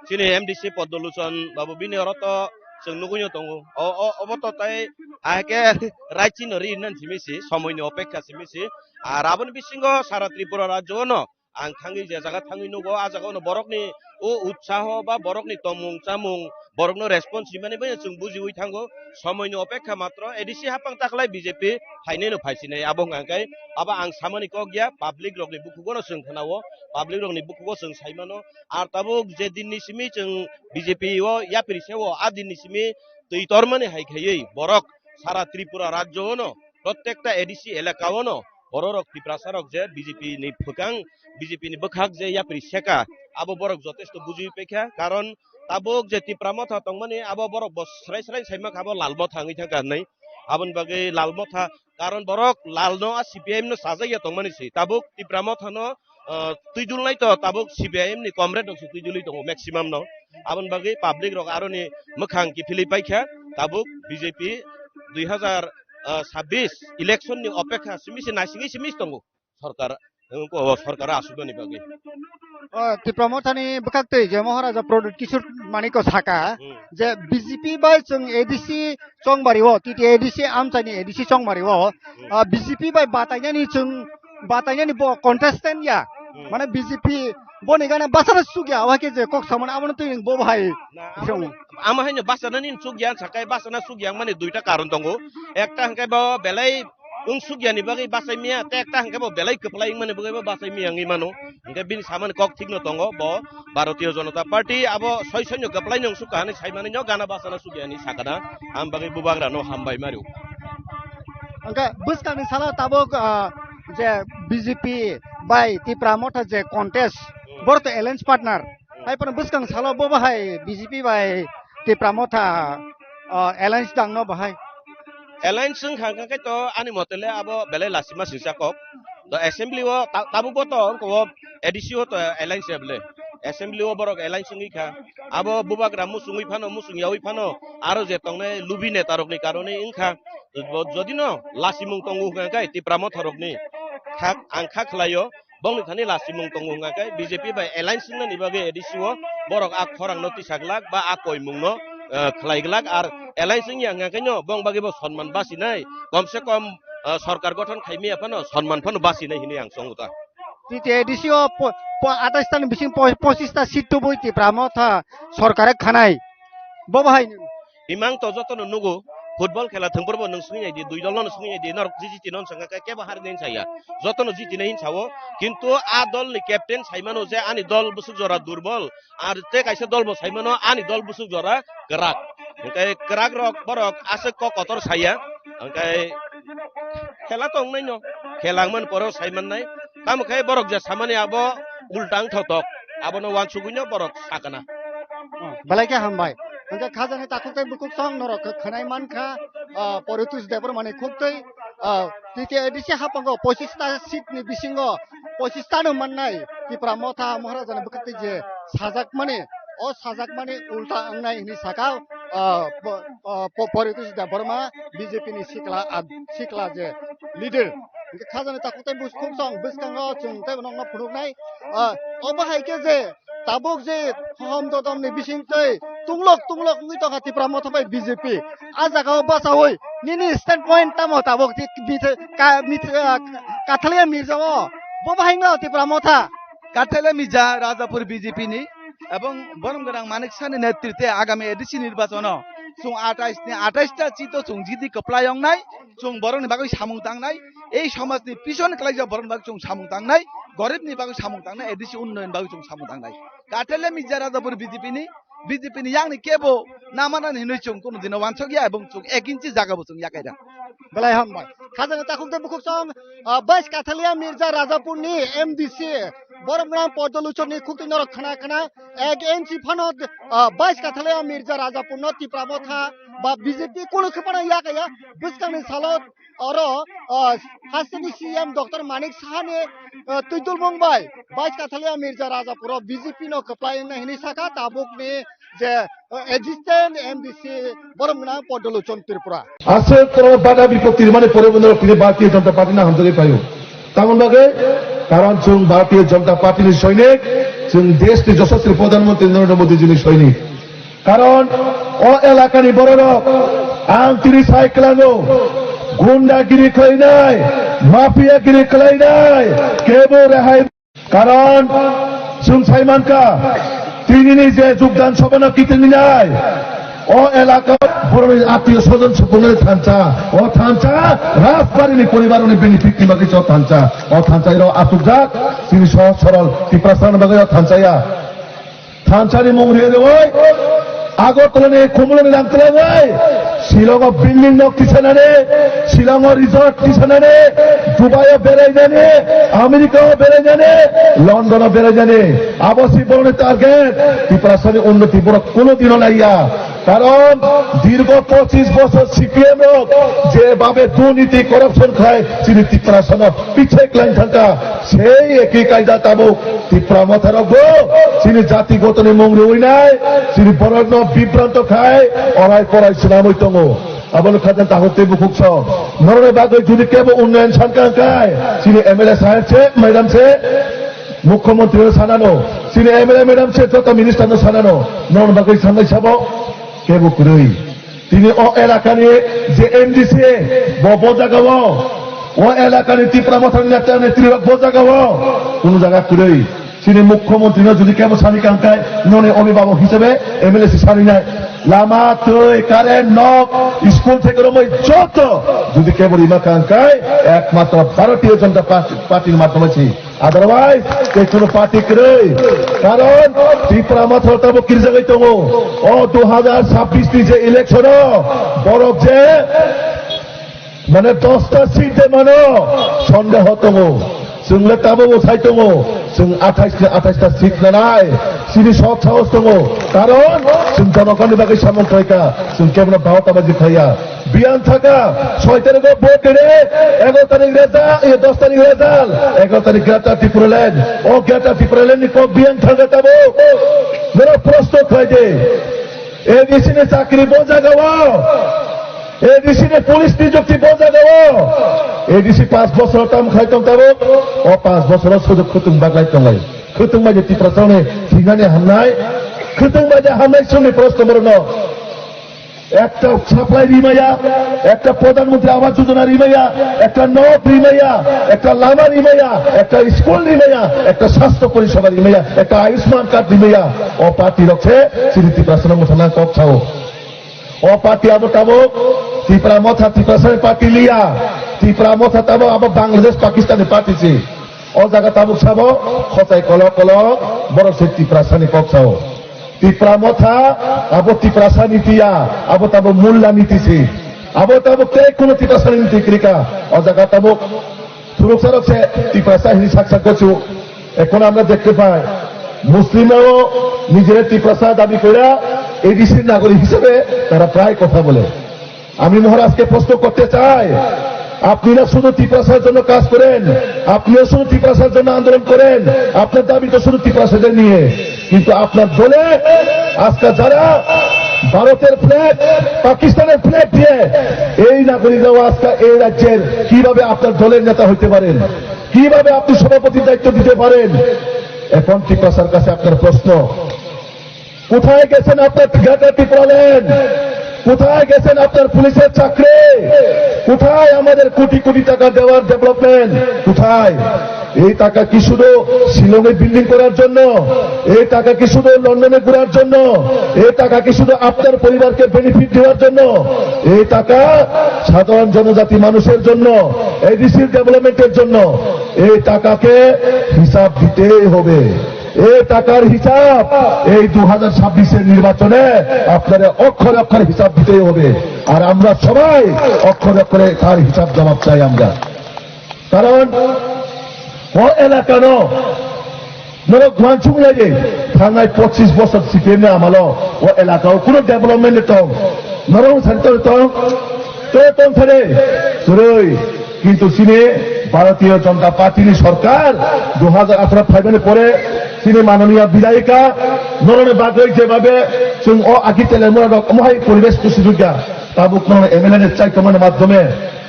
chini M D C Poddo Luchon babu bini oro to chwng nugwi no tongo. O, o, obo to tai ahike raichi no ri nan simi si, somoi ni opekha simi si. Ar aboni bisingo sara Tripura rajyo no ang thangwi je jaga thangwi nugo, a jaga ono borokni o utsaho ba borokni tongmung chamung, borokno response rimani bai chwng bujiwi thango. Somoini opekha matro A D C hapang taklai B J P phainai no phaisinai, abo hwnka khe abo ang samani kok ya, public rokni bukhugo no chwng khnao, public rokni bukhugo chwng saimano. Ar tabuk je dinni simi chwng B J P o yapri se o, a dinni simi twi tormani hai khaiwi borok sara Tripura rajyo ono, prottekta A D C elaka ono, bororok Tiprasa rok je B J P ni phwkang, B J P ni bwkhak je yapri seka, abo borok jotesto bujiwi paikha, karon tabuk je Tipra Motha tongmani, abo borok bo srai srai saima kha, abo Lal Motha wngwi thangkha hinwi. Aboni bagwi Lal Motha, karon borok Lal no a C P I M no sajak ya tongmani si, tabuk Tipra Motha no, ah, twijulnai to, tabuk C P I M ni comrade rok se twijulwi tongo maximum no. Aboni bagwi public rok aroni mwkhang kiphilwi paikha, tabuk B J P dui hazar sabbish election ni opekha simi se naisingwi simi tongo sorkar, o sorkar asugani bagwi. O Tipra Mothani bwkhaktwi je Maharaja Pradyut Kishore Manikko saka Hmm. je B J P bai chwng A D C chongbario, T T A D C amchaini A D C chongbario, Hmm. ah, B J P bai batainani chwng, batainani bo contestant ya, Hmm. mane B J P boni gana basana sugya, wake je kok samani abono twi bo bahai. Na, Chwng. Amo haino bachanani chukya sakai bachana sugya mani duita karon tongo. Ekta hwnkhe bo belai wng sukya ni bagwi bachai miya, tei ekta hwnkhe bo belai kwplai wngmani bagwi bo bachai miya wngwi mano. Hwnkhe bini samani kok thikno tongo, bo Bharatiya Janata Party abo soi soino kwplai no wng sukha hinwi saimani no gana bachana sukya hinwi sakha na. Ang bagwi bubagra no hambai mario. Hwnkhe bwskangni salo tabuk, ah, je B J P bai Tipra Motha je contest, Hmm. boro to alliance partner. Hmm. Hai phano bwskang salo bo bahai B J P bai Tipra Motha, ah, alliance dangno bahai. Alliance wngkha hwnkhe to ani mote le abo belai lasima singsa kok. To assembly o ta-, tabuk bo to wngkha o A D C o to alliance ya bele. Assembly o borok alliance wngwi kha. Abo bubagra muchungwi phano, muchung yawi phano, aro je tongnai lubi neta rokni karone wngkha. Bo jodi no lasimung tongo hwnkha khe Tipra Motha rokni kha, ang kha khlaio. Bongni thani lasimung tongo hwnkha khe B J P bai alliance wngnani bagwi A D C o borok a khorang no tisa glak ba a koimung no ah, khlai glak, ar alliance wngya hwnkha khe no bong bagwi bo sonman basinai, kom se kom, ah, sorkar gothon khaimaya phano sonman phano basinai hinwi ang chongo ta. T T A D C o po-, po-, atais ta ni bising po-, pochis ta seat tubui Tipra Motha sorkar khanai. Bo bahai nung. Imang to joto no nugo, football khela thwngphuru bo nwng swngwi nai di, dui dol no swngwi nai di, norok jiti no swngkha khe kebo hari nai saya. Joto no jiti nai hinsa o, kintu a dol ni captain sai mano je ani dol bwswk jora durbol, ar tei kaisa dol bo sai mano ani dol bwswk jora kwrak. Hwnkhe kwrak rok borok aswk kok kotor saya, hwnkhe khela to wngnai no, khela wngmani pore sai mannai. Tamo khe borok je samani abo ulta wngthotok, abono uansugwino borok sakana. Oh, belai khe hambai. Hwnkhe khajani takhuk tei bukhuk song norok khe khwnai mankha, ah, Poritus Debbarmani khuktwi, ah, T T A D C haphango pochis ta seat ni bisingo pochis ta no mannai Tipra Motha Maharajani bwkhaktwi je sajakmani, o sajakmani ulta wngnai hinwi sakha, ah, po-, ah, po-, Poritus Debbarma B J P ni sikla, ah, sikla je leader. Hwnkhe khajani takhuk tei bukhuk song bwskango chwng tei nokno phunuknai. Ah, obo hai khe je tabuk je hohom dodom ni bising tei tunglok tunglok wngwi tongkha Tipra Motha bai B J P. A jaga o bachaui nini stand point tamo tabuk ti-, mithe-, ka-, mithe-, ah, Kathalia Mirza o. Bo bahai wngla Tipra Motha. Kathalia Mirza Rajapur B J P ni ebong borom gwnang Manik Saha ni netrite agami A D C nirbachono chwng atais ni atais ta seat o chwng jiti kwplai wngnai. Chwng borokni bagwi samung tangnai, ei somajni pison klaijak borokni bagwi chwng samung tangnai, goribni bagwi samung tangnai, A D C unnoyon bagwi chwng samung tangnai. Kathalia Mirza Rajapur B J P ni, B J P ni yakni kebo namanani hinwi chwng kunu dino wansok ya, ebong chwng ek inchi jaga bo chwng yakai rang. Belai hambai. Khajani takhuk tei bukhuk song, ah, bais Kathalia Mirza Rajapur ni M D C, borom gwnang Poddo Luchon ni khuktwi norok khna khna, ek inchi phano, ah, bais Kathalia Mirza Rajapur no Tipra Motha ba B J P kunu khwpano yakaya, bwskangni salo oro, ah, hasteni C M Doctor Manik Saha ni, ah, twidulmung bai bais Kathalia Mirza Rajapur o B J P no kwplai wngna hinwi sakha tabukni je, ah, existent M D C borom gwnang Poddo Luchon Tripura. Aswk kono bada bipoti mane pore bono tini Bharatiya Janata Party na hamjagwi phaio. Tamoni bagwi, karon chwng Bharatiya Janata Party ni soinik, chwng desh ni Yashaswi Pradhan Mantri Narendra Modi ji ni soinik. Karon o elakani bororok ang tini sai kwlango, gundagiri khlainai, mafiagiri khlainai, kebo rehai. Karon chwng sai mankha, tinini je jogdan sabhano kiting wngnai, o elaka borokni atwiyo sojon sukungnani thansa, o thansa Rajbarini poribarni benefit ni bagwi se o thansa, o thansa iro achukjak, chini sohoj sorol Tiprasani bagwi o thansa ya. Thansani mung rwi rwi Agartala ni Kumulani rang twlangwi Shillong o building nok tisanani, Shillong o resort tisanani, Dubai o berainani, America o berainani, London o berainani. Abo si borokni target. Tiprasani unnoti borok kuno dino naiya. Karon dirgo pochis bochor C P M rok je babe durniti corruption khai chini Tiprasano pichek lain thangka. Sei eki kaida tabuk Tipra Motharokbo chini jati gotoni mung rwinai, chini borokno bibranto khai orai porai swnamwi tongo. Abono khajan takhuk tei bukhuk song. Norokni bagwi jodi kebo unnayan sankha hwnkhe, chini M L A saheb se, madam se, mukhyamantri no sanano, chini M L A madam se, joto minister no sanano, norokni bagwi sanai sabo kebo kwrwi. Tini o elakani je M D C bo, bo jagao, o elakani Tipra Mothani neta netri rok bo jagao, kunu jaga kwrwi. Chini mukhyamantri no jodi kebo sani kangkai, noni obhibhabok hisabe M L A se sani nai. Lama, twi, current, nok, school theke romwi joto jodi kebo rima kangkai, ekmatro Bharatiya Janata Party, Party ni madhyome se. Otherwise, tei kheno party kwrwi. Karon Tipra Motha tabuk kirjagwi tongo. O dui hajar chabbish ni je election o borok je mane dosta seat de mano sondeho tongo. Chwng le tabuk bo sai tongo. Chwng athais ni athais ta seat nanai. Chini sok sahos tongo. Karon chwng jonogonni bagwi samung khlaikha. Chwng kebono barotta baji khlaiya. Biyang thaka, soi tarikh o vote rwdi, egaroh tarikh result, eh, dos tarikh result, egaroh tarikh Greater Tipraland. O Greater Tipraland ni kok biyang thaka tabuk. Norok proshno khlai di. A D C ni chakri bo jagao. A D C ni police niyukti bo jagao. A D C panch bochor tam khai tong tabuk. O panch bochor o sujug khwtwng baglai tonglai. Khwtwng bai je Tiprasani thinani hamnai. Khwtwng bai je hamnai songni proshno borokno. একটা সাপ্লাই রিমাইয়া, একটা প্রধানমন্ত্রী আবাস যোজনা রিমাইয়া, একটা নদ রিমাইয়া, একটা লামা রিমাইয়া, একটা স্কুল রিমাইয়া, একটা স্বাস্থ্য পরিষেবা রিমাইয়া, একটা আয়ুষ্মান কার্ড রিমাইয়া. O party rok se chini Tiprasa no mwthangna kok sao. O party abo tabuk Tipra Motha, Tiprasa ni party liya. Tipra Motha tabuk abo Bangladesh, Pakistan ni party se. O jaga tabuk sabo, khosai kolok kolok, borok se Tiprasa ni kok sao. Tipra Motha, abo Tiprasa ni tiya, abo tabuk Mulla ni tisi. Abo tabuk tei kuno Tiprasa ni niti krika. O jaga tabuk phuruksa rok se Tiprasa hini sak sak gochu. এখন আমরা দেখতে পাই, মুসলিমরাও নিজেরা তিপ্রাসা দাবি করে এডিসির নাগরিক হিসেবে তারা প্রায় কথা বলে। আমি মহারাজকে প্রশ্ন করতে চাই, আপনি না শুধু তিপ্রাসার জন্য কাজ করেন, আপনিও শুধু তিপ্রাসার জন্য আন্দোলন করেন, আপনার দাবি তো শুধু তিপ্রাসাদের নিয়ে, কিন্তু আপনার দলে আজকে যারা ভারতের ফ্ল্যাগ, পাকিস্তানের ফ্ল্যাগ দিয়ে এই নাগরিকরাও আজকে এই রাজ্যের কিভাবে আপনার দলের নেতা হইতে পারেন, কিভাবে আপনি সভাপতির দায়িত্ব দিতে পারেন? এখন তিপ্রাসার কাছে আপনার প্রশ্ন, কোথায় গেছেন আপনার গ্রেটার ত্রিপুরাল্যান্ড? কোথায় গেছেন আপনার পুলিশের চাকরি? কোথায় আমাদের কোটি কোটি টাকা দেওয়ার ডেভেলপমেন্ট? কোথায়? এই টাকা কি শুধু শিলংয়ে বিল্ডিং করার জন্য? এই টাকা কি শুধু লন্ডনে ঘোরার জন্য? এই টাকা কি শুধু আপনার পরিবারকে বেনিফিট দেওয়ার জন্য? এই টাকা সাধারণ জনজাতি মানুষের জন্য, এডিসির ডেভেলপমেন্টের জন্য। এই টাকাকে হিসাব দিতেই হবে। এই টাকার হিসাব এই দু হাজার ছাব্বিশের নির্বাচনে আপনারা অক্ষরে অক্ষরে হিসাব দিতেই হবে। আর আমরা সবাই অক্ষরে অক্ষরে তার হিসাব জবাব চাই আমরা। কারণ o elakano norok uansuk lai di, thangnai pochis bosor C P M ni amalo o elakao kuno development tong, norok sari tong tong, tong tong sari, surui. Kintu chini Bharatiya Janata Party ni sorkar dui hajar atharo phaimani pore chini mananiya bidayika norokni bagwi jebabe chwng o agi telemura rok omo hai poribesh kusi jukya, tabuk norokni M L A ni chaitomani madhyome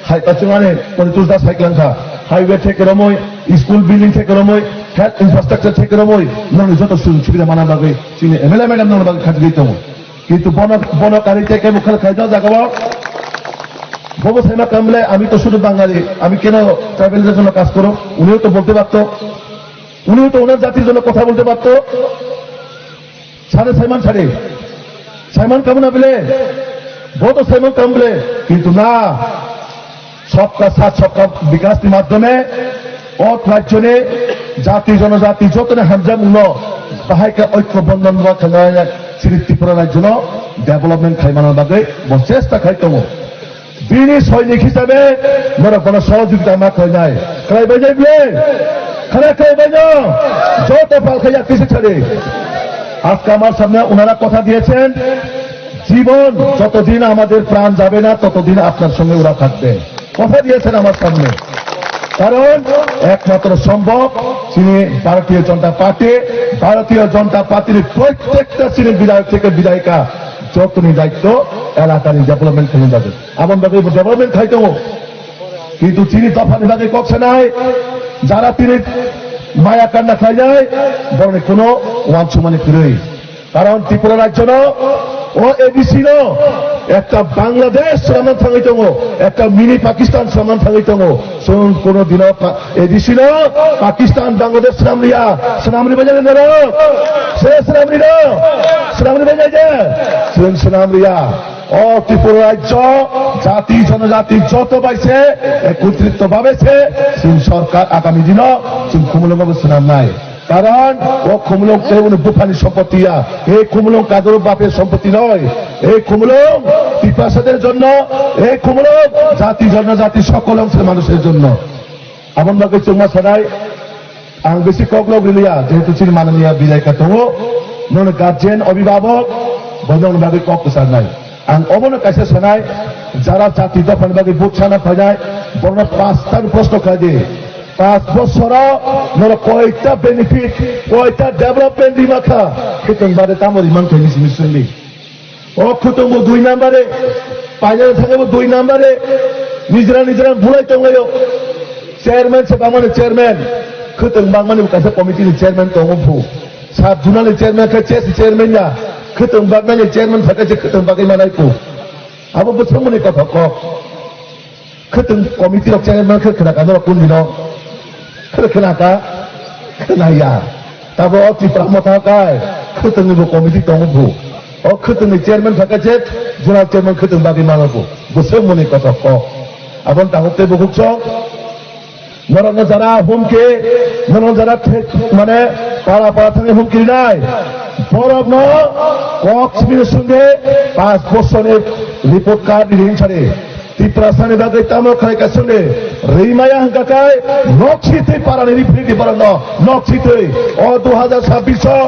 hai ta chwng ani Poritos Das hai klangkha, highway theke romwi, school building theke romwi, health infrastructure theke romwi norokni joto sujog subida mana bagwi chini M L A madam norokni bagwi khatwi tongo. Kintu bono, bono kari teke bukhal khai jao jagao. Bobo Saima Kamble, আমি তো শুধু বাঙালি, আমি কেন ট্রাইবালদের জন্য কাজ করব? উনিও তো বলতে পারতো, উনিও তো ওনার জাতির জন্য কথা বলতে পারতো। সারে সাইমন সারে, সাইমন কামনা বলে, বো তো সাইমন কামলে, কিন্তু না, সবকা সাথ সবকা বিকাশ ni madhyome o rajyoni jati jonojati jotoni hamjak mungno bahai khe oikyo bondhon ma khanai chini Tripura rajyono development khaimani bagwi bo chesta khai tongo. Bini soinik hisabe norok bono sohojogita ma khlainai. Khlaibainai bile? Khana khlaibaino? Joto pal khai yaktisi chali. আজকে আমার সামনে ওনারা কথা দিয়েছেন, জীবন যতদিন আমাদের প্রাণ যাবে না, ততদিন আপনার সঙ্গে ওরা থাকবে। কথা দিয়েছেন আমার সামনে। কারণ একমাত্র সম্ভব, chini ভারতীয় জনতা পার্টি, ভারতীয় জনতা পার্টির প্রত্যেকটা chini বিধায়ক থেকে বিধায়িকা যতনি দায়িত্ব এলাকার ডেভেলপমেন্ট করে যাবে। এমন ভাবে ডেভেলপমেন্ট খাইতেও কিন্তু chini dophani bagwi kok sanai, jara tini maya kanna khlainai, borokni kuno uansukmani kwrwi. Karon Tripura rajyono o A D C no ekta Bangladesh swnamna thangwi tongo, ekta mini Pakistan swnamna thangwi tongo. Chwng kuno dino pa-, A D C no Pakistan, Bangladesh swnamliya, swnamri bai jani norok? Se swnamri no? Swnamri bai jai je? Chwng swnamriya. O Tripura rajyo jati jonojati joto bai se ekotritto bhabe se chwng sorkar agami dino chwng khumulwngo bo swnamnai. Karon o khumulwng tei uni buphani sompotti ya. Ei khumulwng kadoro bapher sompotti noi. Ei khumulwng Tiprashader jonno, ei khumulwng jati jonojati sokol ongshor manusher jonno. Aboni bagwi chwngma sanai, ang bisi kok lok riliya, jehetu chini mananiya bidayika tongo, nono guardian, obhibhabok, bo nokni bagwi kok kwcharnai. Ang obono kaisa sanai, jara jati dophani bagwi vote sana phainai, borokno panchta ni proshno khlai di. Panch bosoro norok koita benefit, koita development rima kha, khwtwng bade tamo rimang kha nisi nisi songdi. O khwtwngbo dui nambare, painani thangebo dui nambare, nijra nijra bulai tonglaio. Chairman se bangmani chairman, khwtwng bangmani bo kaisa committee ni chairman tongo phu. Sub zonal ni chairman khe chess chairman ya, khwtwng baknani chairman thakhe se khwtwng bagwi manai phu. Abo bwswk mani kothok kok. Khwtwng committee rok chairman khe khna ka norok kundino. Khwtwng khna ka? Khna ya. Tabo o Tipra Motha kai khwtwngni bo committee tongo bo. O khwtwngni chairman thaka je general chairman khwtwng bagwi mano bo. Bwswk mani kothok kok. Aboni tabuk tei bukhuk sok. Norokno jara humki, norokno jara thek, mane para para thangwi humki rinai. Borokno kok sibini swnge pas bosorni report card rini hinsari. Tiprasani bagwi tamo khlai ka swnge. Rimaya hwnkha kai nok sitwi parani riphrikni borokno nok sitwi. O dui hajar sabbish o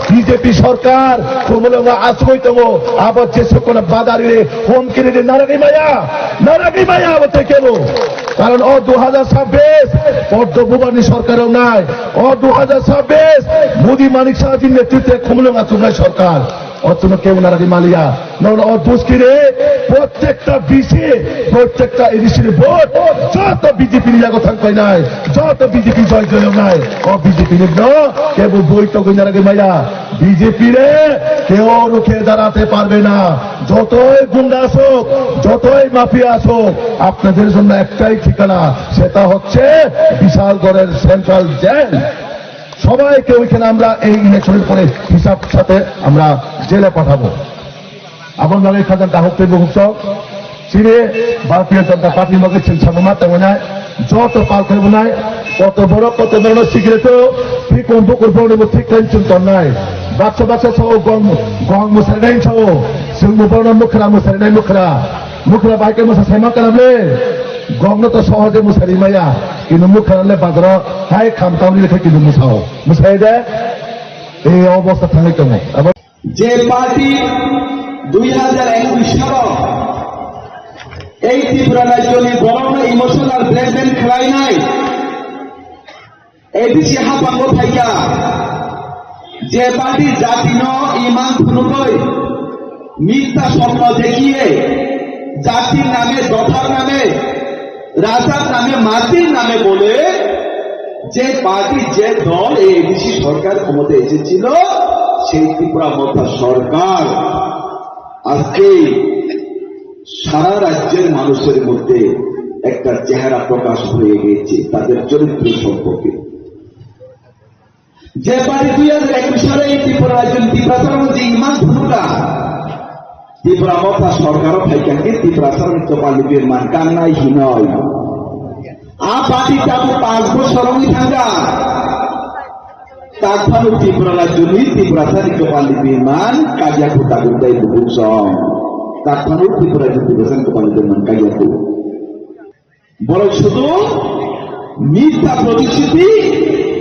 B J P sorkar khumulwngo asugwi tongo. Abo jesukno badari humki rini naragwi maya. Naragwi maya abo tei kebo. Karon o dui hajar sabbish Poddo Bubarni sorkar wngnai, o dui hajar sabbish Modi Manik Saha jini netritwe khumulwng achuknai sorkar. O chwngno kebo naragwi maliya. Nono o duskire prottekta B C, prottekta A D C ni vote joto B J P ni yago thang painai, joto B J P joy joy wngnai. O B J P ni no kebo boi togwi naragwi maya. B J P re keo rukhe darate parbe na. যতই গুন্ডা আসুক, যতই মাফিয়া আসুক, আপনাদের জন্য একটাই ঠিকানা, সেটা হচ্ছে বিশালগড়ের সেন্ট্রাল জেল। সবাইকে ওইখানে আমরা এই ইলেকশনের পরে হিসাব সাথে আমরা জেলে পাঠাবো। Aboni bagwi khajak dahuk tei bukhuk sok. Chini Bharatiya Janata Party ni bagwi chwng samung ma tongwi nai. Joto pal khe bo nai. Koto borok, koto borok no sikire to. Thik kon bukur borok ni bo thik khe chwng ton nai. Baksa baksa sao gong, gong mwsari nai sao. Chwng bo borok no mwkhra mwsari nai mwkhra. Mwkhra bai khe mwsa sai ma kana ble. Gong no to sohoje mwsari maya. Kintu mwkhra le bazaro hai kham tamni le khe kintu mwsao. Mwsai de. Ei obostha thangwi tongo. Abo Je party dui hajar ekush salo ei Tripura rajyoni borokno emotional blackmail khlainai, A D C haphango phaikha, je party jatino iman phunugwi, mithya swpno dekhiye, jatir name, dophar name, rajar name, majir name bole, যে পার্টি, যে দল এই এডিসি সরকার ক্ষমতায় এসেছিল, সেই ত্রিপুরা মথা সরকার আজকে সারা রাজ্যের মানুষের মধ্যে একটা চেহারা প্রকাশ হয়ে গেছে, তাদের চরিত্র সম্পর্কে। যে পার্টি দুই হাজার একুশ সালে এই ত্রিপুরা রাজ্য ত্রিপুরা মধ্যে ইমান ভূমিকা, Tipra Motha sorkaro phaikha khe Tiprasani chopal ni birman kangnai hinoi. A party tabuk panch bosor wngwi thangkha. Takphano Tripura rajyoni Tiprasani chopal ni birman kagya kho tabuk dai bubuk song. Takphano Tripura rajyoni Tiprasani chopal ni birman kagya kho. Borok sudu mithya protisruti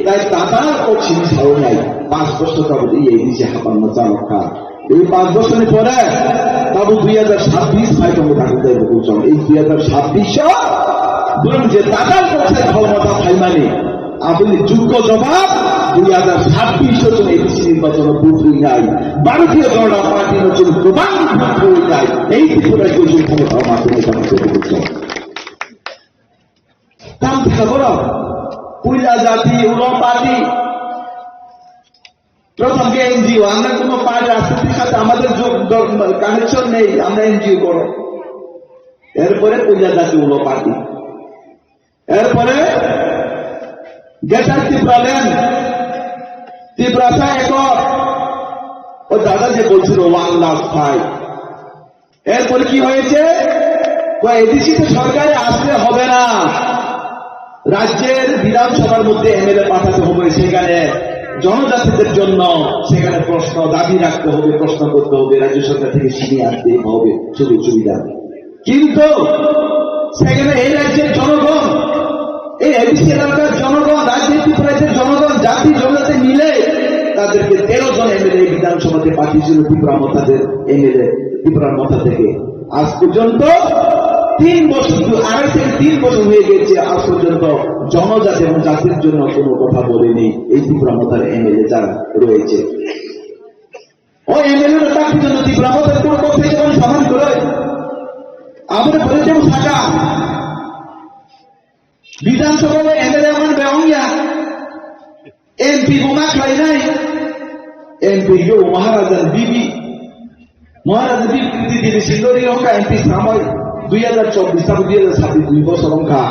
tai tatal kok simi sawi nai. Panch bosor tabuk ei A D C hapang ma chalok kha. Ei panch bosorni pore tabuk dui hajar sabbish phai tongo, tabuk tai bukuchong. Ei dui hajar sabbish o borok je tatal kok sai khol mata phaimani, aboni jukko jobab dui hajar sabbish o chwng A D C nirbachono vote rwi nai. Bharatiya Janata Party no chwng kwbang vote rwi nai. Ei Tripura rajyo chwng khomotao ma tongwi tongwi bukuchong. Tam thika borok, puila jati, ulo party. প্রথম যে এনজিও, আমরা কোনো পার্টি রাজনীতির সাথে আমাদের যোগ, দ-, কানেকশন নেই, আমরা এনজিও করো। এরপরে পুইলা জাতি উলো পার্টি। এরপরে গ্রেটার ত্রিপুরাল্যান্ড, ত্রিপুরাসা একর, ও দাদা যে বলছিল ওয়ান লাখ ফাইভ, এরপরে কি হয়েছে? এডিসি তো সরকারে আসলে হবে না, রাজ্যের বিধানসভার মধ্যে এমএলএ পাঠাতে হবে, সেখানে জনজাতিদের জন্য সেখানে প্রশ্ন দাবি রাখতে হবে, প্রশ্ন করতে হবে, রাজ্য সরকার থেকে ছিনিয়ে আনতে হবে সুযোগ সুবিধা। কিন্তু সেখানে এই রাজ্যের জনগণ, এই এডিসি এলাকার জনগণ, রাজনৈতিক রাজ্যের জনগণ, জাতি জনজাতি মিলে তাদেরকে তেরো জন এমএলএ বিধানসভাতে পাঠিয়েছিল ত্রিপুরা মথাদের এমএলএ ত্রিপুরার মথা থেকে। আজ পর্যন্ত তিন বছর, আড়াই থেকে তিন বছর হয়ে গেছে, আজ পর্যন্ত জনজাতি এবং জাতির জন্য কোনো কথা বলেনি এই ত্রিপুরা মথার এমএলএ যারা রয়েছে। O M L A no tak pijano Tipra Motha kunu kok thai tongmani samani kwrwi. Aboni pore tebo saka. Bidhan Sabha o M L A man bai ongya. M P bo ma khlainai. M P khe bo Maharaja ni bibi. Maharaj Bikiti Devi Singh ri wngkha M P samai dui hazar chobbish tamo dui hazar sabbish dui bosor wngkha.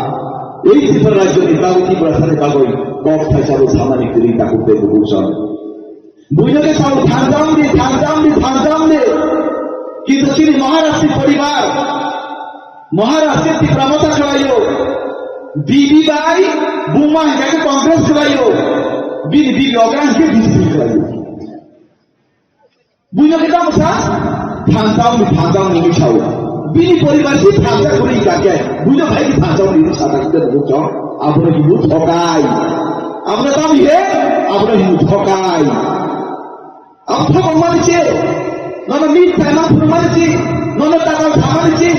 Ei Tripura rajyoni bagwi, Tiprasani bagwi kok thaisabo samani kwrwi takhuk tei bukhuk chwng. Buino khe sao thansa wngdi, thansa wngdi, thansa wngdi. Kintu chini Maharajni poribar, Maharaj khe Tipra Motha khlaio, bibi bai buma hinkhe Congress khlaio, bini bibi okra hinkhe B J P khlaio. Buino khe tamo sa? Thansa wngdi, thansa wngdi hinwi sao. Bini poribar si thansa kwrwi hinkha khe, buino bai khe thansa wngdi hinwi sa thangkhe bukhuk chwng. Abono hinwi thokai. Abono tamo he? Abono hinwi thokai. Abo thokmani se, nono mit thaima phurmani se, nono takal thamani se,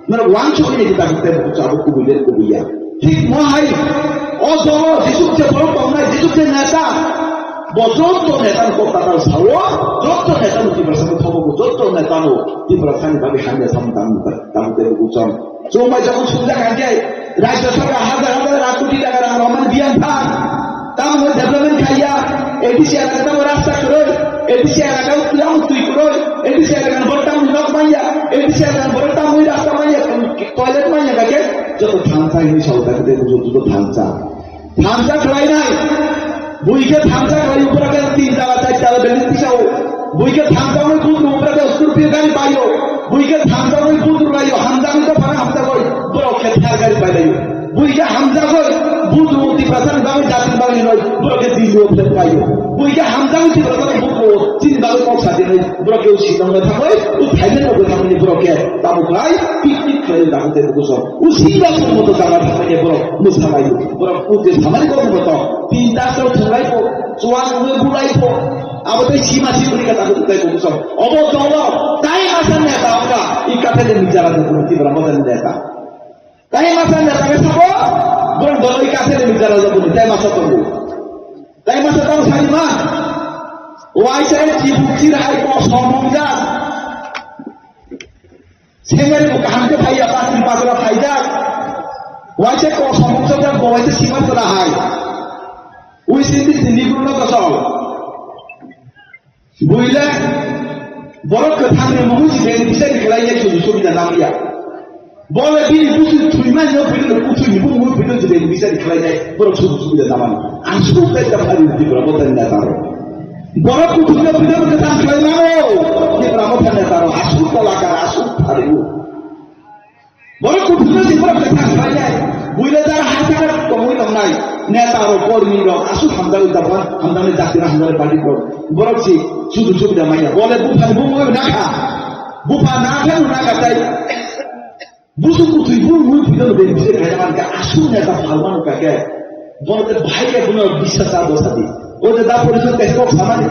nono wansuk ni kita kita buku abo kubui le kubui ya. Thik mo hai, o jogo Jisu je borok tongnai, Jisu je neta, bo joto neta ni kok takal sao, joto neta ni Tiprasa ni thogo, joto neta no Tiprasa ni bagwi hamya samung tang tang te buku chwng. Chwng bai jokon sumjak hwnkhe, Rajya Sarkar hajar hajar lakh koti taka rang romani biyang thang. Tamo development khaiya, A D C elaka tamo rasta kwrwi, A D C elaka tamo twi kwrwi, A D C elaka borok tamo nok manya, A D C elaka borok tamo rasta manya, toilet manya kake, joto thansa hinwi sao ta khe, joto thansa. Thansa khlainai. Buikhe thansa khlai upra khe tin tala char tala building tisao. Buikhe thansa oi budu upra khe scorpio gari paio. Buikhe thansa oi budu laio hamjagoi to phana hamjagoi. Borok khe thar gari pailaio. Buikhe hamjagoi budu Tiprasa ni bagwi jati ni bagwi noi. Borok khe Dilli o flat paio. Buikhe hamjagoi Tiprasa ni budu chini bagwi kok sadi noi. Borok khe Shillong bai thangoi, u Thailand bai thangoi borok khe tamo khlai picnic khlai da khe budu so. U Singapore moto jaga thangmani borok mwsalai, borok puje samani borok moto tin ta chwng thwnglai pho, chuang wngwi bulai pho, abo tei sima sima rika ta hukai pho bwsong. Obo dolo tai masa neta wngkha, i kathele ni jara de Tipra Motha ni neta. Tai masa neta khe sabo, borok dolo i kathele ni jara de tai masa tongo. Tai masa tong sani ma. Waisa chibuk chir hai ko somong ja. Sengari bo kaham khe phaiya, pasri pasra phaijak. Waisa kok samung chajak, bo waisa sima chwla hai. Ui sindi sindi guruno kosol. Buile borok kwthangni mungwi si beni bisai khlai ya, suju subida nang ya. Bole bini busi thwimani no buile kuthwini bumung buile si beni bisai khlai ya, borok suju subida namani. Asuk dai ta phari di borok tani na taro. Borok kuthumno bidal kwthang khlai mano. Tipra Motha neta rok aswk kolakar, aswk phario. Borok kuthumno si borok kwthang khlai nai. Buile jara ha saka tongwi tongnai. Neta rok, kormi rok aswk hamjagwi tabuk, hamjaknai jati rok, hamjaknai party rok. Borok si sujuk subida manya. Bole buphani bumung nakha. Bupha nakha nakha tai. Busu kutui bu mui pidal de bise kaya man ka asu ne ta palman ka ke. Bon te bhai ke buno bisa sa dosa di. O de da pori su tes kok samani.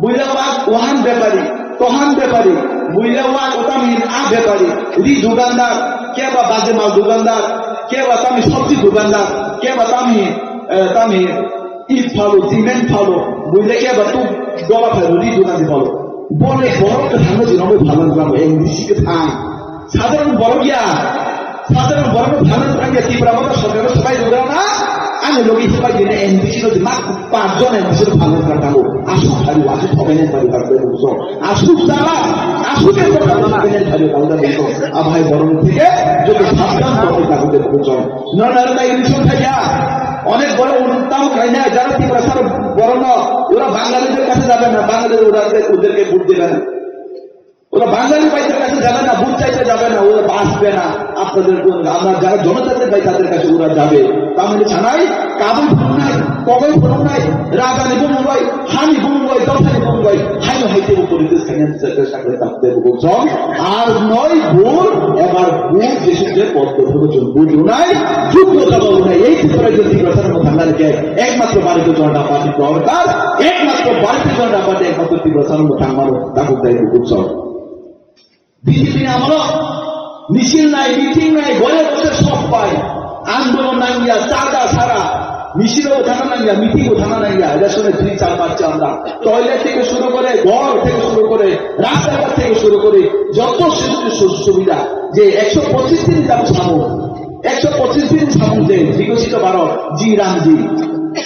Buila wa wahan bepari, tohan bepari. Buila wa utamin a bepari. Ri dugandar, ke ba baje mal dugandar, ke ba tami sabji dugandar, ke ba tami, eh, tami it phalo, cement phalo. Buila ke ba tu dola phalo, ri dugandi phalo. Bole borok ke thangno jino phalo phalo, en bisi ke thang. Sadharon borok ya, sadharon borok no thana thang ya, Tipra Motha sorkar no swbai rwna, ani logi swbai dine N P C no di mak panch jon N P C no thana thang thango. Aswk thari, aswk thogaini thari thang thango buso. Aswk jala, aswk ke thang thango thari thang thango buso. Abhai borok theke joto sabdan thang thango buso. No narwknai election thaiya. Onek borok untam khlainai, jara Tiprasa borok no, ora Bangladesh er kache jabe na, Bangladesh ora ke, oder ke vote debe na. ওরা বাঙালি ভাইদের কাছে যাবে না, ভোট চাইতে যাবে না, ওরা বাঁচবে না। আপনাদের কোন, আমরা যারা জনজাতির ভাই তাদের কাছে ওরা যাবে। তার মানে ছাড়াই কাবুল ফুরুক নাই, কবই ফুরুক নাই, রাজা নিবুম ভাই, হানি বুম ভাই, দফা নিবুম ভাই, হাই হাইতে উপরে সাইন্স সেক্টর সাথে থাকতে বলছন। আর নয় ভুল, এবার ভুল দেশে পদ্ম প্রবচন বুঝু নাই, যোগ্যতা বলু নাই। এই ক্ষেত্রে যদি প্রচার থানা লিখে একমাত্র ভারতীয় জনতা পার্টি দরকার, একমাত্র ভারতীয় জনতা পার্টি একমাত্র তীব্র সারণ থাকবার তাকে দেয় বুঝছন। বিজেপি আমলো মিছিল নাই, মিটিং নাই, ঘরে বসে সব পাই। আন্দোলন নাঙ্গিয়া, চাঁদা ছাড়া মিছিলও থানা নাঙ্গিয়া, মিটিংও থানা নাঙ্গিয়া, রেশনে ফ্রি চাল পাচ্ছে আমরা। টয়লেট থেকে শুরু করে, ঘর থেকে শুরু করে, রাস্তাঘাট থেকে শুরু করে যত সুযোগ সু-, সুবিধা, যে একশো পঁচিশ দিন যাবো সামু, একশো পঁচিশ দিন সামু যে বিকশিত ভারত, জি রামজি,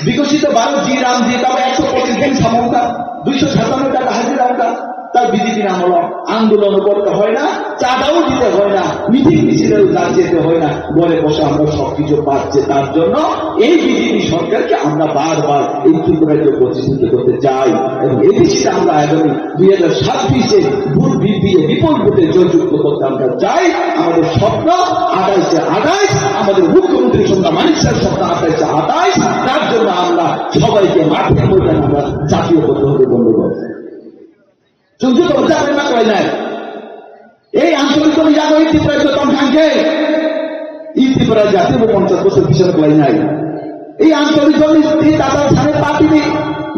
বিকশিত ভারত, জি রামজি, তারপর একশো পঁচিশ দিন সামুটা, দুইশো সাতান্ন টাকা হাজিরা ওটা। তাই বিজেপির আমল আন্দোলন করতে হয় না, চাঁদাও দিতে হয় না, মিটিং মিছিলেও যা যেতে হয় না, ঘরে বসে আমরা সবকিছু পাচ্ছে। তার জন্য এই বিজেপি সরকারকে আমরা বারবার এই ত্রিপুরাকে প্রতিষ্ঠিত করতে চাই এবং এডিসিতে আমরা আগামী দুই হাজার ছাব্বিশে ভোট বৃদ্ধি দিয়ে বিপুল ভোটে জয়যুক্ত করতে আমরা চাই। আমাদের স্বপ্ন আঠাইশে আঠাইশ, আমাদের মুখ্যমন্ত্রী সন্ধ্যা মানিক স্যার স্বপ্ন আঠাইশে আঠাইশ। তার জন্য আমরা সবাইকে মাঠে ময়দানে আমরা জাতীয় পদ্ধতি বন্ধ করবো। Chwng joto jabai ma kwlainai. Ei ancholik dol yago ei Tripura joto thangkhe, ei Tripura jati bo ponchas bosor bichar kwlainai. Ei ancholik dol ni tei tatal sane party ni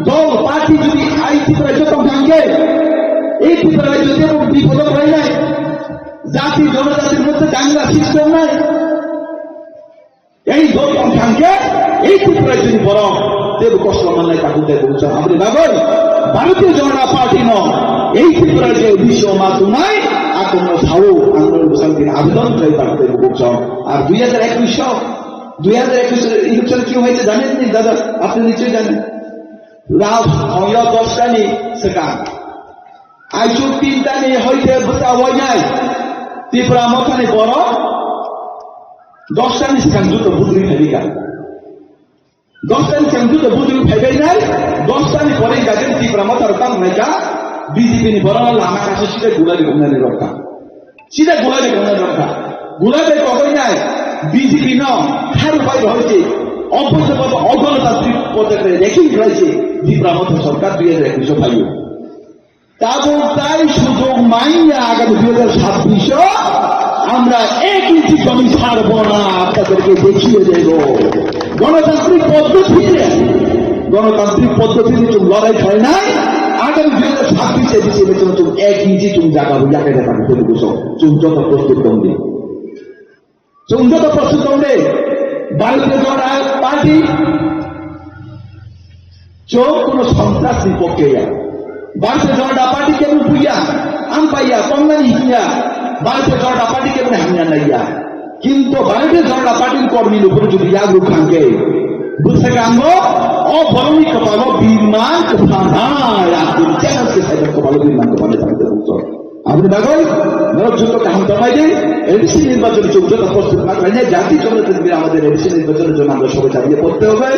dol, party jodi ei Tripura joto thangkhe, ei Tripura jodi bo bipod kwlainai. Jati jonojati moddhe dangla sristi wngnai. Ei dol tong thangkhe, ei Tripura jini borok tebo kosto mannai takhuk tei bongsa. Aboni bagwi Bharatiya Janata Party no ei Tripura je bisyo ma tunai, akon no sao, ang no bwsang din abidon khlai takhuk tei bongsa. Ar dui hajar ekwis so, dui hajar ekwis election ki hoyte janen ni dada, apni nichoi janen. Last hoyo dosta ni swkang. Aisuk tinta ni hoite bwsa wainai. Tripura Motha ni borok dosta ni swkang juto bujui phaibai ka. Dosta ni swkang juto bujui phaibai nai. Dosta ni pore gajen Tripura Motha rok tamo nai ka. B J P ni borok no lama kaisa sida gulai rok nani rok ka. Sida gulai rok nani rok ka. Gulai bai kogoi nai. B J P no haru bai rok hoite. Oboisya bobo ogolotantrik pojak re reking khlai se Tripura Motha sorkar dui hajar ekwis o phaiyo. Tabuk tai sujog manya agami dui hajar sabbish o amra ek inchi jomi sarbo na, apnaderke dekhiye debo. Gonotantrik poddotire, gonotantrik poddotire chwng lorai khlainai, agami dui hajar sabbish e bisi bisi chwng ek inchi chwng jaga bo yakai jaga bo tebuk so chwng joto prostut tongdi. Chwng joto prostut tong de, Bharatiya Janata Party chwng kuno sontras ni pokhe ya. Bharatiya Janata Party kebo buya, ampaiya, tongnani hinya, Bharatiya Janata Party kebo hamya naiya. Kintu Bharatiya Janata Party ni kormi ni upor jodi yagu khangke, bwskango o borokni kwpalo birman kwpha nai, ang challenge khe sai kopalo birman kwpha nai. Aboni bagwi norok joto kaham tongmai di, A D C nirbachon chwng joto prostut ma khlainai, jati joto tongmani amader A D C nirbachonor jonno amra sobai chabiye porte hobe.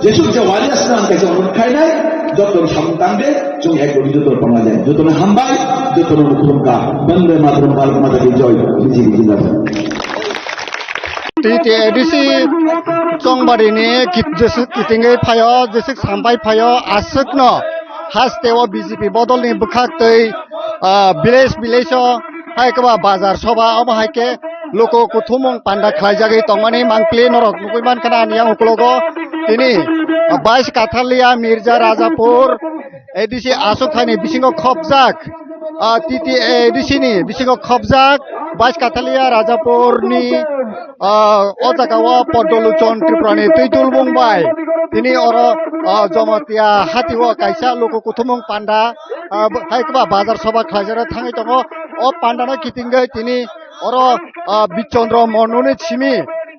Jesuk je wali asna ang kaisa onurod khlainai, joto samung tangde, chwng ek gori joto tongmani. Jotono hambai, jotono khulumkha. Bande Mataram, Bharat Mata ki joy, B J P jindabad. T T A D C Chongbarini kit-, jesuk kitingwi phaio, jesuk sampai phaio, aswkno haste o B J P bodolni bwkhak twi, ah, village village o hai kwba bazar soba omo hai khe luku kuthumung panda khlaijagwi tongmani mangpili norok nugwi mankha ani yang ukologo tini, ah, Bais Kathalia Mirza Rajapur A D C aswk thaini bisingo khopjak, ah, T T A D C ni bisingo khopjak, Bais Kathalia Rajapur ni, ah, o jaga o Poddo Luchon Tripura ni twi dulbung bai tini oro, ah, Jamatia hati o kaisa luku kuthumung panda, ah, hai kwba bazar soba khlaijak thangwi tongo. O panda no kitingwi tini oro, ah, Bichondro Mono ni simi,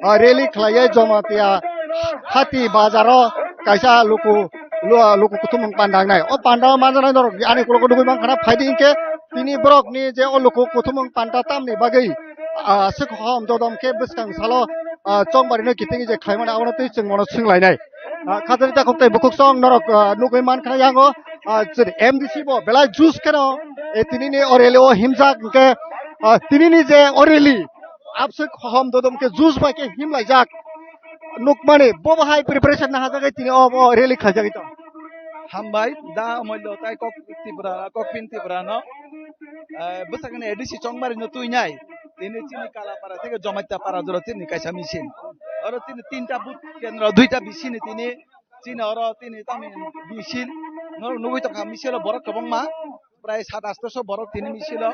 ah, rally khlaiwi Jamatia hati bazar o kaisa luku lu-, luku kuthumung panda wngnai. O panda o manjanai norok ani ukulok o nugwi mankha na, phaidi hinkhe tini borok ni je o luku kuthumung panda tamni bagwi, ah, aswk hom dodom khe bwskang salo, ah, Chongbarino kitingwi je khlaimani abono twi chwng bono swnglainai. Ah, khajani takhuk tei bukhuk song norok, ah, nugwi mankha na yango, ah, chwng M D C bo belai juice kheno, eh, tinini o rally o himjak hinkhe, ah, tinini je o rally, abswk hom dodom khe juice bai khe himlaijak. Nukmani, bobo hai preparation nahajagwi tini o, o rally khlaijagwi tong. Hambai, da moilo tai kok Tripura, kokpin Tripura no. Eh, bwsakni A D C Chongmari no tuinai. Tini chini Kalapara theke Jamatia Para jora tini kaisa misil. Oro tini tinta booth kendro, duita B C ni tini, chini oro tini tami misil. Norok nugwi tongkha misil o borok kwbangma. Prai sat atso borok tini misilo.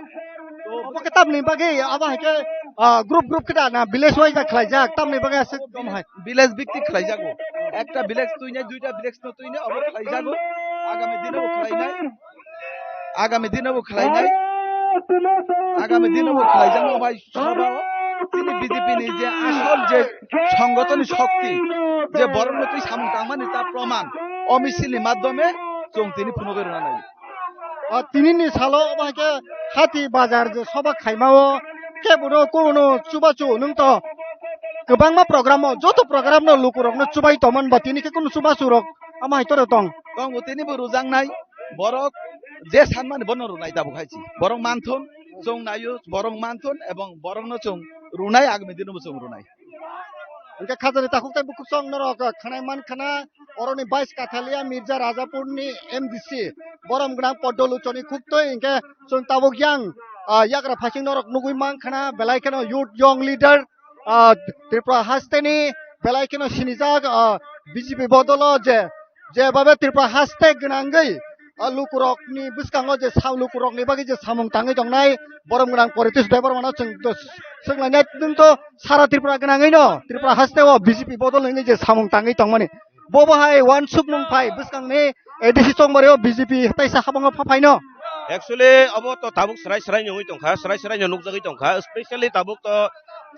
To obo khe tamni bagwi abo hai khe, ah, group group khe da na village wise da khlaijak, tamni bagwi aswk tong hai. Village biktik khlaijago. Ekta village tuinai, duita village no tuinai, obo khlaijago. Agami dino bo khlainai. Agami dino bo khlainai. Agami dino bo khlaijakno bai soba o. Tini B J P ni je asol je songgothon ni shokti, je borok no twi samung tangmani ta proman. O misil ni madhyome chwng tini phunugwi rwna nai. Ah, tinini salo obo hai khe hati bazar je soba khaimao khe bono kuno chubachu nwng to kwbangma program o joto program no lukurokno chubai tongmani ba tini khe kuno chubachu rok ama hai toro tong. Tong bo tini bo rujaknai borok je sanmani bono runai tabuk hai si borok manthun chwng naio borok manthun ebong borokno chwng runai agami dino bo chwng runai. Hingke khajani takhuk tei bukhuk song norok khanai man khana oroni bais Kathalia Mirza Rajapurni M D C borom gwnang Poddo Luchoni khuktwi hingke chwng tabuk yang, ah, yagra phasing norok nugui man khana belai kheno youth young leader, ah, Tripura hasteni belai kheno sinijak, ah, B J P bodolo je, je babe Tripura haste gwnangwi, ah, lukurokni bwskango je sa-, lukurokni bagwi je samung tangwi tongnai borom gwnang Poritosh Debbarmano chwng dos-, swnglainai nwng to sara Tripura gwnangwi no Tripura haste o B J P bodol hwnwi je samung tangwi tongmani. Bo bo hai uansuk nung phai bwskangni A D C chongmari o B J P teisa habang o pha phaino. Actually, obo to tabuk srai srai nungwi tongkha, srai srai no nukjagwi tongkha, specially tabuk to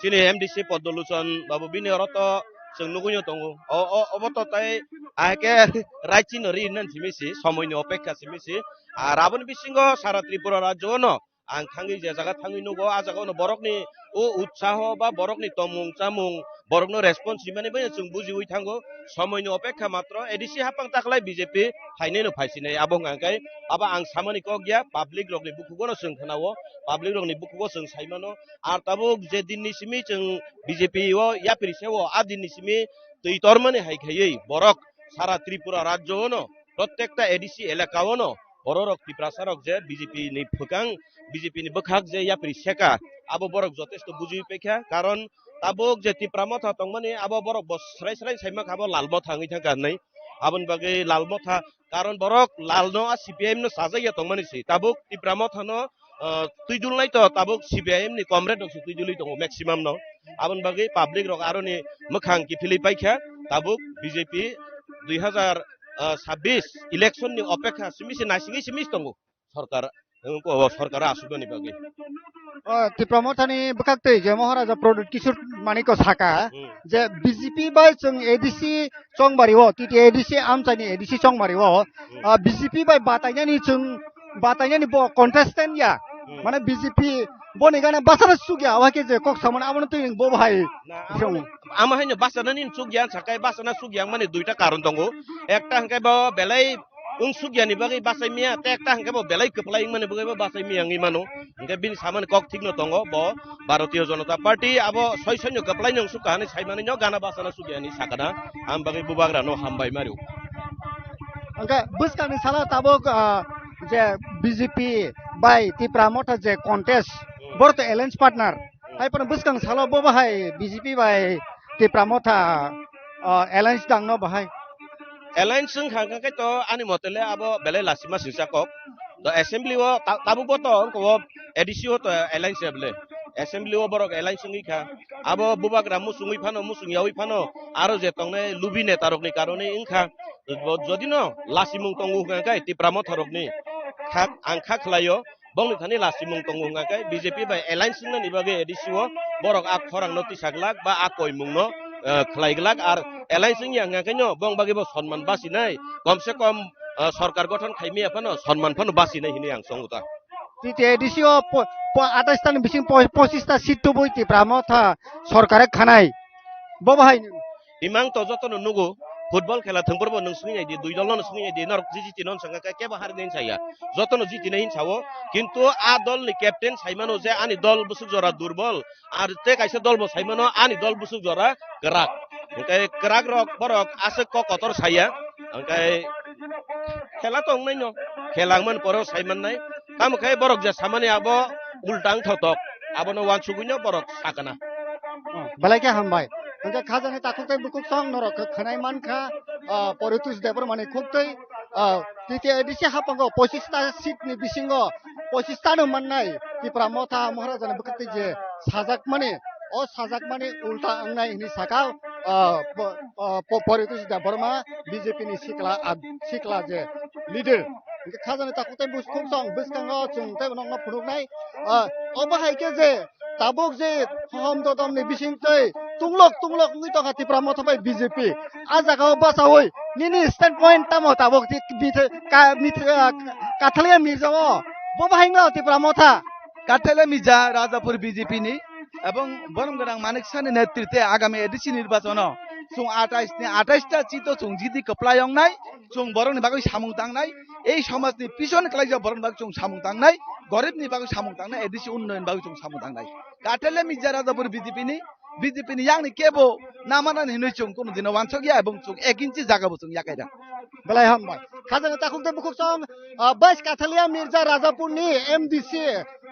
chini M D C Poddo Luchon babu bini oro to chwng nugwi no tongo. O, o, obo to tai ahai khe right chino ri hinnan simi si, somoi ni opekha simi si. Ar aboni bisingo sara Tripura rajyo no ang thangwi je jaga thangwi nugo, a jaga ono borokni o utsaho ba borokni tongmung chamung, borokno response rimani bai chwng bujiwi thango. Somoini opekha matro A D C hapang taklai B J P phainai no phaisinai, abo hwnka khe abo ang samani kok ya, public rokni bukhugo no chwng khnao, public rokni bukhugo chwng saimano. Ar tabuk je dinni simi chwng B J P o yapri se o, a dinni simi twi tormani hai khaiwi borok sara Tripura rajyo ono, protekta A D C elaka ono bororok Tiprasa rok je B J P ni phwkang, B J P ni bwkhak je yapri seka, abo borok jotesto bujiwi paikha, karon tabuk je Tipra Motha tongmani abo borok bo srai srai saima kha, abo Lal Motha wngwi thangkha hinwi. Aboni bagwi Lal Motha, karon borok Lal no a C P I M no chajak ya tongmani si, tabuk Tipra Motha no ah, twi dulnai to tabuk C P I M ni comrade rok se twi dulwi tongo maximum no. Aboni bagwi public rok aroni mwkhang kiphilwi paikha, tabuk B J P dui hazar sabbish election ni opekha simi se naisingwi simi tongo sorkar, eh, ko sorkar asuknani bagwi. O, Tipra Mothani bwkhak twi je Maharaja Pradyut Kishore Manikko saka Hmm. je B J P bai chwng A D C chongmari o, T T A D C amchaini A D C chongmari o, Hmm. ah, B J P bai batainani chwng batainani bo contestant ya, Hmm. mane B J P boni gana bachana chukya, oha khe je kok samani abono twi bo bahai. Na, Chwng. Ama haino bachana ni chukya, sakai bachana chukya mani duita karon tongo. Ekta hwnkhe bo belai wng chukya ni bagwi bachai miya, tei ekta hwnkhe bo belai kwplai wngmani bagwi bo bachai miya wngwi mano. Hwnkhe bini samani kok thikno tongo, bo Bharatiya Janata Party abo soi soino kwplai no wng sukha hinwi saimani no gana bachana chukya hinwi sakha na. Am bagwi bubagra no hambai mario. Hwnkhe bwskangni salo tabuk, ah, je B J P bai Tipra Motha je contest, Hmm. boro to alliance partner. Hmm. Hai phano bwskang salo bo bahai B J P bai Tipra Motha, ah, alliance dangno bahai. Alliance wngkha hwnkhe to ani mote le abo belai lasima singsa kok. To assembly o ta-, tabuk bo to wngkha o A D C o to alliance ya bole. Assembly o borok alliance wngwi kha. Abo bubagra muchungwi phano, muchung yaui phano, aro je tongnai lubi neta rokni karone wngkha. Bo jodi no lasimung tongo hwnkha khe Tipra Motha rokni kha, ang kha khlaio. Bongni thani lasimung tongo hwnkha khe B J P bai alliance wngnani bagwi A D C o borok a khorang no tisa glak ba a koimung no, eh, khlai glak. Ar alliance wngya hwnkha khe no bong bagwi bo sonman basinai, kom se kom, eh, sorkar gothon khai miya phano sonman phano basinai hinwi ang chongo ta. T T A D C o po-, po-, atais ta ni bising po-, pochis ta seat tubui Tipra Motha sorkar khanai. Bo bahai ni. Imang to joto no nugo, football khela thwngphuru bo nwng swngwi nai di, dui dol no swngwi nai di, norok jiti no swngkha khe kebo hari nai saya. Joto no jiti nai hinsa o, kintu a dol ni captain sai mano je ani dol bwswk jora durbol, ar tei kaisa dol bo sai mano ani dol bwswk jora kwrak. Hwnkhe kwrak rok borok aswk kok kotor saya, hwnkhe khela to wngnai no, khela wngmani poro sai mannai. Tamo khe borok je samani abo ulta wngthok tok, abono uansugui no borok sakana. Oh, belai khe hambai. Hwnkhe khajani takhuk tei bukhuk song norok khe khwnai mankha, ah, Poritosh Debbarmani khuktwi, ah, T T A D C haphango pochis ta seat ni bisingo pochis ta no mannai Tipra Motha Maharajani bwkhak twi je sajakmani, o sajakmani ulta wngnai hinwi sakha, ah, po-, ah, po-, Poritosh Debbarma B J P ni sikla, ah, sikla je leader. Hwnkhe khajani takhuk tei bukhuk song bwskango chwng tei nokno phunuknai, ah, obo hai khe je tabuk je hohom dodom ni bising twi tunglok tunglok wngwi tongkha Tipra Motha bai B J P. A jaga o bachaui nini stand point tamo tabuk ti-, bit-, ka-, mit-, ah, Kathalia Mirza o, bo bahai wngla Tipra Motha. Kathalia Mirza Rajapur B J P ni ebong borom gwnang Manik Sahni netritwe agami A D C nirbachono chwng atais ni atais ta chito chwng jidi kwplai wngnai, chwng borokni bagwi samung tangnai, ei somajni pison klaijak borokni bagwi chwng samung tangnai, goribni bagwi samung tangnai, A D C unnoyon bagwi chwng samung tangnai. Kathalia Mirza Rajapur B J P ni B J P ni yang ni kebo namanani hinwi chwng kunu dino wansok ya, ebong chwng ek inchi jaga bo chwng yakai da. Belai hambai. Khajang takhuk de bukhuk song, ah, Bais Kathalia Mirza Rajapur ni M D C,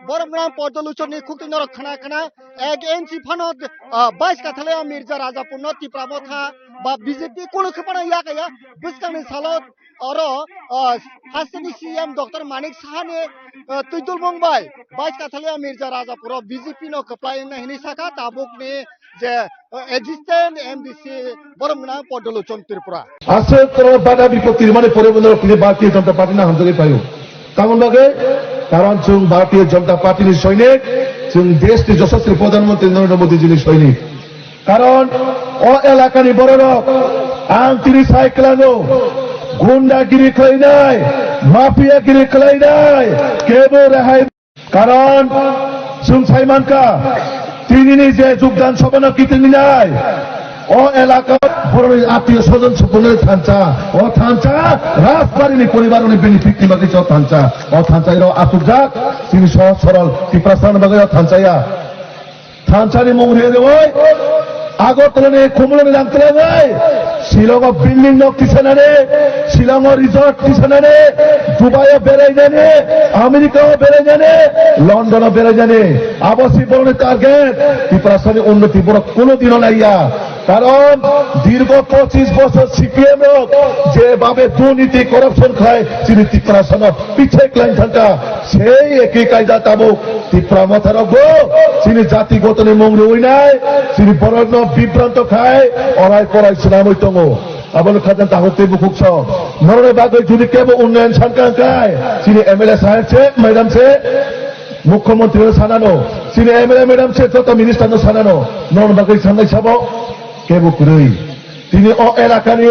Borom Gram Podoluchon ni khukti norok khna khna, ek inchi phano, ah, Bais Kathalia Mirza Rajapur no Tipra Motha ba B J P kunu khapana yakaya, bwskang ni salo oro, ah, hasteni C M Doctor Manik Saha ni, ah, twidulmung bai, Bais Kathalia Mirza Rajapur o B J P no kwplai wngna hinwi sakha tabuk ni je, ah, existent M D C Borom Gwnang Podoluchon Tripura. Aswk korokno bada bipot rimani pore bono kini Bharatiya Janata Party no hamjagwi paio. Tamoni bagwi, karon chwng Bharatiya Janata Party ni soinik, chwng desh ni Yashaswi Pradhan Mantri Narendra Modi ji ni soinik. Karon o elakani bororok ang tini sai kwlango, gundagiri khlainai, mafiagiri khlainai, kebo rehai. Karon chwng sai mankha, tinini je jogdan sabhano kiting ninai, o elaka borokni attiyo sojon supungnai thansa, o thansa Rajbari ni poribar ni benefit ni bagwi se o thansa, o thansa iro asukjak, chini sohoj sorol Tiprasa ni bagwi o thansa ya. Thansani mung rwi rwi, Agartala ni Khumulwng ni rang twlangwi, Shillong o building nok tisanani, Shillong o resort tisanani, Dubai o berainani, America o berainani, London o berainani. Abo si borokni target. Tiprasani unnoti borok kuno dino naiya. Karon dirgo pochis bochor C P M rok je babe durniti corruption khlai chini Tiprasano pichai khlaina thangkha. Sei eki kaida tabuk Tipra Motharokbo chini jati gotoni mung rwinai, chini borokno bibranto khai orai porai swnamwi tongo. Abono khajang takhuk tei bukhuk sok. Norokni bagwi jodi kebo unnayan sankha hwnkhe, chini M L A saheb se, madam se, mukhyamantri no sanano, chini M L A madam se, joto minister no sanano, norokni bagwi sanai sabo kebo kwrwi. Tini o elakani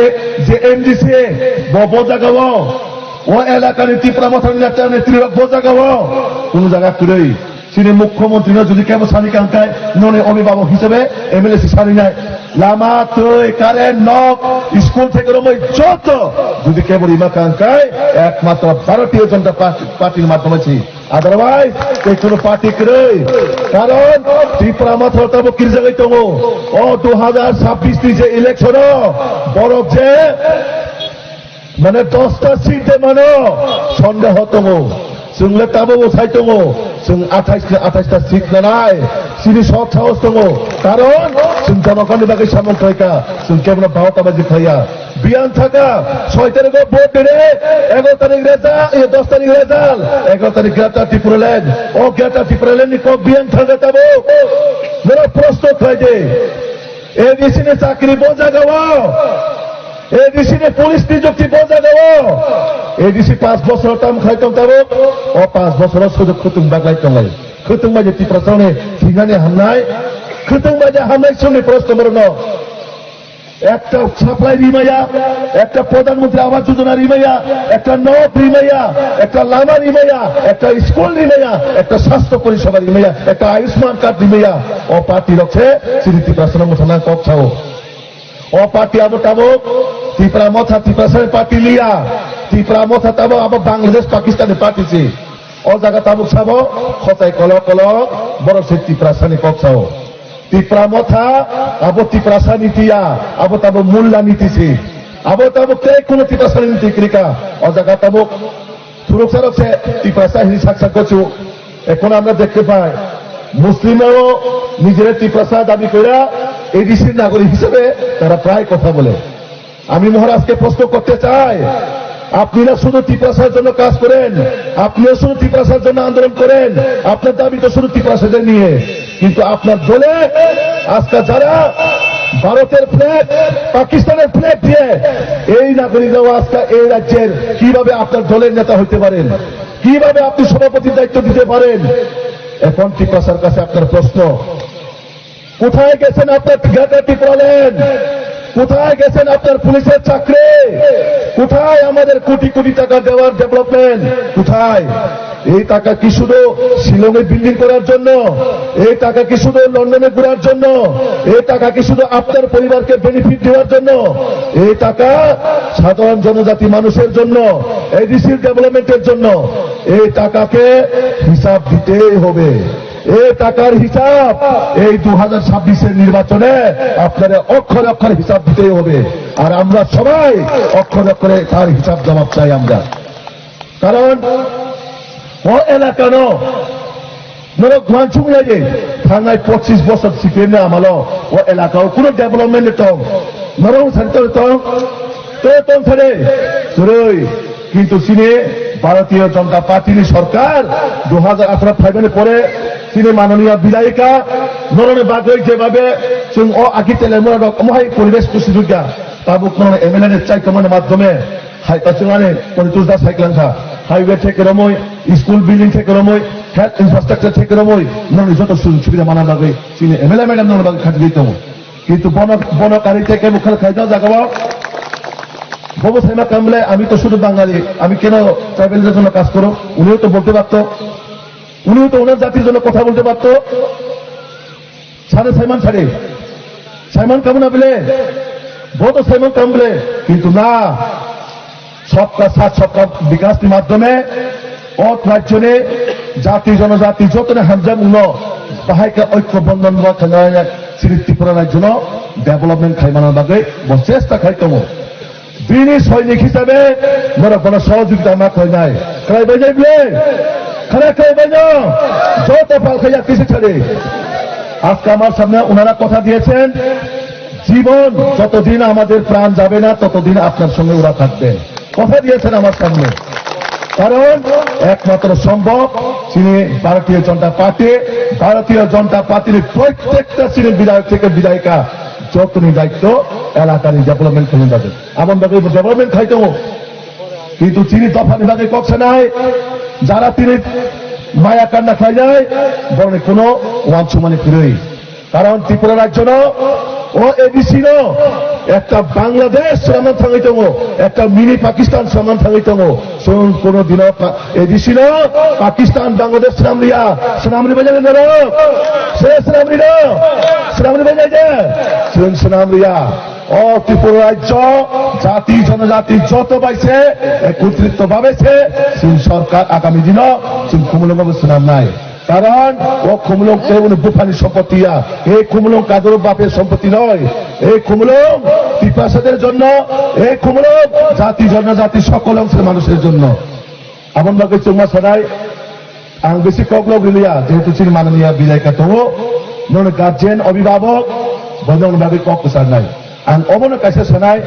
je M D C, bo, bo jagao, o elakani Tipra Mothani neta netrirok bo jagao, kunu jaga kwrwi. Chini mukhyamantri no jodi kebo sani kangkai, noni obhibhabok hisabe M L A se saninai. Lama, twi, current, nok, school theke romwi joto jodi kebo rima kangkai, ekmatro Bharatiya Janata Party, Party ni madhyome se. Otherwise, tei kunu party kwrwi. Karon Tipra Motha tabuk kirjagwi tongo. O dui hajar chabbish ni je election o borok je mane dosta seat de mano sondeho tongo. Chwng le tabuk bo sai tongo. Chwng athais ni athais ta seat nanai. Chini sok sahos tongo. Karon chwng jonogonni bagwi samung khlaikha. Chwng kebono baota baji khlaiya. Biyang thaka, soi tarikh o vote dine, egaroh tarikh result, eh, dos tarikh result, egaroh tarikh Greater Tipraland. O Greater Tipraland ni kok biyang thaka tabuk. Norok proshno khlai di. A D C ni chakri bo jagao. A D C ni police nijukti bo jagao. A D C pas bochor tam khai tong tabuk. O pas bochor o sujug khwtwng baglai tonglai. Khwtwng bai je Tiprasani thinani hamnai. Khwtwng bai je hamnai songni proshno norokno. Ekta supply rimaya, ekta Pradhan Mantri Awas Yojana rimaya, ekta nok rimaya, ekta lama rimaya, ekta school rimaya, ekta sastho poriseba rimaya, ekta Ayushman card rimaya. O party rok se chini Tiprasano mwthangna kok sao. O party abo tabuk Tipra Motha Tiprasani party liya. Tipra Motha tabuk abo Bangladesh Pakistan ni party se. O jaga tabuk sabo, khotai kolok kolok, borok se Tiprasani kok sao. Tipra Motha, abo Tiprasa niti ya, abo tabo Mulla niti se. Abo tabo tei kuno Tiprasa niti kwrwi kha. O jaga tabo phuruksa rok se Tiprasa hini sak sak gochu. এখন আমরা দেখতে পাই, মুসলিমরাও নিজেরা তিপ্রাসা দাবি করে এডিসির নাগরিক হিসেবে তারা প্রায় কথা বলে। আমি মহারাজকে প্রশ্ন করতে চাই, আপনি না শুধু তিপ্রাসার জন্য কাজ করেন, আপনিও শুধু তিপ্রাসার জন্য আন্দোলন করেন, আপনার দাবি তো শুধু তিপ্রাসাদের নিয়ে, কিন্তু আপনার দলে আজকে যারা ভারতের ফ্ল্যাগ, পাকিস্তানের ফ্ল্যাগ দিয়ে এই নাগরিকরাও আজকে এই রাজ্যের কিভাবে আপনার দলের নেতা হইতে পারেন, কিভাবে আপনি সভাপতির দায়িত্ব দিতে পারেন? এখন তিপ্রাসার কাছে আপনার প্রশ্ন, কোথায় গেছেন আপনার গ্রেটার ত্রিপুরাল্যান্ড? কোথায় গেছেন আপনার পুলিশের চাকরি? কোথায় আমাদের কোটি কোটি টাকা দেওয়ার ডেভেলপমেন্ট? কোথায়? এই টাকা কি শুধু শিলংয়ে বিল্ডিং করার জন্য? এই টাকা কি শুধু লন্ডনে ঘোরার জন্য? এই টাকা কি শুধু আপনার পরিবারকে বেনিফিট দেওয়ার জন্য? এই টাকা সাধারণ জনজাতি মানুষের জন্য, এডিসির ডেভেলপমেন্টের জন্য। এই টাকাকে হিসাব দিতেই হবে। এই টাকার হিসাব এই দু হাজার ছাব্বিশের নির্বাচনে আপনারা অক্ষরে অক্ষরে হিসাব দিতেই হবে। আর আমরা সবাই অক্ষরে অক্ষরে তার হিসাব জবাব চাই আমরা। Karon o elakano norok uansuk ya je thangnai pochis bosor C P M ni amalo o elakao kuno development tong, norok sari tong, tong, tong sari kwrwi. Kintu chini Bharatiya Janata Party ni sorkar dui hajar atharo phaibani pore chini mananiya bidayika norokni bagwi jebabe chwng o agi telemura rok omohai poribesh kusi dukya tabuk norokni M L A ni chaitomani madhyome hai ta chwng ani Poritos da cyclone kha, highway theke romoi, school building theke romoi, health infrastructure theke romoi, norokni joto sujog subida mana bagwi chini M L A madam norokni bagwi khajagwi tongo. কিন্তু বন বন কারি থেকে মুখের খাইতে জাগাও ববু সাইমা কামলে আমি তো শুধু বাঙালি, আমি কেন ট্রাইবেলদের জন্য কাজ করো? উনিও তো বলতে পারতো, উনিও তো ওনার জাতির জন্য কথা বলতে পারতো। সারে সাইমন সারে সাইমন কামনা পেলে বড় সাইমন কামলে, কিন্তু না, সবকা সাথ সবকা বিকাশের মাধ্যমে অত রাজ্যনে জাতি জনজাতি যতনে হামজামুনো বাহাইকা ঐক্য বন্ধন বা খানায় শ্রী ত্রিপুরা রাজ্যনো ডেভেলপমেন্ট খাইমানা বাগৈ বড় চেষ্টা খাই tongo. Bini soinik hisabe norok bono sohojogita ma khlainai. Khlaibai nai bile? Khana khlaibai no? Joto pal khai yak kisi chale. আজকে আমার সামনে ওনারা কথা দিয়েছেন, জীবন যতদিন আমাদের প্রাণ যাবে না, ততদিন আপনার সঙ্গে ওরা থাকবেন। কথা দিয়েছেন আমার সামনে। কারণ একমাত্র সম্ভব, তিনি ভারতীয় জনতা পার্টি, ভারতীয় জনতা পার্টির প্রত্যেকটা শ্রেণীর বিধায়ক থেকে বিধায়িকা যতনি দায়িত্ব এলাকার ডেভেলপমেন্ট খেলে যাবে। এমন ভাবে ডেভেলপমেন্ট খাইতে হোক, কিন্তু চিনি দফানি বাকি ককসা নাই, যারা তিনি মায়া কান্না খাই যায়, বরং কোনো ওয়ান সুমানি ফিরই। কারণ ত্রিপুরা রাজ্য ন, ও এডিসি ন, একটা বাংলাদেশ সমান থাকি tongo, একটা মিনি পাকিস্তান সমান থাকি tongo। Chwng kono dino pa-, edisino Pakistan, Bangladesh swnamliya, swnamri bai jani norok? Se swnamri no? Swnamri bai jai de? Chwng swnamliya. O Tripura rajyo jati jonojati joto bai se, ekotritto bhabe se, chwng sorkar agami dino chwng Khumulwngo bo swnamnai. Karon o Khumulwng tei uni buphani sompoti ya. Ei Khumulwng kadoro bape sompoti noi. Ei Khumulwng Tiprashader jonno, ei Khumulwng jati jonojati sokol ongshor manusher jonno. Aboni bagwi chwngma sanai, ang bisi koklok riliya, jehetu chini mananiya bidayka tongo, nono guardian, obhibhabok, bo nongni bagwi kok kwcharnai. Ang obono kaisa sanai,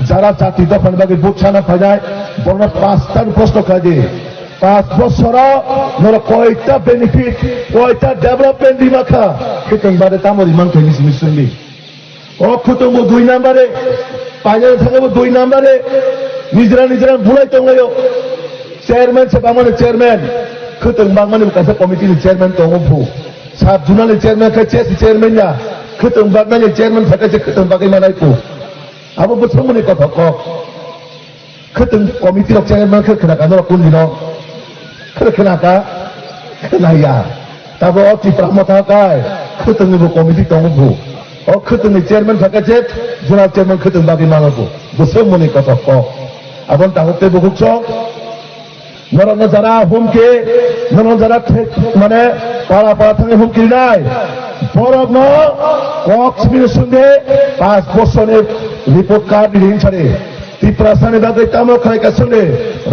jara jati dophani bagwi vote sana phainai, borokno pasta proshno khlai di. Panch bosoro norok koita benefit, koita development rima kha, khwtwng bade tamo rimang khe misi misi songdi. O khwtwng bo dui nambare, painani thangwi bo dui nambare, nijra nijra bulai tonglaio. Chairman se bangmani chairman, khwtwng bangmani bo kaisa committee ni chairman tongo phu. Sub zonal ni chairman khe chesi chairman ya, khwtwng baknani chairman thaka se khwtwng bagwi manai phu. Abo bwswngmani kothok kok. Khwtwng committee rok chairman khe khwna ka norok kundino? Khwna ka? Khwnaya. Tabo o Tipra Motha kai khwtwngni bo committee tongo bo. O khwtwngni chairman thaka se zonal chairman khwtwng bagwi mano bo. Bwswk mwnwi kothok kok. Aboni tabuk tei bukhuk chwng. Norokno jara humki, norokno jara thek, mane para para thangwi humki rinai. Borokno kok simi sungde panch bosorni report card ring sari. Tiprasani bagwi tamo khlai ka sungde.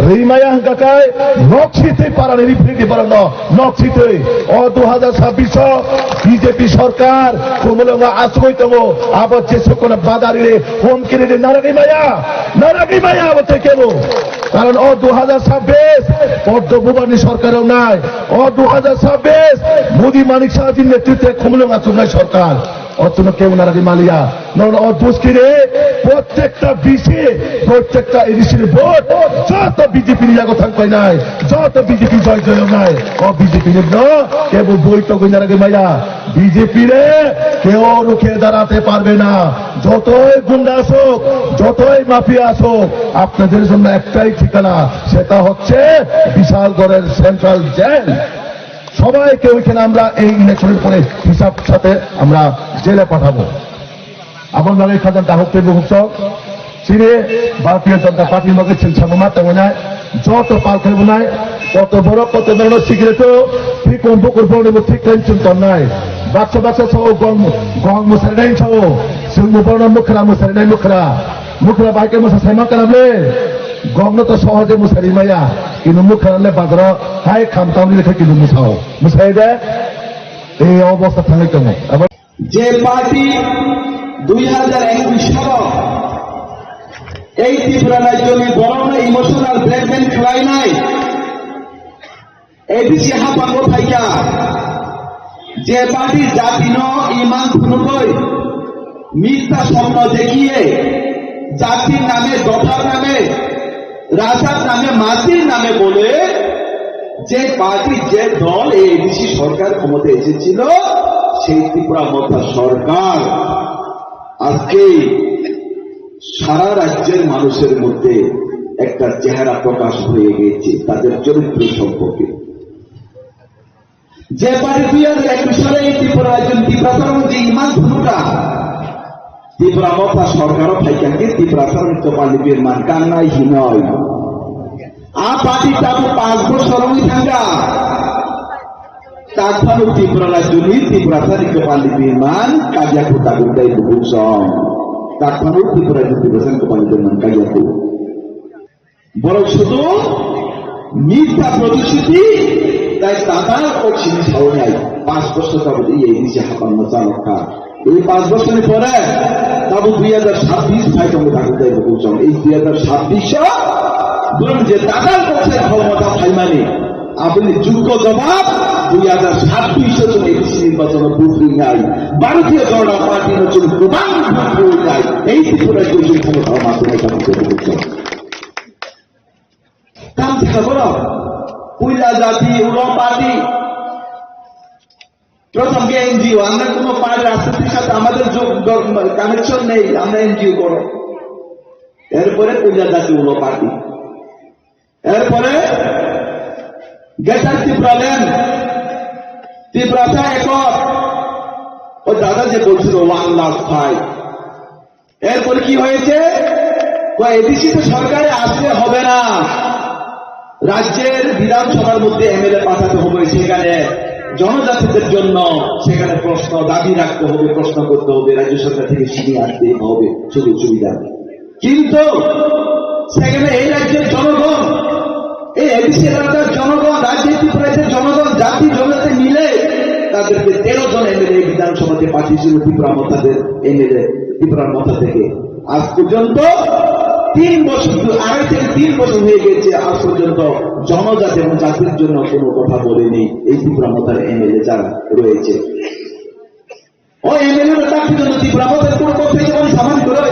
Rimaya hwnkha kai nok sitwi parani riphridi borokno nok sitwi. O dui hajar sabbish o B J P sorkar Khumulwngo achugwi tongo. Abo jesukono badari ri humki ri naragwi maya. Naragwi maya abo tei kebo. Karon o dui hajar sabbish Poddo Bubarni sorkar wngnai, o dui hajar sabbish Modi Manik Sahajini netritwe Khumulwng achuknai sorkar. Otono kebo naragwi maliya. Nono o duskire, protekta bisi, protekta edisini vote, joto B J P ni yago thang painai, joto B J P joy joy wngnai, o B J P ni no kebo boi togwi naragwi maya. B J P re keo rukhe darate parbe na. Jotoi gunda asuk, jotoi mafia asuk, আপনাদের জন্য একটাই ঠিকানা, সেটা হচ্ছে বিশালগড়ের central jail. সবাইকে ওইখানে আমরা এই ইলেকশনের পরে হিসাব সাথে আমরা জেলে পাঠাবো। Aboni bagwi khajang dahuk tei bukhuk sok chini Bharatiya Janata Party ni bagwi chwng samung ma tongwi nai, joto pal khe bo nai, koto borok koto borok no sikire to, thik kon bukur borok ni bo thik khe chwng tong nai. Baksa baksa sao gong, gong mwsari nai sao, chwng bo borok no mwkhra mwsari nai mwkhra, mwkhra bai khe mwsa sai ma kana ble. Gong no to sohoje mwsari maya, kintu mwkhra le bazaro hai kham tam ni lekha kintu mwsao. Mwsai de, ei obostha thangwi tongo. Abo Je party dui hajar ekush salo ei Tripura rajyoni borokno emotional blackmail khlainai, A D C hapango phaikha, je party jatino iman phunugwi, মিথ্যা স্বপ্ন দেখিয়ে, জাতির নামে, দফার নামে, রাজার নামে, মাঝির নামে বলে যে পার্টি, যে দল এই এডিসি সরকার ক্ষমতায় এসেছিল, সেই ত্রিপুরা মথা সরকার আজকে সারা রাজ্যের মানুষের মধ্যে একটা চেহারা প্রকাশ হয়ে গেছে তাদের চরিত্র সম্পর্কে। যে পার্টি দুই হাজার একুশ সালে এই ত্রিপুরা রাজ্য ত্রিপুরা মধ্যে ইমান ভূমিকা, ত্রিপুরা মথা সরকারও থাইকাকে ত্রিপুরা সরকার কপালি বিমান কান্নাই হিনয়। আ পার্টি তাবু পাঁচ বছর রঙি থাকা। তাকফানু ত্রিপুরা রাজ্যনি ত্রিপুরা সরকার কপালি বিমান কাজিয়া কুতা গুন্ডাই বুকুসং। তাকফানু ত্রিপুরা রাজ্য ত্রিপুরা সরকার কপালি বিমান কাজিয়া কু। বরং শুধু মিথ্যা প্রতিশ্রুতি, তাই তাতার ও চিনি ছাড়ো নাই। পাঁচ বছর যাবত এই এডিসি হাপান মজা লক্কা। এই পাঁচ বছরের পরে তাবু দুই হাজার ছাব্বিশ ভাই তুমি থাকতে চাইবো বুঝছো। এই দুই হাজার ছাব্বিশ বরং যে তাতার পক্ষে ক্ষমতা ভাইমানি, আপনি যোগ্য জবাব দুই হাজার ছাব্বিশ জন এডিসি নির্বাচন বুঝলি নাই। ভারতীয় জনতা পার্টি নতুন প্রমাণ বুঝলি নাই। এই ত্রিপুরা রাজ্য ক্ষমতা মাধ্যমে থাকতে বুঝছো। কাম থাকা বড়, পুইলা জাতি, উলো পার্টি, প্রথম কি এনজিও, আমরা কোনো পার্টি রাজনীতির সাথে আমাদের যোগ, দ-, কানেকশন নেই, আমরা এনজিও করো। এরপরে পুইলা জাতি, উলো পার্টি, এরপরে গ্রেটার ত্রিপুরাল্যান্ড, ত্রিপুরাতে একক, ও দাদা যে বলছিল ওয়ান লাখ ফাইভ, এরপরে কি হয়েছে? তো এডিসি তো সরকারে আসলে হবে না, রাজ্যের বিধানসভার মধ্যে এমএলএ পাঠাতে হবে, সেখানে জনজাতিদের জন্য সেখানে প্রশ্ন দাবি রাখতে হবে, প্রশ্ন করতে হবে, রাজ্য সরকার থেকে ছিনিয়ে আনতে হবে সুযোগ সুবিধা। কিন্তু সেখানে এই রাজ্যের জনগণ, এই এডিসি এলাকার জনগণ, রাজ্যের ত্রিপুরাতে জনগণ, জাতি জনজাতি মিলে তাদেরকে তেরো জন এমএলএ বিধানসভাতে পাঠিয়েছিল ত্রিপুরা মথাদের এমএলএ, ত্রিপুরা মথা থেকে। আজ পর্যন্ত তিন বছর, আড়াই থেকে তিন বছর হয়ে গেছে, আজ পর্যন্ত জনজাতি এবং জাতির জন্য কোনো কথা বলেনি এই ত্রিপুরা মথার এমএলএ যারা রয়েছে। O M L A no tak phi no twi bwramo tei kunu kok tei kok saman kwrwi.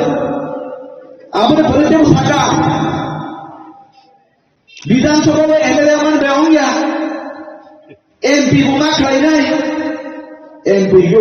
Aboni bwrwi tei saka. Bidhan Sabha o M L A man bai ongya. M P bo ma khlainai. M P yo